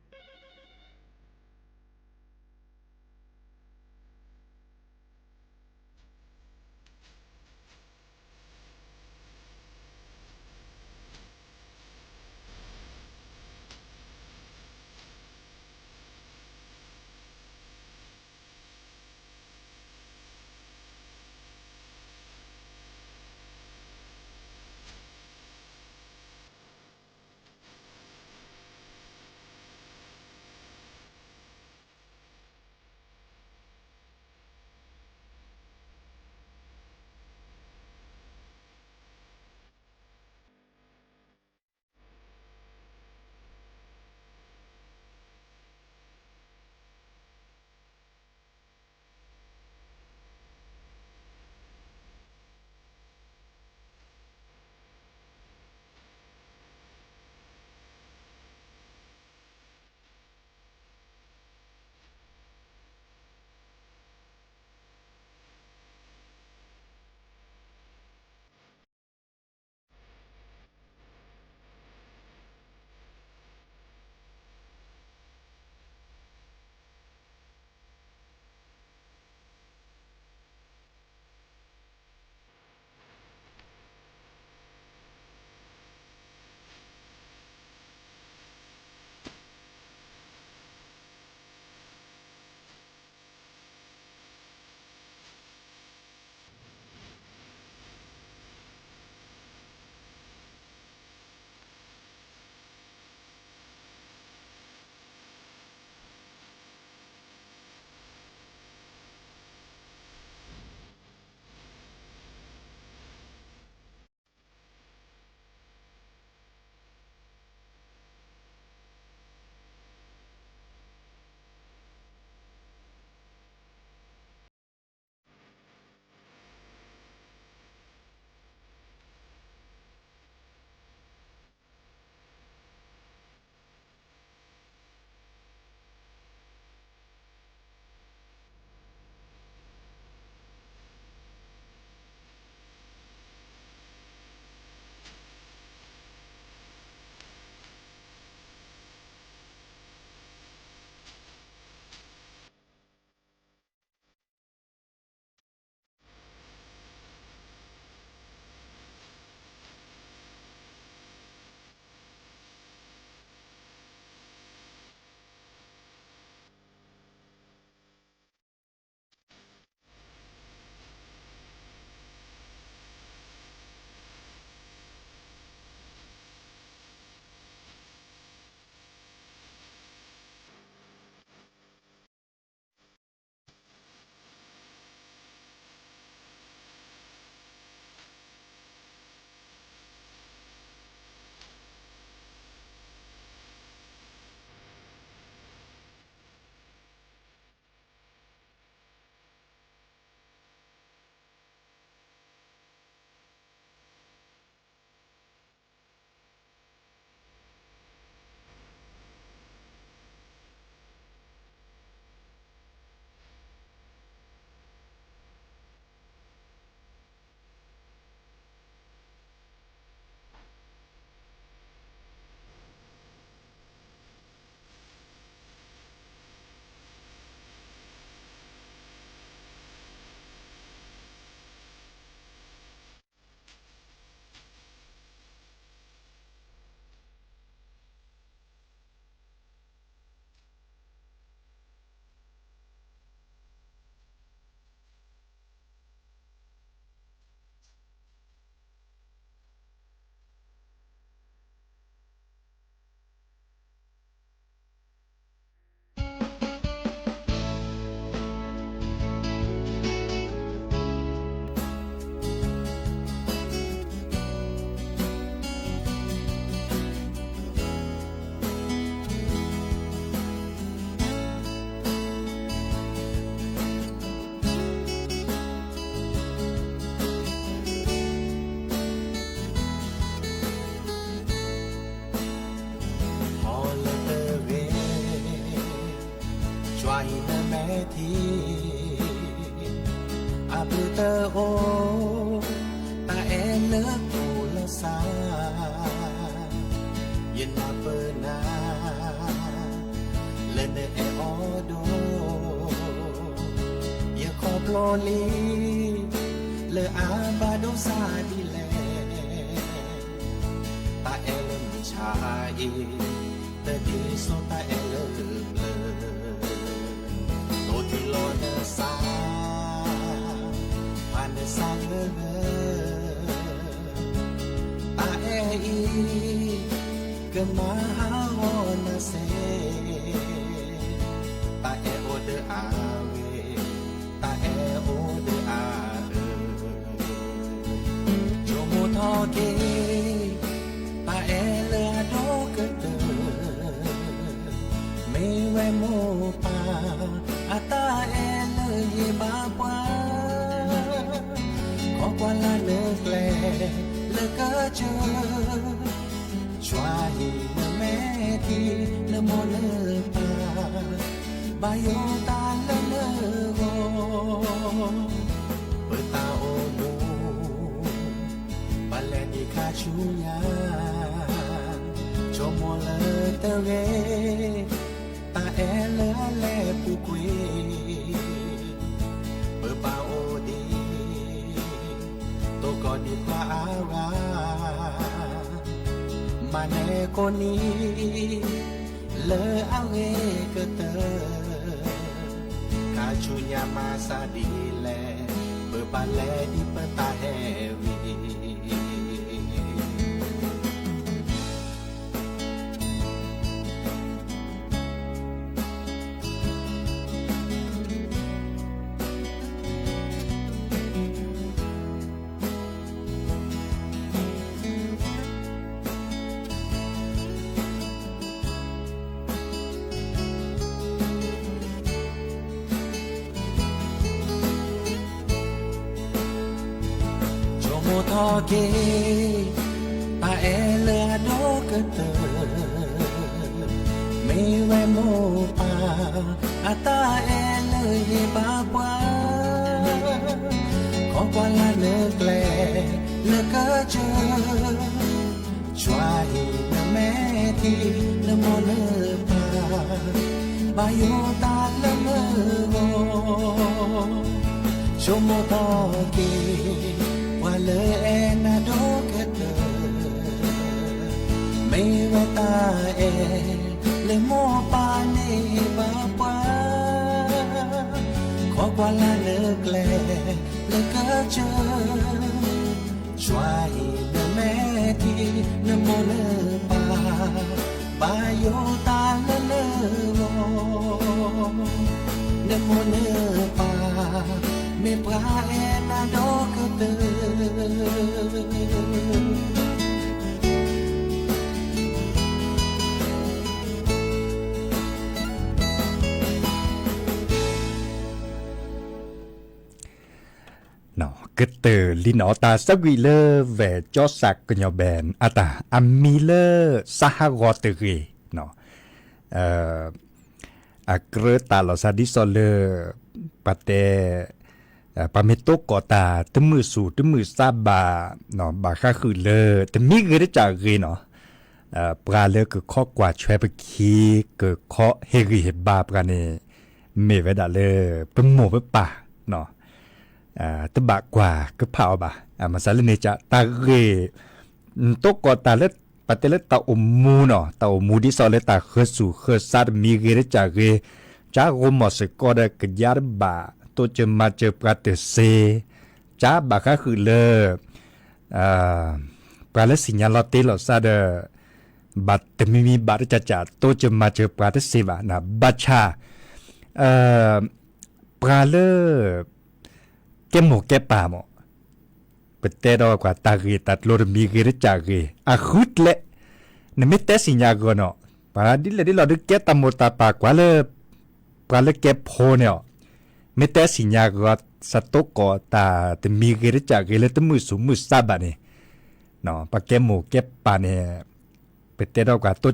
ၸွႆႈၼႃႈမဲထီး အဘျုးတအိၣ် တႃႇအဲႈလၢၵ်ႈတူဝ်လႄႈသႃႇ ယၢပ်ႇပိူဝ်ႈၼႃႇ လႄႈၼႆဢေႃႈ ယၶေႃႈပျေႃႇလီ လႄႈဢႃႇပႃႇတူဝ်သႃႇတီႈလႄႈ တႃႇအဲႈလၢၵ်ႈမုၼ်ၸၢႆး တႃႇတီႈသူတႃႇအဲႈလၢၵ်ႈလႄႈ တူဝ်တီႈလေႃးၼႃႈသႃႇ ၽၢၼ်ၼႃႈသႃႇလႄႈ တႃႇအဲႈဢီး ၵႃႈမႃးႁႃႁေႃးၼႃႈသေ တႃႇအဲႈဢူဝ်းတႃႇဢႃႇဝေႇ တႃႇအဲႈဢူဝ်းတႃႇဢႃႇဢိူဝ်ႈ ၸူဝ်ႈမူတ်းထေႃးၵေး တႃႇအဲႈလႄႈဢတူဝ်ၵႃႈတိူဝ်ႈ မႄႈဝႆႉမူဝ်းပႃႈ ဢတႃႇအဲႈလႄႈယေးမႃးပႃး ၶေႃႈၵႂႃႇလၢတ်ႈၼိူဝ်ၵႄႈ လႄႈၵႃႈၸိူဝ်း ၸွႆႈၼႃႈမဲထီး ၼႃႈမေႃၼႃႈပႃႈ ပႃႇယူႇတႃႇလႄႈၼိူဝ်ႁေႃ ပိူဝ်ႈတႃႇဢူဝ်းမူ ပႃႇလႅၼ်ၼီႈၶႃႈၸူႉယႃႈ ၸူဝ်ႈမူတ်းလႄႈတႄႉဝေႇ တႃႇအဲႈလႄႈလႄႈပူႇၵူၺ်း ပိူဝ်ႈပႃႇဢူဝ်းတီႈ တူဝ်ၵေႃႈတီႈၽြႃးဢႃႇဝႃႇ မႃးၼႄၵူၼ်းၼီႈ လႄႈဢဝ်ႁေၵႃႈတိူဝ်ႈ ၶႃႈၸူႉယႃႈမႃးသႃႇတီႈလႄႈ ပိူဝ်ႈပႃႇလႄႈတီႈပိူၼ်ႈတႃႇႁႄႉဝီႈ ၸူဝ်ႈမူတ်းထေႃးၵေး ပႃႇအဲႈလႄႈဢတူဝ်ၵႃႈတိူဝ်ႈ မႄႈဝႆႉမူဝ်းပႃႈ ဢတႃႇအဲႈလႄႈယေးမႃးပႃး ၶေႃႈၵႂႃႇလၢတ်ႈၼိူဝ်ၵႄႈ လႄႈၵႃႈၸိူဝ်း ၸွႆႈၼႃႈမဲထီး ၼႃႈမေႃၼႃႈပႃႈ ပႃႇယူႇတႃႇလႄႈၼိူဝ်ႁေႃ ၸူဝ်ႈမူတ်းထေႃးၵေး ဝႃႈလႄႈဢၼ်ၼႃႈတူဝ်ၵႃႈတိူဝ်ႈ မႄႈဝႃႈတႃႇဢၼ် လႄႈမေႃပႃႈၼႆႉပႃႈပႃႈ ၶေႃႈၵႂႃႇလၢတ်ႈၼိူဝ်ၵႄႈ လႄႈၵႃႈၸိူဝ်း ၸွႆႈၼႃႈမဲထီး ၼႃႈမေႃၼႃႈပႃႈ ပႃႇယူႇတႃႇလႄႈၼိူဝ်ႁေႃ ၼႃႈမေႃၼႃႈပႃႈ မႄႈပႃႈဢၼ်ၼႃႈတူဝ်ၵႃႈတိူဝ်ႈ ၼေႃႈ ကတႄႇလီၼေႃႈ တႃႇသဝ်းဝီႇလႄႈ ဝႄႈၸေႃးသၢၵ်ႈ ၵၼ်ႇၺေႃႇပႅၼ်ႇ ဢတႃႇ ဢမ်ႇမီးလႄႈ သႁၵေႃႈတႄႉၵေႃႈ ၼေႃႈ ဢိူဝ်ႇ ဢၵျိူဝ်းတႃႇလေႃႇသႃႇ တီႈသေႃးလႄႈ ပႃႇတႄႉ ဢိူဝ်ႇ ပႃႇမႄႈတူၵ်းၵေႃႇတႃႇ တမိုဝ်ႉသူႇ တမိုဝ်ႉသႃႇပႃႇ ၼေႃႈ ပႃႇၶႃႈၶိုၼ်ႈလႄႈ တမီးၵႃႈတၢၵ်ႇၵႃႈၼေႃႈ ဢိူဝ်ႇ ပႃႇလႄႈ ၵေႃႈၶေႃႈၵႂႃႇၸွႆႈပၶီႈ ၵေႃႈၶေႃႈႁႄႉၵီႈႁႄႉပႃႇ ပႃႇၼႆႉ မႄးဝႆႉတႃႇလႄႈ ပႃႇမူႇပႃႇပႃႇ ၼေႃႈ ဢႃႇ တပႃႇၵႂႃႇ ၵေႃႈၽႃႇဢဝ်ပႃႇ ဢႃႇ မႃးသႃႇလႄႈၼႆႉၸႃႉ တႃႇၵေႃႈ ဢိုမ်ႇ တူၵ်းၵေႃႇတႃႇလႄႈ ပႃႇတႄႉလႄႈ တႃႇဢူဝ်ႇမူႇၼေႃႈ တႃႇဢူဝ်ႇမူႇ တီႈသေႃးလႄႈ တႃႇၶိူဝ်းသူႇၶိူဝ်းသၢတ်ႈ မီးၵႃႈတၢၵ်ႇၵႃႈ ၸႃႉၵူႈမေႃႇသေၵေႃႉလႄႈ ၵႃႈယႃႇတပႃႇ တူဝ်ၸိူဝ်းမႃးၸိူဝ်းပႃႇတႄႉသေ ၸႃႉပႃႇၶႃႈၶိုၼ်ႈလႄႈ ဢႃႇ ပႃႇလႄႈ သီႇၺႃႇလေႃးတႄးလေႃးသႃႇတႄႉ ပႃႇတမီးမီး ပႃႇတၸႃႉၸႃႉ တူဝ်ၸိူဝ်းမႃးၸိူဝ်းပႃႇတႄႉသေပႃႇၼႃႇ ပႃႇၸႃႉ ဢိူဝ်ႇ ပႃႇလႄႈ ၵႄႈမူႇၵႄႈပႃႇမူတ်း ပႃႇတႄႉတေႃႇၵႂႃႇ တႃႇၵေႃႈ တႃႇလူတ်ႉ မီးၵႃႈတၢၵ်ႇၵႃႈ ဢႃႇ ၶိုတ်းလႄႈ ၼႆႉ မႄးတႄႉသီႇၺႃႇၵေႃႈၼေႃႈ ပႃႇလႄႈ တီႈလႂ်တီႈလႂ် တေၵႄႈတႃႇမူတ်းတႃႇပႃႇ ၵႂႃႇလႄႈ ပႃႇလႄႈ ၵႄႈၽူဝ်ၼႆႉ မႄးတႄႉသီႇၺႃႇၵေႃႈ သတူၵ်းၵေႃႇ တႃႇတေမီးၵႃႈတၢၵ်ႇၵႃႈ လႄႈ တမိုဝ်ႉသူႇမိုဝ်ႉသၢတ်ႈပႃႇၼႆႉ ၼေႃႈ ပႃႇၵႄႈမူႇၵႄႈပႃႇၼႆႉ ပႃႇတႄႉတေႃႇၵႂႃႇ တူဝ်ၸိ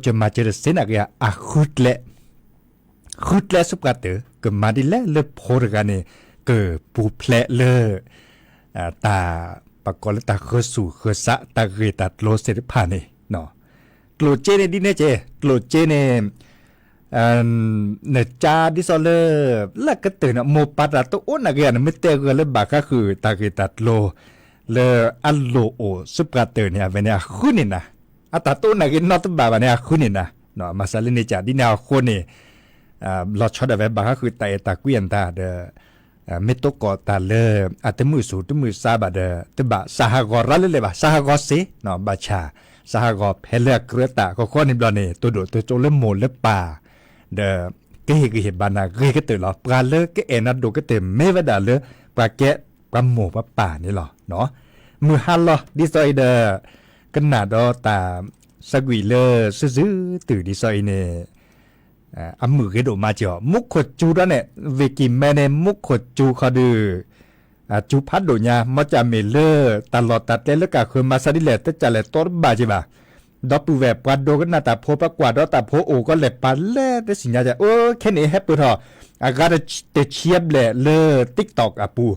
ူဝ်းမႃးၸိူဝ်းတႄႉသေၼႃႇၵႃႈ ဢႃႇ ၶိုတ်းလႄႈ ဃုကျဲဆူပှၤတၢၢ် ကမၤဒ်လဲၣ်လၢဖိတဂၤန့ၣ် ကပူၤဖျဲးလၢ အၢ တၢ် ပကိးလၢတၢ်ဃၢဆူၣ်ဃၢဆး တၢ်ဂ့ၢ်တၢ်ကျိၤသ့ၣ်တဖၣ်န့ၣ် ကျိၣ်စ့န့ၣ်ဒ်န့ၣ်က့ ကျိၣ်စ့န့ၣ် အၢ နကါဒ်သိးလၢ လၢကတၢၢ်န့ၣ် မိၢ်ပၢ်တၢ်တအိၣ်နာ်က့ နမ့ၢ်တဲဂ့ၢ်လၢဘၣ်ဃးဃုာ်တၢ်ဂ့ၢ်တၢ်ကျိၤ လၢအလိၣ်အိၣ်ဆူပှၤတၢၢ်န့ၣ် အဝဲန့ၣ်အဃုန့ၣ်နၤ အတၢ်တအိၣ်နာ်က့နီတဘၣ်ဘၣ်န့ၣ် အဃုန့ၣ်နၤ မၤစၢၤလၢန့ၣ်ကဒ်န့ၣ်အဃိန့ၣ် လီၤဆီဒၣ်ဝဲဘၣ်ဃးဃုာ်တၢ်အဲၣ်တၢ်ကွံအတၢ်ဒီး မ့ၢ်တိၢ်ကီၢ်တၢ်လၢ အတမုာ်သူၣ်တမုာ်သးဘၣ်ဒီး တဘၣ်စၢ်ဟးဂီၤရၤလၢလဲၣ်ဘၣ် စၢ်ဟးဂီၤစ့ၢ် ဘၣ်ဆၣ် စၢ်ဟးဂီၤဖဲလၢအကြၢးတၢ် ဃီဃီန့ၣ်ဘျီန့ၣ် တိၢ်ဒိၣ်တိၢ်ကၠိလၢမိၢ်လၢပၢ် ဒီး ကဟ့ၣ်ဂံၢ်ဟ့ၣ်ဘါနၤဂ့ၤကတၢၢ်လီၤ ပှၤလၢကအဲၣ်နၤဒိၣ်ကတၢၢ်မ့ၢ်ဝဲဒၣ်လၢ ပှၤကဲ ပှၤမိၢ်ပှၤပၢ်န့ၣ်လီၤ မုၢ်ဟါလီၤ ဒ်သိးအံၤဒီး ကနၣ်ဒီးတၢ်သးဝံၣ်လၢ စုစုတုၤ ဒ်သိးအံၤန့ၣ် အမုာ်ဂ့ၤဒိၣ်မးက့ၤအီၤ မူခိၣ်စူၤဒီးန့ၣ် ဝ့ၢ်ကံၢ်မဲန့ၣ် မူခိၣ်စူၤဃီဒုး စူၤဖးဒိၣ်ညါ မ့ၢ်ကမ့ၢ်လၢ တၢ်လီၢ်တၢ်ကျဲလၢကဃုမၤစၢၤဒ်လဲၣ် တကးလဲၣ်တီတဘၣ်က့ၤဘၣ် ဒီပုၢ်ဝဲၢ်ပှၤဒိကနၣ်တၢ်ဖိ ပှၤကွၢ်ဒီးတၢ်ဖိအိၣ်ကီးလဲၣ် ပာ်လဲၣ်တသ့ၣ်ညါက့ၤ အိၣ်ခဲန့ၣ်ဟဲပၢၢ်ထီၣ် အဂၤတဆံဘျဲၣ်လၢ TikTok အပူၤ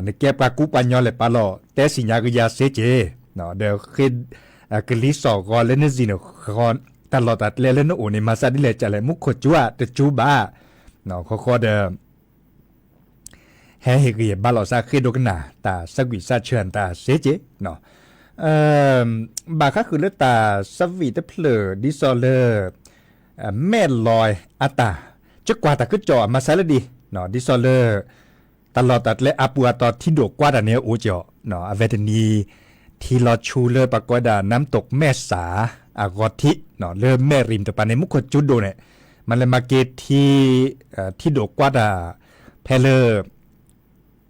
နကဲပှၤကူပှၤညီလဲၣ်ပာ်လီၤ တဲသ့ၣ်ညါကယၤစ့ၢ်ကီး ဒီးဃ့ ကလံၤစိးဂီၤလၢနဇံၣ်န့ၣ် တၢ်လီၢ်တၢ်ကျဲလၢနအိၣ်န့ၣ် မၤစၢၤဒ်လဲၣ်ကလဲၣ် မူခိၣ်စူၤဧါ တစူၤဘၣ် ဃီဃီဒီး ဟဲဟ့ၣ်ဂံၢ်ဟ့ၣ်ဘါလိာ်သး ဃ့ဒိကနၣ် တၢ်သးဝံၣ်သးဆၢတၢ်စ့ၢ်ကီး ဘၣ်ဃးဃုာ်လၢတၢ်သးဝံၣ်တဖျၢၣ် ဒ်သိးလၢ မဲၢ်လွဲအတၢ် ကကွၢ်တၢ်ကစီၣ်အမၤစၢၤလၢဒ် ဒ်သိးလၢ တၢ်လီၢ်တၢ်ကျဲအပူၤအတီၤ ထံဒိၣ်ကွၢ်တၢ်န့ၣ်အိၣ်က့ၤအီၤ အဝဲတနံၤ ထံလီၤဆူလၢပှၤကိးဝဲဒၣ် น้ำตกแม่สา အဂီၢ်ထံး လၢမဲၢ်ရိမ်တပၤန့ၣ် မူခိၣ်စူၤဒိၣ်န့ၣ် မၤလဲၤမၤက့ၤထံ ထံဒိၣ်ကွၢ်တၢ် ဖဲလၢ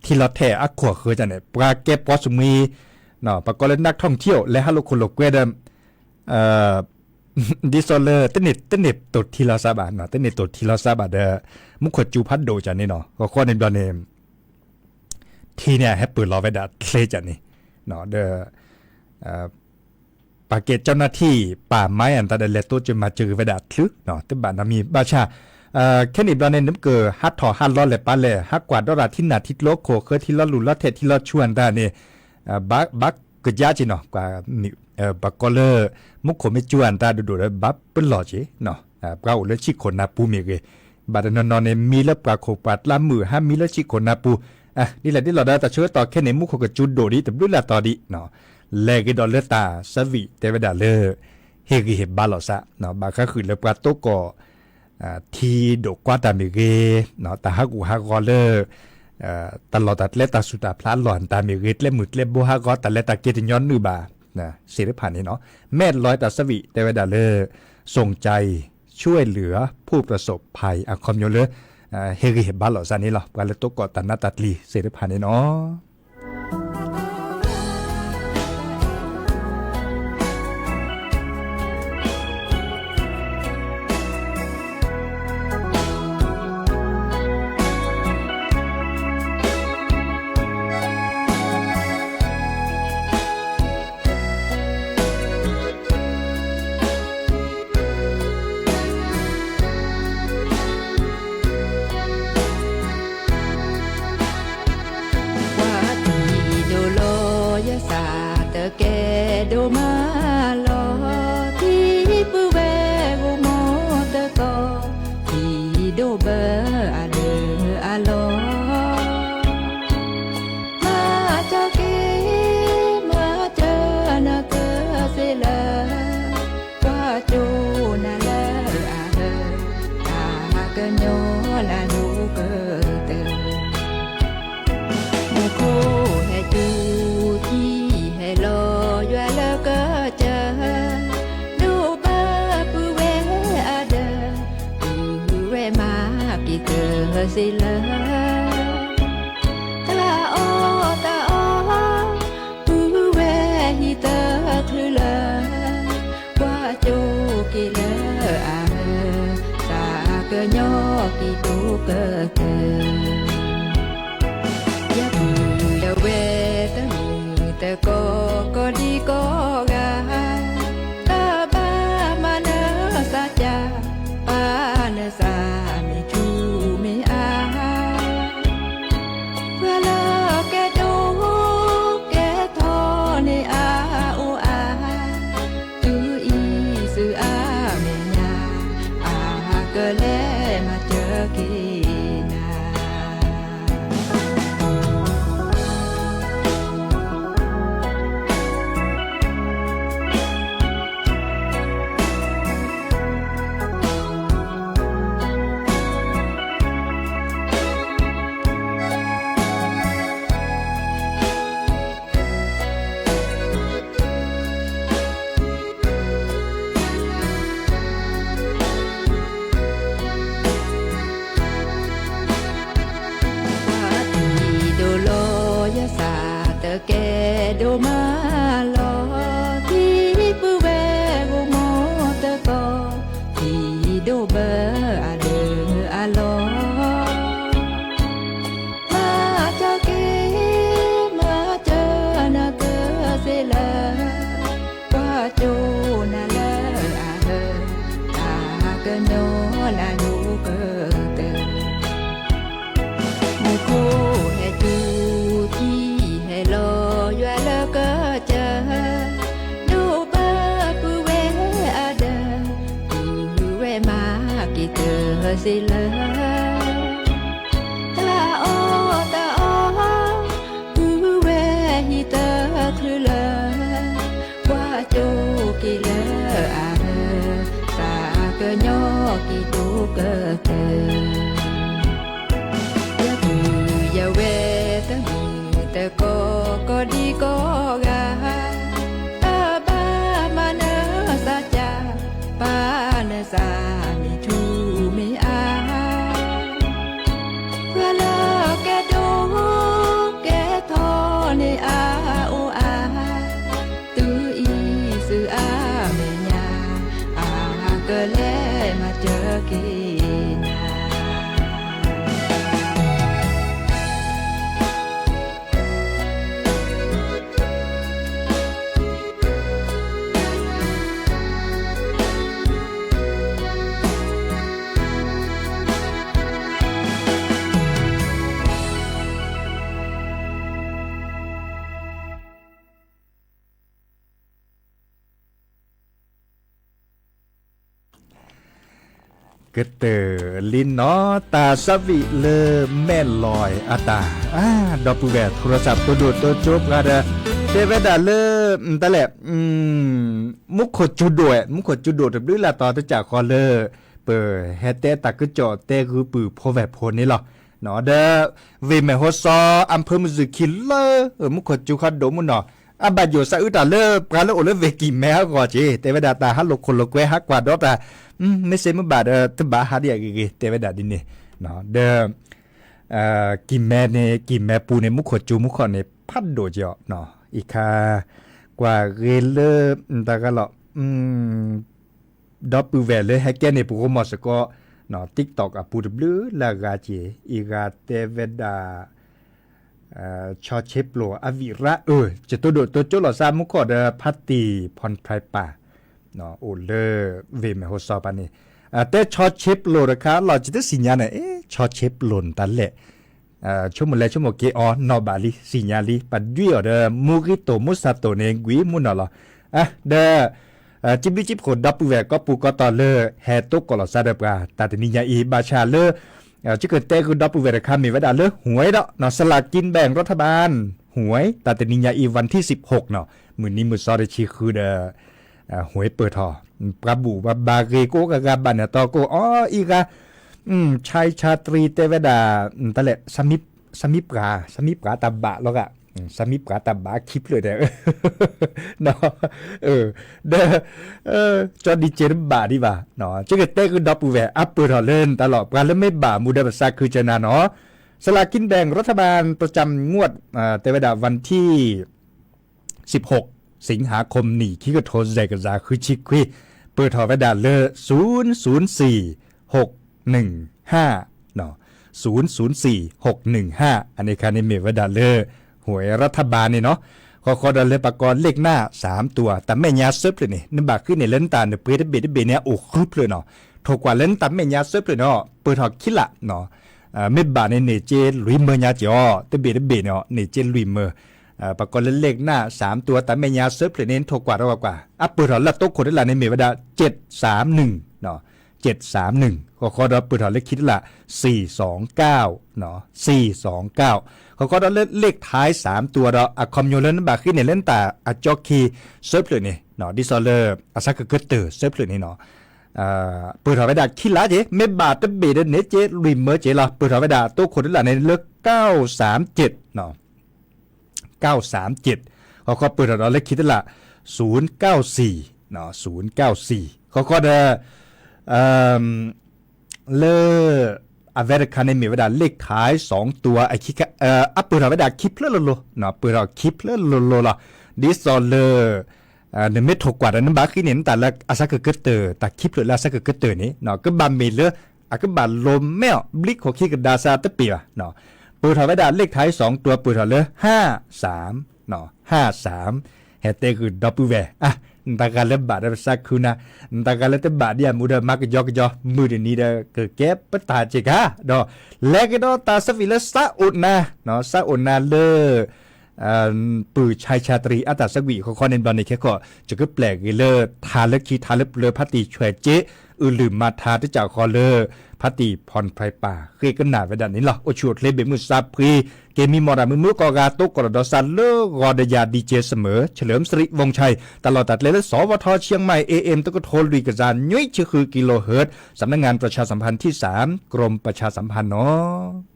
ထံလီၤထဲးအခိၣ်ဃၢၤကန့ၣ် ပှၤကဲပိာ်စမှံ ပှၤကိးလၢ นักท่องเที่ยว လဲၤဟးလိာ်ခိၣ်လိာ်ကွဲဒီး ဒ်သိးလၢ တန့ၢ်တိၢ်ထံလီၤသးဘၣ် တန့ၢ်တိၢ်ထံလီၤသးဘၣ်ဒီး မူခိၣ်စူၤဖးဒိၣ်ကန့ၣ်နီၤ ဃီဃီန့ၣ်ဘျီန့ၣ် ထံန့ၣ်ဟဲပၢၢ်လီၤဝဲဒၣ်ချ့ကန့ၣ် ဒီး ပှၤကဲ เจ้าหน้าที่ป่าไม้ အတၢ်ဒီးလဲၤတိစၢၤမၤစၢၤဝဲဒၣ်ချုး တဘၣ်နီတမံၤဘၣ်ဆၣ် ခဲန့ၣ်ဘျီန့ၣ် နမ့ၢ်ကဟးထီၣ်ဟးလီၤလဲၣ်ပာ်လဲၣ် ဟးကွၢ်ဒီးတၢ်ထံနၢ်ထံကျိခိၣ်ဃၢၤ ထံလီၤလူၢ်လီၤထဲး ထံလီၤဆူအတၢ်န့ၣ် ဘၣ်ကယါက့ၤနီၤ ပှၤကိးလၢ မူခိၣ်မ့ၢ်စူၤအတၢ်ဒိၣ်ဒိၣ်ဒီး ဘၣ်ပလီၢ်က့ၤ ပှၤအိၣ်လၢဆံးခိၣ်နၢ်ပူၤမ့ၢ်ဂ့ၤ ဘၣ်တနီၤနီၤန့ၣ် မံလၢပှၢ်ခိၣ်ပှၢ်တလးမုၢ် ဟးမံလၢဆံးခိၣ်နၢ်ပူၤ ဒ်လဲၣ်ဒ်လဲၣ်ဒီး တၢ်ဆၢကတီၢ်ခဲန့ၣ် မူခိၣ်ကစူၤဒိၣ်ဒံး တဘျုးလၢ်တီၤဒံး လဲၤက့ၤဒီးလၢတၢ်သးဝံၣ်တဲဝဲဒၣ်လၢ ဟ့ၣ်ဂံၢ်ဟ့ၣ်ဘါလိာ်သး ဘၣ်ဃးဃုာ်လၢပှၤတိကီၢ် ထံဒိၣ်ကွၢ်တၢ်မ့ၢ်ဂ့ၤ တၢ်ဟးဂူာ်ဟးဂီၤလၢ တၢ်လီၢ်တၢ်ကျဲတၢ်ဆူးတၢ်ဖျးလီၢ်တၢ်မ့ၢ်ဂ့ၤ ကျဲမုၢ်ကျဲဘိဟးဂီၤ တၢ်လဲၤတၢ်က့ၤတညီနုၢ်ဘၣ် သ့ၣ်တဖၣ်န့ၣ်နီၤ မဲၢ်လွဲတၢ်သးဝံၣ်တဲဝဲဒၣ်လၢ ส่งใจช่วยเหลือผู้ประสบภัย အခီပညီလၢ ဟ့ၣ်ဂံၢ်ဟ့ၣ်ဘါလိာ်သးန့ၣ်လီၤ ပှၤလၢတိကီၢ်တၢ်နးတၢ်ကျံၤသ့ၣ်တဖၣ်န့ၣ်နီၤ ပှၤထံဒိၣ်လီၤယဲစၢ်တကဲဒိၣ်မးလီၤ ထံပုၢ်ဝဲၢ်ဂိၢ်မီတကီၢ် ထံဒိၣ်ဘၢအဒၢးအလီၢ် မၤစၢၤက့ၤ မၤစၢၤနၤကစ့လၢ ကွၢ်ကၠိနၤလၢအဟၢ တၢ်ကညီနၤဒိၣ်ကတၢၢ် မူခိၣ်ဟဲစူၤထံဟဲလီၤယွၤလၢကစၢၢ် ဒိၣ်ဘၢပုၢ်ဝဲၢ်အဒၢး ပုၢ်ဝဲၢ်မၤက့ၤတၢ်စ့လၢ တၢ်အီၣ်တၢ်အီ ပုၢ်ဝဲၢ်ဟံးတချုးလၢ ကွၢ်ကၠိက့ၤလၢအဟၢ တၢ်ကညီက့ၤဒိၣ်ကတၢၢ် ယပုၢ်ယဝဲၢ်တမုၢ်တကိး ကိးဒံကိးဂၤ တဘၣ်မၤနၢၤသးကၢ် ပာ်နၢၤသးမ စ့ၢ်လႄႈ တၢ်အီၣ်တၢ်အီ ပုၼ်ႈဝဲႁံႈတၢ်ချုးလႄႈ ကွၢ်ကၠိက့ၤလၢအႁႂ်ၣ် သးကညီၤက့ၤတူၵ်းကတႃႇ ယပုၼ်ႈယဝဲၢ် တမုၢ်တကိး ကိးဒံကိးဂၤ တၢ်ဘၣ်မၤနၢၤသးကၢ် ပာ်နၢၤသးမ့ၢ်ထူမ့ၢ်အါ ပှၤလၢကဲဒိၣ်ကဲထီၣ်န့ၣ် အါအိၣ်အါ တုၤအံၤသုအါမဲာ်ညါ အါကလဲၤမၤစၢၤက့ၤနၤ ကတၢၢ်လံနီၤ တၢ်သးဝံၣ်လၢမဲၢ်လွၢ်အတၢ် အၢ ဒီပုၢ်ဝဲၢ် ထူရသပ်ႉ တိၢ်ဒိၣ်တိၢ်ကၠိပှၤဒီး တဲဝဲဒၣ်လၢ တၢ်လဲၣ် မူခိၣ်စူၤဒိၣ် မူခိၣ်စူၤဒိၣ်တဘျုးလၢ်တီၤ တကးဃီလၢ ပဟဲတဲတၢ်ကစီၣ်တဲဂုာ်ပုၢ်ဖိဝဲၢ်ဖိန့ၣ်လီၤ. ဒီး ဝ့ၢ်မဲၢ်ဟိုစီ အၣ်ဖၢၣ်မုၢ်စူၤခံလၢ မူခိၣ်စူၤခီဒိၣ်မူနီၤ အဘၣ်ယိၣ်သးအုးတၢ်လၢ ပှၤလၢအိၣ်လၢဝ့ၢ်ကံၢ်မဲအဂီၢ်က့ တဲဝဲဒၣ်တၢ်ဟးလိာ်ခိၣ်လိာ်ကွဲ ဟးကွၢ်ဒီးတၢ် မ့ၢ်စ့မ့ၢ်ဘၣ်ဒီး တဘၣ်ဟးဒံးအဂ့ၤဂ့ၤ တဲဝဲဒၣ်ဒ်န့ၣ် ဒီး ကံၢ်မဲန့ၣ် ကံၢ်မဲပူၤန့ၣ် မူခိၣ်စူၤမူခိၣ်န့ၣ် ဖးဒိၣ်က့အီၤ အံၤခါ ကွၢ်ဂ့ၤလၢ တၢ်ဂၤလီၤ ဒီပုၢ်ဝဲၢ်လၢဟဲကဲန့ၣ် ပကမီၤစ့ၢ်ကီး TikTok အပူၤတဘျုးလၢ်ဂၤက့ အံၤဂၤတဲဝဲဒၣ် ချီဆ့ပျိၢ် အဝံၣ်ရၣ် အၢ ကတိၢ်ဒိၣ်တိၢ်ကၠိလီၤသး မူခိၣ်ဒီး ဖါတံၢ် ဖွန်ဖြဲပၢ် အိၣ်လၢ ဝ့ၢ်မဲၢ်ဟိုစီပၤန့ၣ် တဲချီဆ့ပျိၢ်တခါလီၤ ကတသ့ၣ်ညါန့ၣ် အ့ ချီဆ့ပျိၢ်တၢ်လဲၣ် ဆိကမိၣ်လဲၤဆိကမိၣ်က့ၤအီၤ နီၢ်ဘၣ်လံ သ့ၣ်ညါလံ ပဒွံအီၤဒီး မူဂံတိၢ်မူသးတိၢ်န့ၣ် ကွံာ်မူနီၢ်လီၤ အၢ ဒီး စံးဘျုးစံးဖှိၣ်ဒီပုၢ်ဝဲၢ် ကိးပူၤကိးတီၤလၢ ဟဲတိၢ်ကီၢ်လီၤသးဒီးပှၤ တၢ်တနံၤညါအံၤ ဘၣ်ဆၣ်လၢ ကကတဲဂုာ်ဒီပုၢ်ဝဲၢ်တခါ မ့ၢ်ဝဲဒၣ်လၢ หวย ဒီး สลากกินแบ่งรัฐบาล หวย တၢ်တနံၤညါအံၤ วันที่สิบหกနီၤ မုၢ်နံၤမုၢ်သီတဆံဃုဒီး หวย ပၢၢ်ထီၣ် ပှၤဘူၣ်ဘၣ်ဘၣ်ဂ့ၤကိးဂၤဂၤ ဘၣ်န့ၣ်တီကိး အီ အံၤဂၤ ชายชาตรี တဲဝဲဒၣ် တၢ်လဲၣ် သးမံပှၤ သးမံပှၤတၢ်ဘၣ်လီၤဂာ် သးမံပှၤတၢ်ဘၣ်ခံဖျၢၣ်ဒီး ဒီး ကၠီဒံးစ့တဘၣ်ဒံးဘၣ် ကကတဲဂုာ်ဒီပုၢ်ဝဲၢ် အပၢၢ်ထီၣ်လၢတၢ်လီၢ် ပှၤလၢမ့ၢ်ဘၣ်မူဒီး ပသးခုကနၣ်နီၤ สลากกินแบ่งรัฐบาล ประจำงวด တဲဝဲဒၣ် วันที่สิบหก สิงหาคม နံၣ်ခံကထိ တကယၤဃုဆံခွံ ပၢၢ်ထီၣ်ဝဲဒၣ်လၢ ศูนย์ศูนย์สี่หกหนึ่งห้า နီၤ ศูนย์ศูนย์สี่หกหนึ่งห้า အန့ၣ်ခါန့ၣ် မ့ၢ်ဝဲဒၣ်လၢ หวยรัฐบาล န့ၣ်နီၤ ဃီဃီဒီးလၢပှၤကိး เลขหน้าสามตัว တၢ်မဲာ်ညါသၢဖျၢၣ်န့ၣ် နဘၣ်ဃ့န့ၢ်လၢနတၢ်နပှ့ၤတဘ့ၣ်တဘ့ၣ်န့ၣ် အိၣ်ဃုဖျၢၣ်နီၤ ထိၣ်ကွၢ်လၢနတၢ်မဲာ်ညါသၢဖျၢၣ်န့ၣ် ပၢၢ်ထီၣ်ခံလးနီၤ မ့ၢ်ဘၣ်န့ၣ် န့ၢ်စ့လွံၢ်မၢညါက့ၤအီၤ တဘ့ၣ်တဘ့ၣ်န့ၣ် န့ၢ်စ့လွံၢ်မၢ ပှၤကိးလၢ เลขหน้าสามตัว တၢ်မဲာ်ညါသၢဖျၢၣ်န့ၣ် ထိၣ်ကွၢ်ဒီးကွၢ် အပၢၢ်ထီၣ်လၢတိခိၣ်တလးန့ၣ် မ့ၢ်ဝဲဒၣ် เจ็ดสามหนึ่ง နီၤ เจ็ดสามหนึ่ง ဃီဃီဒီးပၢၢ်ထီၣ်လၢခံတလး สี่สองเก้า နီၤ สี่สองเก้า ဃီဃီဒီးလၢ เลขท้ายสามตัว ဒီးအခီပညီလၢနဘၣ်ဃ့န့ၢ်လၢနတၢ်အကၠီခံသၢဖျၢၣ်န့ၣ်နီၤ ဒ်သိးလၢအဆၢကကတၢၢ်သၢဖျၢၣ်န့ၣ်နီၤ ပၢၢ်ထီၣ်ဝဲဒၣ်ခံလးက့ၤ မ့ၢ်ဘၣ်တဘ့ၣ်ဒီးန့ၢ်စ့လွံၢ်မၢက့ၤလီၤ ပၢၢ်ထီၣ်ဝဲဒၣ်တိခိၣ်တလးန့ၣ်လၢ เก้าสามเจ็ด နီၤ เก้าสามเจ็ด ဃီဃီပၢၢ်ထီၣ်ဒီးလၢခံတလး ศูนย์เก้าสี่ နီၤ ศูนย์เก้าสี่ ဃီဃီဒီး လၢ အဝဲတခါန့ၣ်မ့ၢ်ဝဲဒၣ် เลขท้ายสองตัว အခံ အပၢၢ်ထီၣ်ဝဲဒၣ်ခံဖျၢၣ်လိၤလိၤ ပၢၢ်ထီၣ်ခံဖျၢၣ်လိၤလိၤလီၤ ဒ်သိးလၢ နမ့ၢ်ထိၣ်ကွၢ်ဒီးနဘၣ်ဃ့န့ၢ်နတၢ်လၢအဆၢကကတၢၢ် တၢ်ခံဖျၢၣ်လၢအဆၢကကတၢၢ်န့ၣ် ကဘၣ်မ့ၢ်လၢ အကဘၣ်လိၤမဲာ်အီၤ ဘျံးခိၣ်ခံကဒါသးတပ့ၢ်ဘၣ် ပၢၢ်ထီၣ်ဝဲဒၣ် เลขท้ายสองตัว ပၢၢ်ထီၣ်လၢ ห้าสาม နီၤ ห้าสาม ဟဲတဲဂုာ်ဒီပုၢ်ဝဲၢ် အါ နတၢ်ဂၤလၢဘၣ်ဒီးပသးခုနၤ နတၢ်ဂၤလၢတဘၣ်ဒံးအမူဒီး မၤကယီကယီ မုၢ်တနံၤဒီးကကဲပတၢ်စ့ၢ်ကီး ဒီး လဲၤကဒီးတၢ်သးဝံၣ်လၢ စးအိၣ်နၤ နီၤ စးအိၣ်နၤလၢ ပုၢ် ชายชาตรี အတၢ်သးဝံၣ် ဃီဃီန့ၣ်ဘျီန့ၣ် ခဲကီး ယကပျဲၢ်ဂ့ၤလၢ ထါလၢခံ ထါလၢပျၢၤ ဖါတံၢ်ဆွဲၣ်စ့ อือลืมมาทาตี้จ๋าขอเล่อ พระตรีผ่อนไพรป่า เกยกั๋นหนาไว้ดังนี้ลอ โอชูโอเคลเบะมือซาพรี เกมีหมอดามื้อมื้อก็กาตุ๊กกอดดอสันเล่อ กอดยาดีเจเสมอ เฉลิมสิริวงศ์ชัย ตลอดตัดเลยและ สวท เชียงใหม่ เอเอ็ม ตะกะโทนลุยกระจาน ยุ้ยชื่อคือกิโลเฮิรตซ์ สำนักงานประชาสัมพันธ์ที่สาม กรมประชาสัมพันธ์เนาะ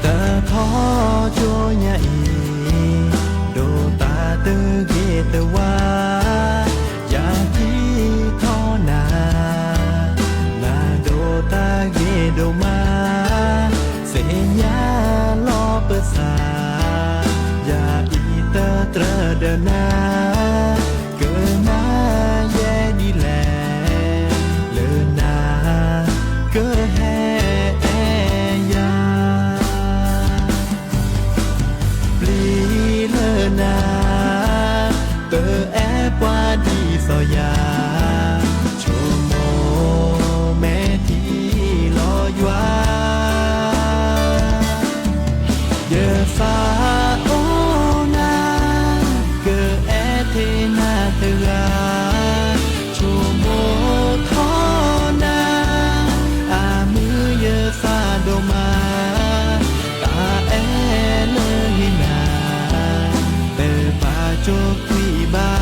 ตะทอจัวญาอี โดตาเตอเกตะวา ยากีทอนา นาโดตาเกโดมา เสญญาลอเปิดสา ยาอีเตอเตรอเดอนา เกิดมาแยดีแล เลินนา เกิดแฮแอยา ปลีเลินนา เตอแอปวาดีสอยา โชโมแม่ทีลอยวา เยอะสาโอนา เกิดแอเทนาเตอรา โชโมทอนา อามือเยอะสาโดมา ตาแอเลอเฮนา เตอปาโจกวีบา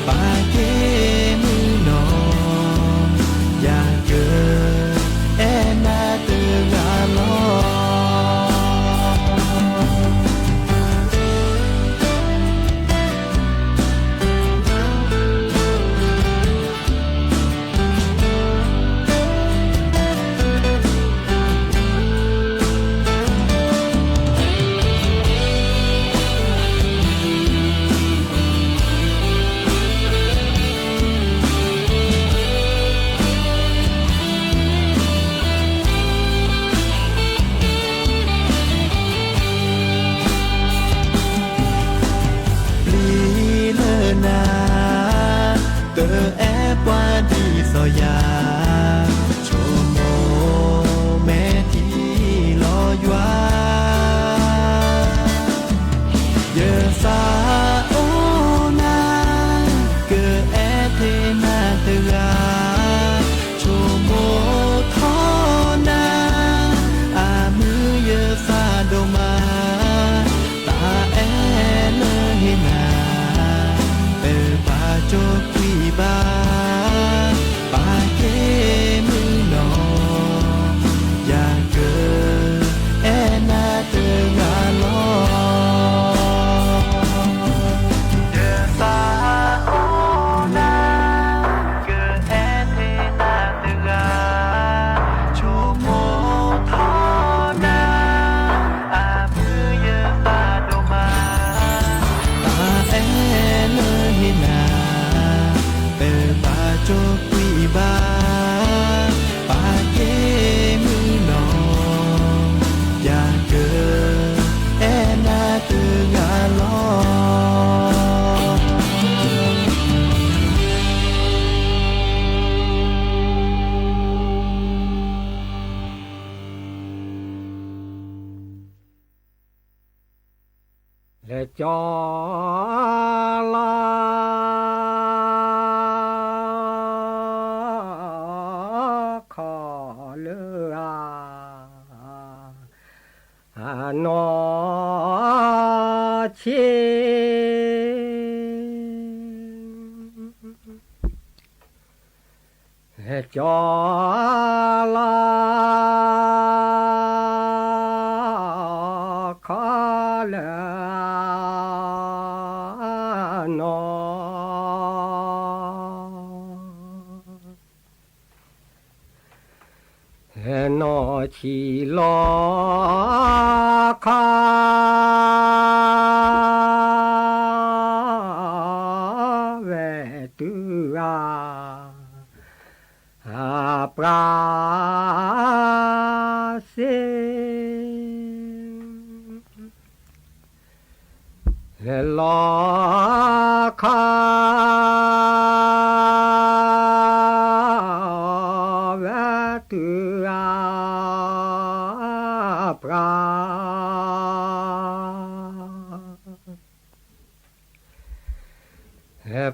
ปาเกมือนอ อย่าเกิดแอนาเตอราลอ ปลีเลินนา เตอแอปวาดีสอยา โชโมแม่ทีลอยวา เยอะสาโอนา เกิดแอเทนาเตอรา โชโมทอนา อามือเยอะสาโดมา ตาแอเลอเฮนา เตอปาโจกวีบา ปาเกมือนอ อย่าเกิดแอนาเตอราลอ เยอะสาโอนา เกิดแอเทนาเตอรา โชโมทอนา อามือเยอะสาโดมา ตาแอเลอเฮนา เตอปาโจกวีบา ปาเกมือนอ อย่าเกิดแอนาเตอราลอ และจอลอขอเลือ นอชิง จอลอขอเลือนอ นอชีลอขอแวะเตื้อ อาปราเซ ลอขอ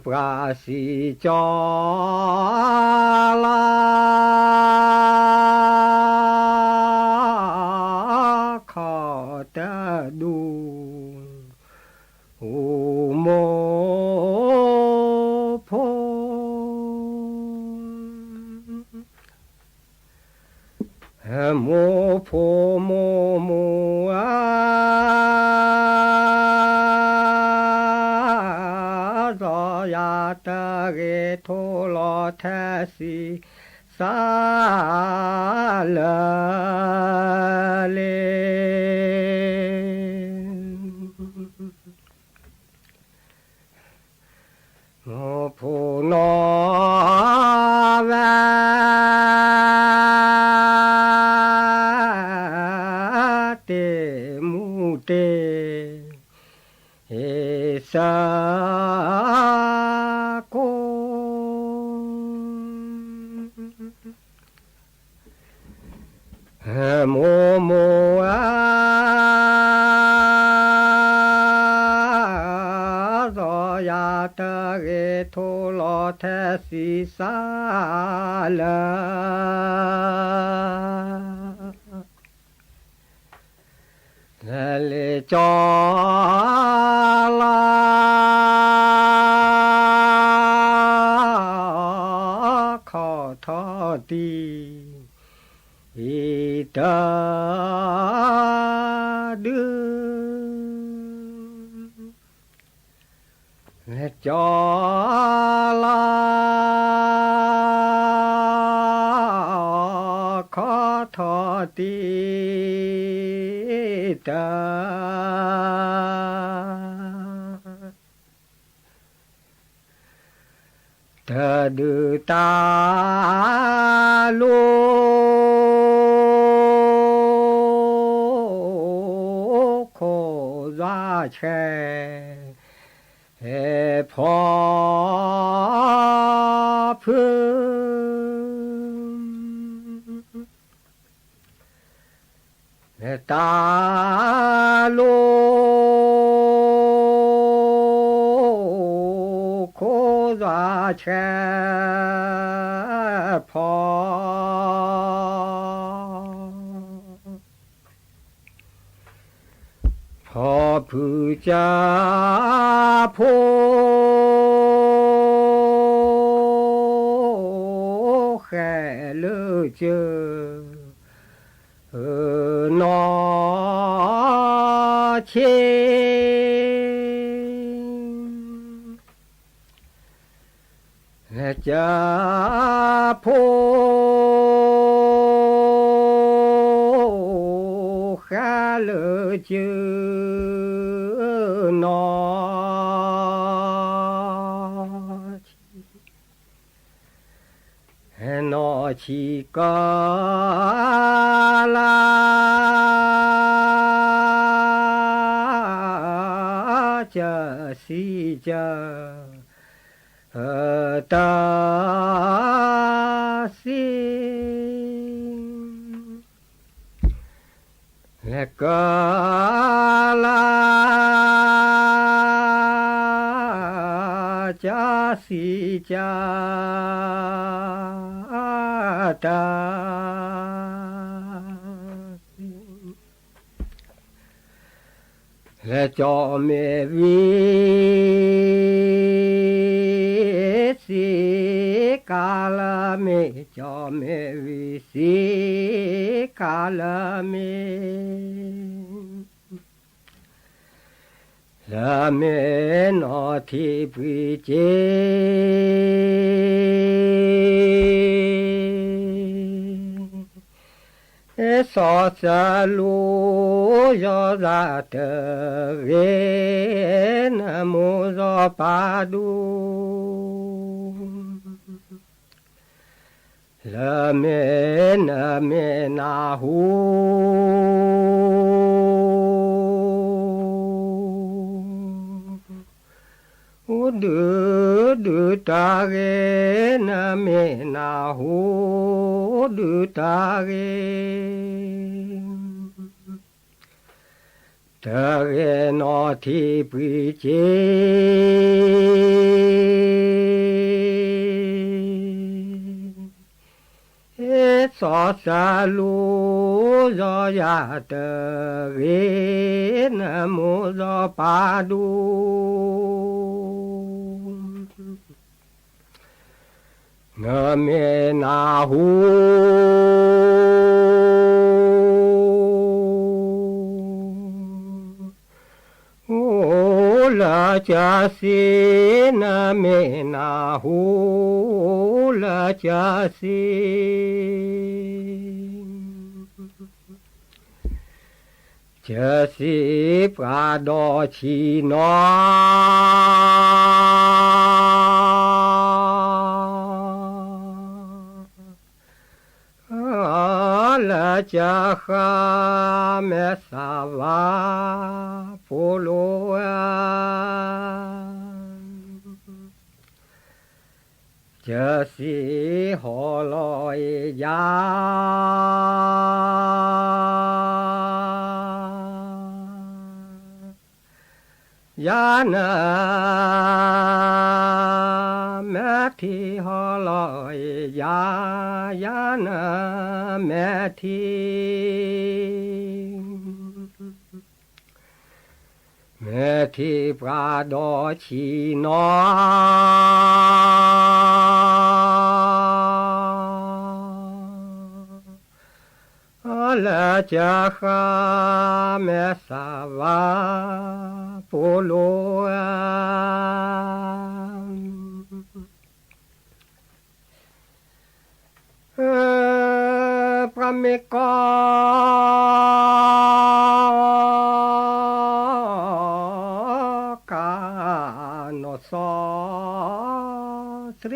ปราศจากราคะ ขอแต่ดู หมู่พง หมู่พง หมู่หมู่ อา สอ อย่าตะเรโทรอแท้สีสาเลย หมู่ผู้หนอแวเตหมู่เตสกล หมู่หมู่ อา สอ อย่าตะเรโทรอแท้สีสาเลย และเลจอลา ขอทอดตี้ อีตาดื้อ และจอลา ขอทอดตี้ตา ตะดื้อตาลูก โคราแช เอ่อ ผ่อพื้น ตาลูก โคราแช ผ่อ ผ่อพื้นจะโผแค่เลิกเจอ เอ่อ หนอเชง จะโผแค่เลิกเจอ หนอ หนอชีกาลา จะสีจะ เอ่อ ตาสิง และกาลา จะสีจะ ตาสิง และจอมแม่วีสีกาละเม จอมแม่วีสีกาละเม ละเมหนอที่ปรีเจ เอ สอสะลู ยอ ระ เตอ เร นะ โม รอ ปา ดู ละเม นะ เม นา ฮู ฮู ดื้อ ดื้อ ตา เร นะ เม นา ฮู ดื้อ ตา เร เตเรเนาะ ตี้ปี้เจ เอสอสะลู ยอยา เตเร นะโม ยอปาดู เงอเมนาฮู ฮูละจะสี เงอเมนาฮู ฮูละจะสี จะสีปลาดอชีนอ ละจะข้าแม่สาวาปูโล จะสีหอลอยยา ยานะ แม่ตี้หอลอยยา ยานะ แม่ตี้ แม่ตี้ปลาดอชีนอ ละจะข้าแม่สาวาปูโล เออ ปลาเมกอก๋าเนาะ สอสะเร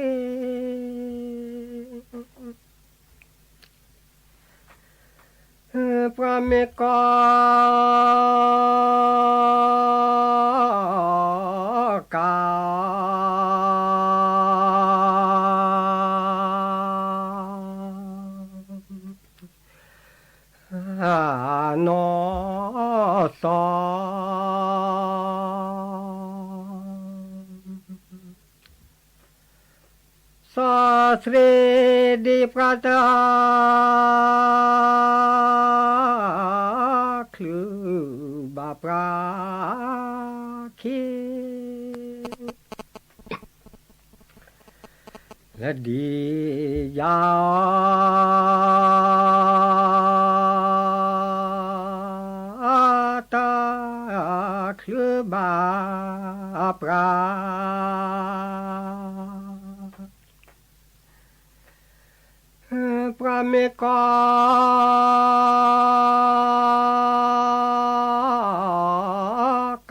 เออ ปลาเมกอก๋า เนาะ สอ สอสะเร ดีปลาตา คลือบาปลาขี้ และดียาตา คลือบาปลา ปลาเมกอ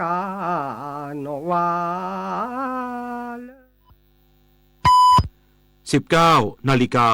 ก๋าเนาะ ว่า สิบเก้านาฬิกา